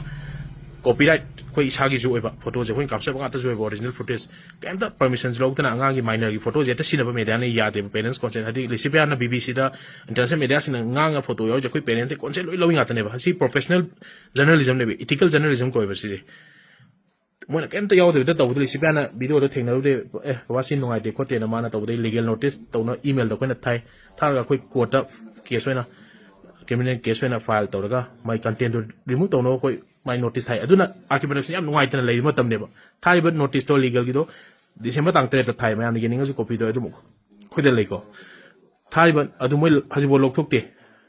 ꯀꯣꯄꯤꯔꯥꯏꯠ ꯑꯩꯈꯣꯏ ꯏꯁꯥꯒꯤꯁꯨ ꯑꯣꯏꯕ, ꯐꯣꯇꯣꯁꯦ ꯑꯩꯈꯣꯏꯅ ꯀꯥꯞꯆꯕ ꯉꯥꯛꯇꯁꯨ ꯑꯣꯏꯕ, ꯑꯣꯔꯤꯖꯤꯅꯦꯜ ꯐꯨꯇꯦꯖ꯫ ꯀꯩꯝꯇ ꯄꯔꯃꯤꯁꯟꯁꯨ ꯂꯧꯗꯅ ꯑꯉꯥꯡꯒꯤ ꯃꯥꯏꯅꯔꯒꯤ ꯐꯣꯇꯣꯁꯦ ꯍꯦꯛꯇ ꯁꯤꯖꯤꯟꯅꯕ ꯃꯦꯗꯤꯌꯥꯅ ꯌꯥꯗꯦꯕ, ꯄꯦꯔꯦꯟꯁ ꯀꯣꯟꯁꯦꯟ꯫ ꯍꯥꯏꯗꯤ ꯂꯤꯁꯤꯄꯤꯌꯥꯅ ꯕꯤꯕꯤꯁꯤꯗ, ꯏꯟꯇꯔꯅꯦꯁꯅꯦꯜ ꯃꯦꯗꯤꯌꯥꯁꯤꯡꯅ ꯉꯥꯡꯉ ꯐꯣꯇꯣ ꯌꯥꯎꯔꯤꯁꯦ ꯑꯩꯈꯣꯏ ꯄꯦꯔꯦꯟꯁꯇ ꯀꯣꯟꯁꯦꯟ ꯂꯣꯏ ꯂꯧꯏ ꯉꯥꯛꯇꯅꯦꯕ꯫ ꯁꯤ ꯄ꯭ꯔꯣꯐꯦꯁꯅꯦꯜ ꯖꯔꯅꯦꯂꯤꯖꯝꯅꯦꯕ, ꯏꯊꯤꯀꯦꯜ ꯖꯔꯅꯦꯂꯤꯖꯝ ꯀꯧꯋꯦꯕ ꯁꯤꯁꯦ꯫ ꯃꯣꯏꯅ ꯀꯩꯝꯇ ꯌꯥꯎꯗꯕꯤꯗ ꯇꯧꯕꯗ ꯂꯤꯁꯤꯄꯤꯌꯥꯅ ꯚꯤꯗꯤꯑꯣꯗꯣ ꯊꯦꯡꯅꯔꯨꯗꯦ꯫ "ꯑꯦ ꯕꯕꯥ, ꯁꯤ ꯅꯨꯡꯉꯥꯏꯇꯦ ꯈꯣꯠꯇꯦꯅ" ꯃꯥꯅ ꯇꯧꯕꯗꯩ ꯂꯤꯒꯦꯜ ꯅꯣꯇꯤꯁ ꯇꯧꯅ ꯏꯃꯦꯜꯗ ꯑꯩꯈꯣꯏꯅ ꯊꯥꯏ꯫ ꯊꯥꯔꯒ ꯑꯩꯈꯣꯏ ꯀꯣꯔꯠꯇ ꯀꯦꯁ ꯑꯣꯏꯅ, ꯀ꯭ꯔꯤꯃꯤꯅꯦꯜ ꯀꯦꯁ ꯑꯣꯏꯅ ꯐꯥꯏꯜ ꯇꯧꯔꯒ ꯃꯥꯏ ꯀꯟꯇꯦꯟꯗꯨ ꯔꯤꯃꯨꯚ ꯇꯧꯅꯕ ꯑꯩꯈꯣꯏ ꯃꯥꯏ ꯅꯣꯇꯤꯁ ꯊꯥꯏ꯫ ꯑꯗꯨꯅ ꯑꯥꯔꯀꯤꯑꯣꯂꯣꯖꯤꯁꯤ ꯌꯥꯝ ꯅꯨꯡꯉꯥꯏꯇꯅ ꯂꯩꯔꯤ ꯃꯇꯝꯅꯦꯕ꯫ ꯊꯥꯔꯤꯕ ꯅꯣꯇꯤꯁꯇꯣ ꯂꯤꯒꯦꯜꯒꯤꯗꯣ ꯗꯤꯁꯦꯝꯕꯔ ꯇꯥꯡ ꯇꯔꯦꯠꯇ ꯊꯥꯏ, ꯃꯌꯥꯝꯅ ꯌꯦꯡꯅꯤꯡꯉꯁꯨ ꯀꯣꯄꯤꯗꯣ ꯑꯗꯨꯝ ꯑꯩꯈꯣꯏꯗ ꯂꯩꯀꯣ꯫ ꯊꯥꯔꯤꯕ ꯑꯗꯨ ꯃꯣꯏ ꯍꯧꯖꯤꯛꯐꯥꯎ ꯂꯧꯊꯣꯛꯇꯦ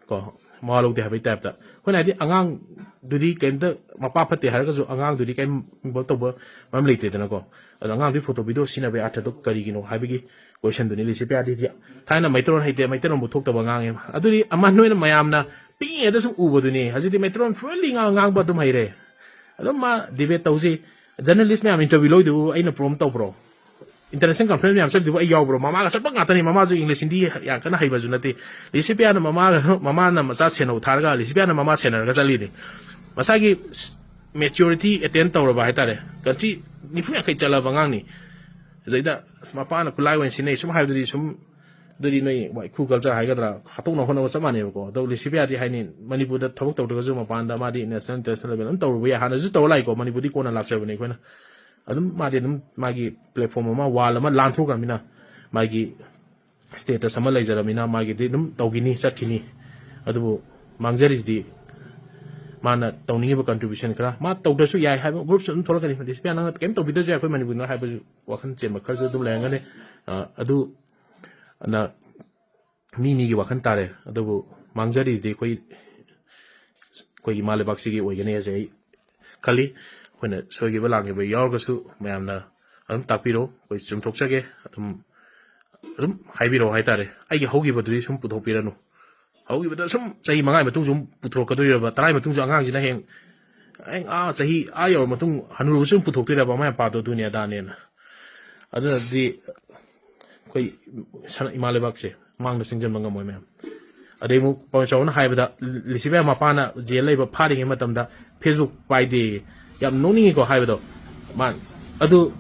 ꯀꯣ, ꯃꯋꯥ ꯂꯧꯗꯦ ꯍꯥꯏꯕꯒꯤ ꯇꯥꯏꯞꯇ꯫ ꯑꯩꯈꯣꯏꯅ ꯍꯥꯏꯗꯤ ꯑꯉꯥꯡꯗꯨꯗꯤ ꯀꯩꯝꯇ, ꯃꯄꯥ ꯐꯠꯇꯦ ꯍꯥꯏꯔꯒꯁꯨ ꯑꯉꯥꯡꯗꯨꯗꯤ ꯀꯩꯝ ꯏꯟꯚꯣꯜꯕ ꯇꯧꯕ ꯃꯔꯝ ꯂꯩꯇꯦꯗꯅꯀꯣ꯫ ꯑꯗꯣ ꯑꯉꯥꯡꯗꯨꯒꯤ ꯐꯣꯇꯣ ꯚꯤꯗꯤꯑꯣ ꯁꯤꯖꯤꯟꯅꯕꯒꯤ ꯑꯥꯔꯊꯗꯣ ꯀꯔꯤꯒꯤꯅꯣ ꯍꯥꯏꯕꯒꯤ ꯀꯣꯏꯁꯟꯗꯨꯅꯤ ꯂꯤꯁꯤꯄꯤꯌꯥꯗꯤ꯫ ꯊꯥꯏꯅ ꯃꯩꯇꯩꯂꯣꯟ ꯍꯩꯇꯦ, ꯃꯩꯇꯩꯂꯣꯟꯕꯨ ꯊꯣꯛꯇꯕ ꯉꯥꯡꯉꯦ꯫ ꯑꯗꯨꯗꯤ ꯑꯃ ꯅꯣꯏꯅ ꯃꯌꯥꯝꯅ ꯄꯤꯛꯏꯉꯩꯗ ꯁꯨꯝ ꯎꯕꯗꯨꯅꯤ꯫ ꯍꯧꯖꯤꯛꯇꯤ ꯃꯩꯇꯩꯂꯣꯟ ꯐ꯭ꯂꯨꯑꯦꯟꯂꯤ ꯉꯥꯡ-, ꯉꯥꯡꯕ ꯑꯗꯨꯝ ꯍꯩꯔꯦ꯫ ꯑꯗꯨꯝ ꯃꯥ ꯗꯤꯕꯦꯠ ꯇꯧꯁꯤ꯫ ꯖꯔꯅꯦꯂꯤꯁ ꯃꯌꯥꯝ ꯏꯟꯇꯔꯚ꯭ꯌꯨ ꯂꯧꯗꯨꯕꯨ ꯑꯩꯅ ꯄ꯭ꯔꯣꯝ ꯇꯧꯕ꯭ꯔꯣ? ꯏꯟꯇꯔꯅꯦꯁꯅꯦꯜ ꯀꯟꯐ꯭ꯔꯦꯟꯁ ꯃꯌꯥꯝ ꯆꯠꯂꯤꯗꯨꯕꯨ ꯑꯩ ꯌꯥꯎꯕ꯭ꯔꯣ? ꯃꯃꯥꯒ ꯆꯠꯄ ꯉꯥꯛꯇꯅꯤ꯫ ꯃꯃꯥꯁꯨ ꯏꯪꯂꯤꯁ ꯍꯤꯟꯗꯤ ꯌꯥꯝ ꯀꯟꯅ ꯍꯩꯕꯁꯨ ꯅꯠꯇꯦ꯫ ꯂꯤꯁꯤꯄꯤꯌꯥꯅ ꯃꯃꯥꯒ, ꯃꯃꯥꯅ ꯃꯆꯥ ꯁꯦꯟꯅꯧ ꯊꯥꯔꯒ ꯂꯤꯁꯤꯄꯤꯌꯥꯅ ꯃꯃꯥ ꯁꯦꯟꯅꯔꯒ ꯆꯠꯂꯤꯅꯤ꯫ ꯃꯁꯥꯒꯤ ꯃꯦꯆ꯭ꯌꯨꯔꯤꯇꯤ ꯑꯦꯇꯦꯟ ꯇꯧꯔꯕ ꯍꯥꯏꯇꯥꯔꯦ꯫ ꯀꯟꯇ꯭ꯔꯤ ꯅꯤꯐꯨ ꯌꯥꯡꯈꯩ ꯆꯠꯂꯕ ꯑꯉꯥꯡꯅꯤ꯫ ꯑꯗꯩꯗ ꯑꯁ ꯃꯄꯥꯅ ꯈꯨꯠꯂꯥꯏ ꯑꯣꯏꯅ ꯁꯤꯖꯤꯟꯅꯩ ꯁꯨꯝ ꯍꯥꯏꯕꯗꯨꯗꯤ ꯁꯨꯝ, ꯑꯗꯨꯗꯤ ꯅꯣꯏ ꯋꯥꯏꯈꯨ ꯀꯜꯆꯔ ꯍꯥꯏꯒꯗ꯭ꯔꯥ, ꯍꯥꯠꯇꯣꯛꯅ ꯍꯣꯠꯅꯕ ꯆꯞ ꯃꯥꯟꯅꯩꯕꯀꯣ꯫ ꯑꯗꯣ ꯂꯤꯁꯤꯄꯤꯌꯥꯗꯤ ꯍꯥꯏꯅꯤ, ꯃꯅꯤꯄꯨꯔꯗ ꯊꯕꯛ ꯇꯧꯗ꯭ꯔꯒꯁꯨ ꯃꯄꯥꯟꯗ ꯃꯥꯗꯤ ꯅꯦꯁꯅꯦꯜ ꯏꯟꯇꯔꯅꯦꯁꯅꯦꯜ ꯂꯦꯚꯦꯜ ꯑꯗꯨꯝ ꯇꯧꯔꯨꯕ ꯌꯥꯏ, ꯍꯥꯟꯅꯁꯨ ꯇꯧꯔ ꯂꯥꯛꯏꯀꯣ꯫ ꯃꯅꯤꯄꯨꯔꯗꯤ ꯀꯣꯟꯅ ꯂꯥꯛꯆꯕꯅꯦ ꯑꯩꯈꯣꯏꯅ꯫ ꯑꯗꯨꯝ ꯃꯥꯗꯤ ꯑꯗꯨꯝ ꯃꯥꯒꯤ ꯄ꯭ꯂꯦꯠꯐꯣꯝ ꯑꯃ, ꯋꯥꯜ ꯑꯃ ꯂꯥꯟꯊꯣꯛꯈ꯭ꯔꯃꯤꯅ, ꯃꯥꯒꯤ ꯁ꯭ꯇꯦꯇꯁ ꯑꯃ ꯂꯩꯖꯔꯃꯤꯅ ꯃꯥꯒꯤꯗꯤ ꯑꯗꯨꯝ ꯇꯧꯈꯤꯅꯤ, ꯆꯠꯈꯤꯅꯤ꯫ ꯑꯗꯨꯕꯨ ꯃꯥꯡꯖꯔꯤꯁꯤꯗꯤ ꯃꯥꯅ ꯇꯧꯅꯤꯡꯉꯤꯕ ꯀꯟꯇ꯭ꯔꯤꯕ꯭ꯌꯨꯁꯟ ꯈꯔ, ꯃꯥ ꯇꯧꯗ꯭ꯔꯁꯨ ꯌꯥꯏ ꯍꯥꯏꯕ ꯒ꯭ꯔꯨꯞꯁꯨ ꯑꯗꯨꯝ ꯊꯣꯛꯂꯛꯀꯅꯤ꯫ ꯂꯤꯁꯤꯄꯤꯌꯥ ꯅꯪꯅ ꯀꯩꯝ ꯇꯧꯕꯤꯗ꯭ꯔꯁꯨ ꯌꯥꯏ, ꯑꯩꯈꯣꯏ ꯃꯅꯤꯄꯨꯔꯅ ꯍꯥꯏꯕꯁꯨ ꯋꯥꯈꯜ ꯆꯦꯟꯕ ꯈꯔꯁꯨ ꯑꯗꯨꯝ ꯂꯩꯔꯝꯒꯅꯤ꯫ ꯑ, ꯑꯗꯨ, ꯑꯅ, ꯃꯤ ꯃꯤꯒꯤ ꯋꯥꯈꯜ ꯇꯥꯔꯦ꯫ ꯑꯗꯨꯕꯨ ꯃꯥꯡꯖꯔꯤꯁꯤꯗꯤ ꯑꯩꯈꯣꯏ, ꯑꯩꯈꯣꯏ ꯏꯃꯥ ꯂꯩꯕꯥꯛꯁꯤꯒꯤ ꯑꯣꯏꯒꯅꯤ ꯍꯥꯏꯁꯦ ꯑꯩ ꯈꯜꯂꯤ꯫ ꯑꯩꯈꯣꯏꯅ ꯁꯣꯏꯈꯤꯕ ꯂꯥꯟꯈꯤꯕ ꯌꯥꯎꯔꯒꯁꯨ ꯃꯌꯥꯝꯅ ꯑꯗꯨꯝ ꯇꯥꯛꯄꯤꯔꯣ, ꯑꯩꯈꯣꯏ ꯆꯨꯝꯊꯣꯛꯆꯒꯦ꯫ ꯑꯗꯨꯝ, ꯑꯗꯨꯝ ꯍꯥꯏꯕꯤꯔꯛꯑꯣ ꯍꯥꯏꯇꯥꯔꯦ꯫ ꯑꯩꯒꯤ ꯍꯧꯈꯤꯕꯗꯨꯗꯤ ꯁꯨꯝ ꯄꯨꯊꯣꯛꯄꯤꯔꯅꯨ꯫ ꯍꯧꯈꯤꯕꯗ ꯁꯨꯝ ꯆꯍꯤ ꯃꯉꯥꯒꯤ ꯃꯇꯨꯡꯁꯨ ꯑꯗꯨꯝ ꯄꯨꯊꯣꯔꯛꯀꯗꯣꯔꯤꯕ, ꯇꯔꯥꯒꯤ ꯃꯇꯨꯡꯁꯨ ꯑꯉꯥꯡꯁꯤꯅ ꯍꯌꯦꯡ, ꯍꯌꯦꯡ ꯑꯥ ꯆꯍꯤ ꯑꯥ ꯌꯧꯔ ꯃꯇꯨꯡ ꯍꯅꯨꯔꯕꯁꯨ ꯑꯗꯨꯝ ꯄꯨꯊꯣꯛꯇꯣꯏꯔꯕ ꯃꯃꯥ ꯃꯄꯥꯗꯣ ꯑꯗꯨꯅꯤ ꯑꯗꯥꯅꯦꯅ꯫ ꯑꯗꯨꯅꯗꯤ ꯑꯩꯈꯣꯏ ꯁꯅ-, ꯏꯃꯥ ꯂꯩꯕꯥꯛꯁꯦ ꯃꯥꯡꯗ ꯆꯪꯁꯤꯟꯕ ꯉꯝꯃꯣꯏ ꯃꯌꯥꯝ꯫ ꯑꯗꯩ ꯑꯃꯨꯛ ꯄꯥꯎꯆꯥꯎꯅ ꯍꯥꯏꯕꯗ, ꯂꯤꯁꯤꯕꯥꯏ ꯃꯄꯥꯅ ꯖꯦꯜ ꯂꯩꯕ ꯐꯥꯔꯤꯉꯩ ꯃꯇꯝꯗ Facebook ꯄꯥꯏꯗꯦ꯫ ꯌꯥꯝ ꯅꯣꯛꯅꯤꯡꯉꯤꯀꯣ ꯍꯥꯏꯕꯗꯣ꯫ ꯃꯥ ꯑꯗꯨ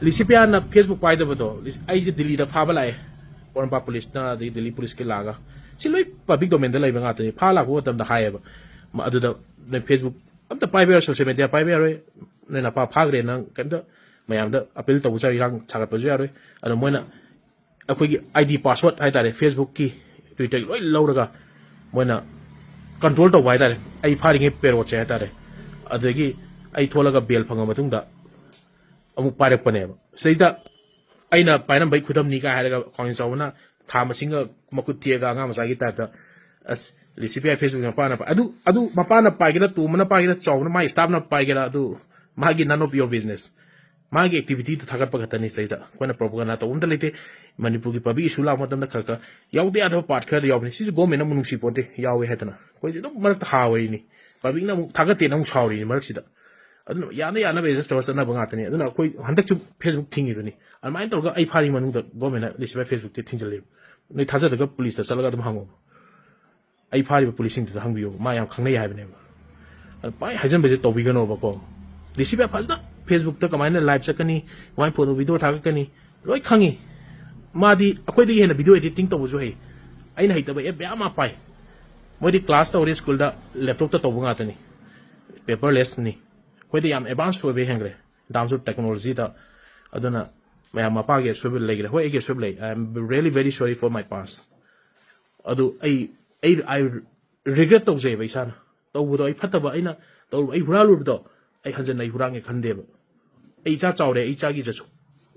ꯂꯤꯁꯤꯄꯤꯌꯥꯅ Facebook ꯄꯥꯏꯗꯕꯗꯣ, ꯂꯤꯁ-, ꯑꯩꯁꯦ ꯗꯤꯜꯂꯤꯗ ꯐꯥꯕ ꯂꯥꯛꯑꯦ꯫ ꯄꯣꯔꯣꯝꯄꯥꯠ ꯄꯨꯂꯤꯁꯅ, ꯑꯗꯩ ꯗꯤꯜꯂꯤ ꯄꯨꯂꯤꯁꯀꯤ ꯂꯥꯛꯑꯒ, ꯁꯤ ꯂꯣꯏ ꯄꯕ꯭ꯂꯤꯛ ꯗꯣꯃꯦꯟꯗ ꯂꯩꯕ ꯉꯥꯛꯇꯅꯤ꯫ ꯐꯥ ꯂꯥꯛꯄ ꯃꯇꯝꯗ ꯍꯥꯏꯌꯦꯕ, ꯃ-, ꯑꯗꯨꯗ ꯅꯣꯏ Facebook ꯑꯝꯇ ꯄꯥꯏꯕ ꯌꯥꯔꯣꯏ, ꯁꯣꯁꯤꯌꯦꯜ ꯃꯦꯗꯤꯌꯥ ꯄꯥꯏꯕ ꯌꯥꯔꯣꯏ, ꯅꯣꯏ ꯅꯄꯥ ꯐꯥꯈ꯭ꯔꯦ, ꯅꯪ ꯀꯩꯝꯇ ꯃꯌꯥꯝꯗ ꯑꯄꯤꯜ ꯇꯧꯕꯁꯨ ꯌꯥꯔꯣꯏ, ꯏꯔꯥꯡ ꯁꯥꯒꯠꯄꯁꯨ ꯌꯥꯔꯣꯏ꯫ ꯑꯗꯣ ꯃꯣꯏꯅ ꯑꯩꯈꯣꯏꯒꯤ ID password ꯍꯥꯏꯇꯥꯔꯦ, Facebookꯀꯤ, Twitterꯒꯤ ꯂꯣꯏ ꯂꯧꯔꯒ ꯃꯣꯏꯅ ꯀꯟꯇ꯭ꯔꯣꯜ ꯇꯧꯕ ꯍꯥꯏꯇꯥꯔꯦ, ꯑꯩ ꯐꯥꯔꯤꯉꯩ ꯄꯦꯔꯣꯠꯁꯦ ꯍꯥꯏꯇꯥꯔꯦ꯫ ꯑꯗꯒꯤ ꯑꯩ ꯊꯣꯛꯂꯒ ꯕꯦꯜ ꯐꯪꯉ ꯃꯇꯨꯡꯗ ꯑꯃꯨꯛ ꯄꯥꯏꯔꯛꯄꯅꯦꯕ꯫ ꯁꯤꯗꯩꯗ ꯑꯩꯅ ꯄꯥꯏꯔꯝꯕꯩ ꯈꯨꯗꯝꯅꯤ ꯀꯥꯏ ꯍꯥꯏꯔꯒ ꯈ꯭ꯋꯥꯡ ꯆꯥꯎꯕꯅ ꯊꯥ ꯃꯁꯤꯡꯒ ꯃꯈꯨꯠ ꯊꯦꯛꯑꯒ ꯑꯉꯥꯡ ꯃꯆꯥꯒꯤ ꯇꯥꯏꯞꯇ, ꯑꯁ, ꯂꯤꯁꯤꯄꯤꯌꯥ Facebook ꯃꯄꯥꯅ ꯄꯥꯏ-, ꯑꯗꯨ, ꯑꯗꯨ ꯃꯄꯥꯅ ꯄꯥꯏꯒꯦꯔꯥ, ꯇꯣꯝꯕꯅ ꯄꯥꯏꯒꯦꯔꯥ, ꯆꯥꯎꯕꯅ, ꯃꯥꯒꯤ staffꯅ ꯄꯥꯏꯒꯦꯔꯥ, ꯑꯗꯨ ꯃꯥꯒꯤ none of your business꯫ ꯃꯥꯒꯤ activityꯗꯨ ꯊꯥꯒꯠꯄ ꯈꯛꯇꯅꯤ꯫ ꯁꯤꯗꯩꯗ ꯑꯩꯈꯣꯏꯅ propaganda ꯇꯧꯕ ꯑꯝꯇ ꯂꯩꯇꯦ꯫ ꯃꯅꯤꯄꯨꯔꯒꯤ public issue ꯂꯥꯛꯄ ꯃꯇꯝꯗ ꯈꯔ ꯈꯔ ꯌꯥꯎꯗ ꯌꯥꯗꯕ part ꯈꯔꯗꯤ ꯌꯥꯎꯕꯅꯤ꯫ ꯁꯤꯁꯨ governmentꯅ ꯑꯃꯨꯛ ꯅꯨꯡꯁꯤ ꯄꯣꯟꯇꯦ, ꯌꯥꯎꯋꯦ ꯍꯥꯏꯗꯅ꯫ ꯑꯩꯈꯣꯏꯁꯦ ꯑꯗꯨꯝ ꯃꯔꯛꯇ ꯍꯥꯎꯔꯤꯅꯤ, publicꯅ ꯑꯃꯨꯛ ꯊꯥꯒꯠꯇꯦꯅ ꯑꯃꯨꯛ ꯁꯥꯎꯔꯤꯅꯤ ꯃꯔꯛꯁꯤꯗ꯫ ꯑꯗꯨꯅ ꯌꯥꯅ ꯌꯥꯅꯕ adjust ꯇꯧꯔ ꯆꯠꯅꯕ ꯉꯥꯛꯇꯅꯤ꯫ ꯑꯗꯨꯅ ꯑꯩꯈꯣꯏ ꯍꯟꯗꯛꯁꯨ Facebook ꯊꯤꯡꯉꯤꯗꯨꯅꯤ꯫ ꯑꯗꯨꯃꯥꯏꯅ ꯇꯧꯔꯒ ꯑꯩ ꯐꯥꯔꯤ ꯃꯅꯨꯡꯗ governmentꯅ ꯂꯤꯁꯤꯕꯥꯏ Facebookꯇꯤ ꯊꯤꯡꯖꯤꯜꯂꯦꯕ꯫ ꯅꯣꯏ ꯊꯥꯖꯗ꯭ꯔꯒ policeꯇ ꯆꯠꯂꯒ ꯑꯗꯨꯝ ꯍꯪꯉꯣ꯫ ꯑꯩ ꯐꯥꯔꯤꯕ policeꯁꯤꯡꯗꯨꯗ ꯍꯪꯕꯤꯌꯣ, ꯃꯥ ꯌꯥꯝ ꯈꯪꯅꯩ ꯍꯥꯏꯕꯅꯦꯕ꯫ ꯑꯗꯨ ꯄꯥꯏ ꯍꯥꯏꯖꯟꯕꯁꯦ ꯇꯧꯕꯤꯒꯅꯣꯕꯀꯣ꯫ ꯂꯤꯁꯤꯕꯥꯏ ꯐꯖꯅ Facebookꯇ ꯀꯃꯥꯏꯅ live ꯆꯠꯀꯅꯤ, ꯀꯃꯥꯏꯅ photo video ꯊꯥꯒꯠꯀꯅꯤ, ꯂꯣꯏ ꯈꯪꯉꯤ꯫ ꯃꯥꯗꯤ ꯑꯩꯈꯣꯏꯗꯒꯤ ꯍꯦꯟꯅ video editing ꯇꯧꯕꯁꯨ ꯍꯩ꯫ ꯑꯩꯅ ꯍꯩꯇꯕ app ꯃꯌꯥꯝ ꯑꯃ ꯄꯥꯏ꯫ ꯃꯣꯏꯗꯤ class ꯇꯧꯔꯦ, schoolꯗ laptopꯇ ꯇꯧꯕ ꯉꯥꯛꯇꯅꯤ, paperlessꯅꯤ꯫ ꯑꯩꯈꯣꯏꯗꯤ ꯌꯥꯝ advance ꯑꯣꯏꯕ ꯍꯦꯟꯈ꯭ꯔꯦ in terms of technologyꯗ꯫ ꯑꯗꯨꯅ ꯃꯌꯥꯝ, ꯃꯄꯥꯒꯤ ꯑꯁꯣꯏꯕ ꯂꯩꯈ꯭ꯔꯦ, ꯍꯣꯏ, ꯑꯩꯒꯤ ꯑꯁꯣꯏꯕ ꯂꯩ, I am really very sorry for my past꯫ ꯑꯗꯨ ꯑꯩ, ꯑꯩ, I regret ꯇꯧꯖꯩꯕ ꯏꯁꯥꯅ꯫ ꯇꯧꯕꯗꯣ ꯑꯩ ꯐꯠꯇꯕ, ꯑꯩꯅ ꯇꯧꯔꯨꯕ, ꯑꯩ ꯍꯨꯔꯥꯜꯂꯨꯕꯗꯣ ꯑꯩ ꯍꯟꯖꯟꯅ ꯑꯩ ꯍꯨꯔꯥꯟꯒꯦ ꯈꯟꯗꯦꯕ꯫ ꯑꯩ ꯏꯆꯥ ꯆꯥꯎꯔꯦ, ꯑꯩ ꯏꯆꯥꯒꯤ ꯏꯖꯠꯁꯨ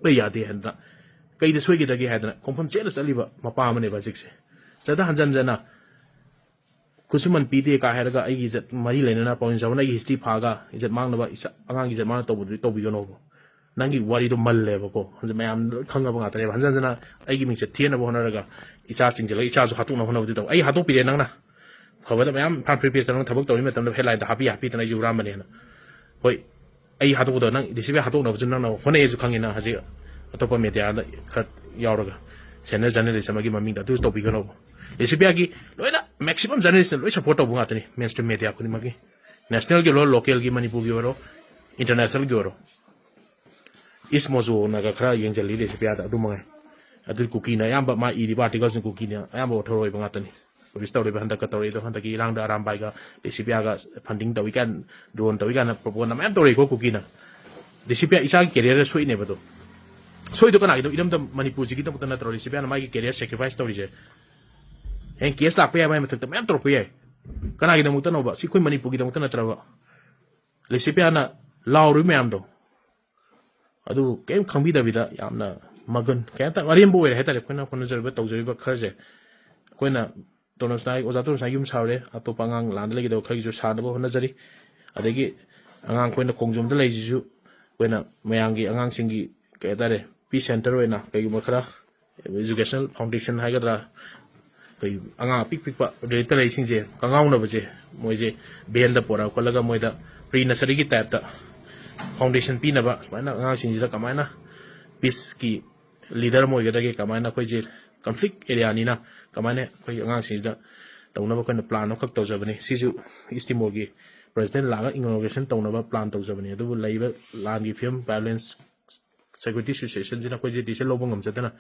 ꯂꯩ ꯌꯥꯗꯦ ꯍꯥꯏꯗꯅ, ꯀꯩꯗ ꯁꯣꯏꯈꯤꯗꯒꯦ ꯍꯥꯏꯗꯅ ꯈꯣꯡꯐꯝ ꯆꯦꯠꯅ ꯆꯠꯂꯤꯕ ꯃꯄꯥ ꯑꯃꯅꯦꯕ ꯍꯧꯖꯤꯛꯁꯦ꯫ ꯁꯤꯗ ꯍꯟꯖꯟ ꯍꯟꯖꯟꯅ ꯈꯨꯠꯁꯨꯃꯟ ꯄꯤꯗꯦ ꯀꯥ ꯍꯥꯏꯔꯒ ꯑꯩꯒꯤ ꯏꯖꯠ ꯃꯔꯤ ꯂꯩꯅꯅ ꯄꯥꯎꯖꯦꯟ ꯆꯥꯎꯕꯅ ꯑꯩꯒꯤ history ꯐꯥꯒ ꯏꯖꯠ ꯃꯥꯡꯅꯕ, ꯏꯆꯥ, ꯑꯉꯥꯡꯒꯤ ꯏꯖꯠ ꯃꯥꯡꯅ ꯇꯧꯕꯗꯨꯗꯤ ꯇꯧꯕꯤꯒꯅꯣꯕ꯫ ꯅꯪꯒꯤ ꯋꯥꯔꯤꯗꯣ ꯃꯜꯂꯦꯕꯀꯣ꯫ ꯍꯧꯖꯤꯛ ꯃꯌꯥꯝ ꯂꯣꯏ ꯈꯪꯉꯕ ꯉꯥꯛꯇꯅꯦꯕ꯫ ꯍꯟꯖꯟ ꯍꯟꯖꯟꯅ ꯑꯩꯒꯤ ꯃꯤꯡꯆꯠ ꯊꯤꯅꯕ ꯍꯣꯠꯅꯔꯒ ꯏꯆꯥ ꯆꯤꯡꯁꯤꯜꯂꯒ ꯏꯆꯥꯁꯨ ꯍꯥꯠꯇꯣꯛꯅꯕ ꯍꯣꯠꯅꯕꯗꯤ ꯇꯧ꯫ ꯑꯩ ꯍꯥꯠꯇꯣꯛꯄꯤꯔꯦ ꯅꯪꯅ꯫ ꯐꯕꯗ ꯃꯌꯥꯝ ꯐꯥꯟ ꯐ꯭ꯔꯤ ꯄ꯭ꯔꯦꯁꯇ ꯅꯪ ꯊꯕꯛ ꯇꯧꯔꯤ ꯃꯇꯝꯗ headlineꯗ ꯍꯥꯞꯄꯤ ꯍꯥꯞꯄꯤꯗꯅ ꯑꯩꯁꯦ ꯍꯨꯔꯥꯟꯕꯅꯦꯅ꯫ ꯍꯣꯏ, ꯑꯩ ꯍꯥꯠꯇꯣꯛꯄꯗꯣ ꯅꯪ ꯗꯤ ꯁꯤ ꯕꯤ ꯍꯥꯠꯇꯣꯛꯅꯕꯁꯨ ꯅꯪꯅ ꯍꯣꯠꯅꯩꯁꯨ ꯈꯪꯉꯤ ꯅꯪ ꯍꯧꯖꯤꯛ ꯑꯇꯣꯞꯄ mediaꯗ ꯈꯔ ꯌꯥꯎꯔꯒ꯫ ꯁꯦꯅꯤꯌꯔ ꯖꯔꯅꯦꯂꯤꯁ ꯑꯃꯒꯤ ꯃꯃꯤꯡꯗ ꯑꯗꯨ ꯇꯧꯕꯤꯒꯅꯣ꯫ ꯂꯩꯁꯤꯄꯤꯌꯥꯒꯤ ꯂꯣꯏꯅ ꯃꯦꯛꯁꯤꯃꯝ ꯖꯔꯅꯦꯂꯤꯁ ꯂꯣꯏ ꯁꯄꯣꯔꯠ ꯇꯧꯕ ꯉꯥꯛꯇꯅꯤ, ꯃꯦꯟ ꯁ꯭ꯇ꯭ꯔꯤꯝ ꯃꯦꯗꯤꯌꯥ ꯈꯨꯗꯤꯡꯃꯛꯀꯤ, ꯅꯦꯁꯅꯦꯜꯒꯤ ꯑꯣꯏꯔꯣ, ꯂꯣꯀꯦꯜꯒꯤ, ꯃꯅꯤꯄꯨꯔꯒꯤ ꯑꯣꯏꯔꯣ, ꯏꯟꯇꯔꯅꯦꯁꯅꯦꯜꯒꯤ ꯑꯣꯏꯔꯣ꯫ ꯏꯁ ꯃꯣꯖꯣꯅꯒ ꯈꯔ ꯌꯦꯡꯁꯤꯜꯂꯤ ꯂꯩꯁꯤꯄꯤꯌꯥꯗ, ꯑꯗꯨ ꯃꯉꯥꯏ꯫ ꯑꯗꯨ ꯀꯨꯀꯤꯅ ꯑꯌꯥꯝꯕ, ꯃꯥ ꯏꯔꯤꯕ ꯑꯥꯔꯇꯤꯀꯜꯁꯤꯡ ꯀꯨꯀꯤꯅ ꯑꯌꯥꯝꯕ ꯑꯣꯊꯔ ꯑꯣꯏꯕ ꯉꯥꯛꯇꯅꯤ꯫ ꯄꯕ꯭ꯂꯤꯁ ꯇꯧꯔꯤꯕ ꯍꯟꯗꯛꯀ ꯇꯧꯔꯛꯏꯗꯣ, ꯍꯟꯗꯛꯀꯤ ꯏꯔꯥꯡꯗ ꯑꯔꯥꯝꯕꯥꯏꯒ ꯂꯤꯁꯤꯄꯤꯌꯥꯒ ꯐꯟꯗꯤꯡ ꯇꯧꯏ ꯀꯥꯏꯅ, ꯗꯣꯟ ꯇꯧꯏ ꯀꯥꯏꯅ ꯄ꯭ꯔꯣꯄꯣꯒꯟꯗꯥ ꯃꯌꯥꯝ ꯇꯧꯔꯛꯏꯀꯣ ꯀꯨꯀꯤꯅ꯫ ꯂꯤꯁꯤꯄꯤꯌꯥ ꯏꯆꯥꯒꯤ ꯀꯦꯔꯤꯌꯔꯗ ꯁꯣꯛꯏꯅꯦꯕ ꯑꯗꯣ꯫ ꯁꯣꯏꯗꯣ ꯀꯅꯥꯒꯤꯅꯣ? ꯏꯔꯝꯗꯝ ꯃꯅꯤꯄꯨꯔꯁꯤꯒꯤꯗꯃꯛꯇ ꯅꯠꯇ꯭ꯔꯣ ꯂꯤꯁꯤꯄꯤꯌꯥꯅ ꯃꯥꯒꯤ ꯀꯦꯔꯤꯌꯔ ꯁꯦꯀ꯭ꯔꯤꯐꯥꯏꯁ ꯇꯧꯔꯤꯁꯦ? ꯍꯌꯦꯡ ꯀꯦꯁ ꯂꯥꯛꯄ ꯌꯥꯏ, ꯃꯥꯏ ꯃꯊꯛꯇ ꯃꯌꯥꯝ ꯇꯧꯔꯛꯄ ꯌꯥꯏ꯫ ꯀꯅꯥꯒꯤꯗꯃꯛꯇꯅꯣꯕ? ꯁꯤ ꯑꯩꯈꯣꯏ ꯃꯅꯤꯄꯨꯔꯒꯤꯗꯃꯛꯇ ꯅꯠꯇ꯭ꯔꯕ? ꯂꯤꯁꯤꯄꯤꯌꯥꯅ ꯂꯥꯎꯔꯤꯕ ꯃꯌꯥꯝꯗꯣ, ꯑꯗꯨ ꯀꯔꯤꯝ ꯈꯪꯕꯤꯗꯕꯤꯗ ꯌꯥꯝꯅ ꯃꯒꯨꯟ, ꯀꯩ ꯍꯥꯏꯇꯥꯔꯦ, ꯑꯔꯦꯝꯕ ꯑꯣꯏꯔꯦ ꯍꯥꯏꯇꯥꯔꯦ꯫ ꯑꯩꯈꯣꯏꯅ ꯍꯣꯠꯅꯖꯔꯤꯕ, ꯇꯧꯖꯔꯤꯕ ꯈꯔꯁꯦ, ꯑꯩꯈꯣꯏꯅ ꯇꯣꯅꯣꯁꯅꯥꯏ, ꯑꯣꯖꯥ ꯇꯣꯅꯣꯁꯅꯥꯏ ꯌꯨꯝ ꯁꯥꯔꯨꯔꯦ, ꯑꯇꯣꯞꯄ ꯑꯉꯥꯡ ꯂꯥꯟꯗ ꯂꯩꯒꯗꯕ ꯈꯔꯒꯤꯁꯨ ꯁꯥꯅꯕ ꯍꯣꯠꯅꯖꯔꯤ꯫ ꯑꯗꯒꯤ ꯑꯉꯥꯡ ꯑꯩꯈꯣꯏꯅ ꯈꯣꯡꯖꯣꯝꯗ ꯂꯩꯁꯤꯁꯨ ꯑꯩꯈꯣꯏꯅ ꯃꯌꯥꯝꯒꯤ ꯑꯉꯥꯡꯁꯤꯡꯒꯤ, ꯀꯩ ꯍꯥꯏꯇꯥꯔꯦ, ꯄꯤꯁ ꯁꯦꯟꯇꯔ ꯑꯣꯏꯅ ꯀꯩꯒꯨꯝꯕ ꯈꯔ educational foundation ꯍꯥꯏꯒꯗ꯭ꯔꯥ, ꯑꯩꯈꯣꯏ ꯑꯉꯥꯡ ꯑꯄꯤꯛ ꯄꯤꯛꯄ ꯔꯦꯂꯤꯞꯇ ꯂꯩꯁꯤꯡꯁꯦ ꯀꯉꯥꯎꯅꯕꯁꯦ, ꯃꯣꯏꯁꯦ ꯚꯦꯟꯗ ꯄꯣꯔꯛꯑ ꯈꯣꯠꯂꯒ ꯃꯣꯏꯗ ꯄ꯭ꯔꯤ ꯅꯁꯔꯤꯒꯤ ꯇꯥꯏꯞꯇ ꯐꯥꯎꯟꯗꯦꯁꯟ ꯄꯤꯅꯕ, ꯁꯨꯃꯥꯏꯅ ꯑꯉꯥꯡꯁꯤꯡꯁꯤꯗ ꯀꯃꯥꯏꯅ ꯄꯤꯁꯀꯤ ꯂꯤꯗꯔ ꯑꯃ ꯑꯣꯏꯒꯗꯒꯦ, ꯀꯃꯥꯏꯅ ꯑꯩꯈꯣꯏꯁꯦ ꯀꯟꯐ꯭ꯂꯤꯛ ꯑꯦꯔꯤꯌꯥꯅꯤꯅ ꯀꯃꯥꯏꯅ ꯑꯩꯈꯣꯏ ꯑꯉꯥꯡꯁꯤꯡꯁꯤꯗ ꯇꯧꯅꯕ ꯑꯩꯈꯣꯏꯅ ꯄ꯭ꯂꯥꯟ ꯑꯃꯈꯛ ꯇꯧꯖꯕꯅꯤ꯫ ꯁꯤꯁꯨ ꯏꯁ ꯇꯤꯃꯣꯔꯒꯤ ꯄ꯭ꯔꯁꯤꯗꯦꯟ ꯂꯥꯛꯑꯒ ꯏꯅꯣꯒ꯭ꯔꯦꯁꯟ ꯇꯧꯅꯕ ꯄ꯭ꯂꯥꯟ ꯇꯧꯖꯕꯅꯤ꯫ ꯑꯗꯨꯕꯨ ꯂꯩꯔꯤꯕ ꯂꯥꯟꯒꯤ ꯐꯤꯕꯝ, ꯚꯥꯏꯑꯣꯂꯦꯟꯁ, ꯁꯦꯀ꯭ꯌꯨꯔꯤꯇꯤ ꯁꯤꯆꯨꯋꯦꯁꯟꯁꯤꯅ ꯑꯩꯈꯣꯏꯁꯦ ꯗꯤꯁꯤꯖꯟ ꯂꯧꯕ ꯉꯝꯖꯗꯅ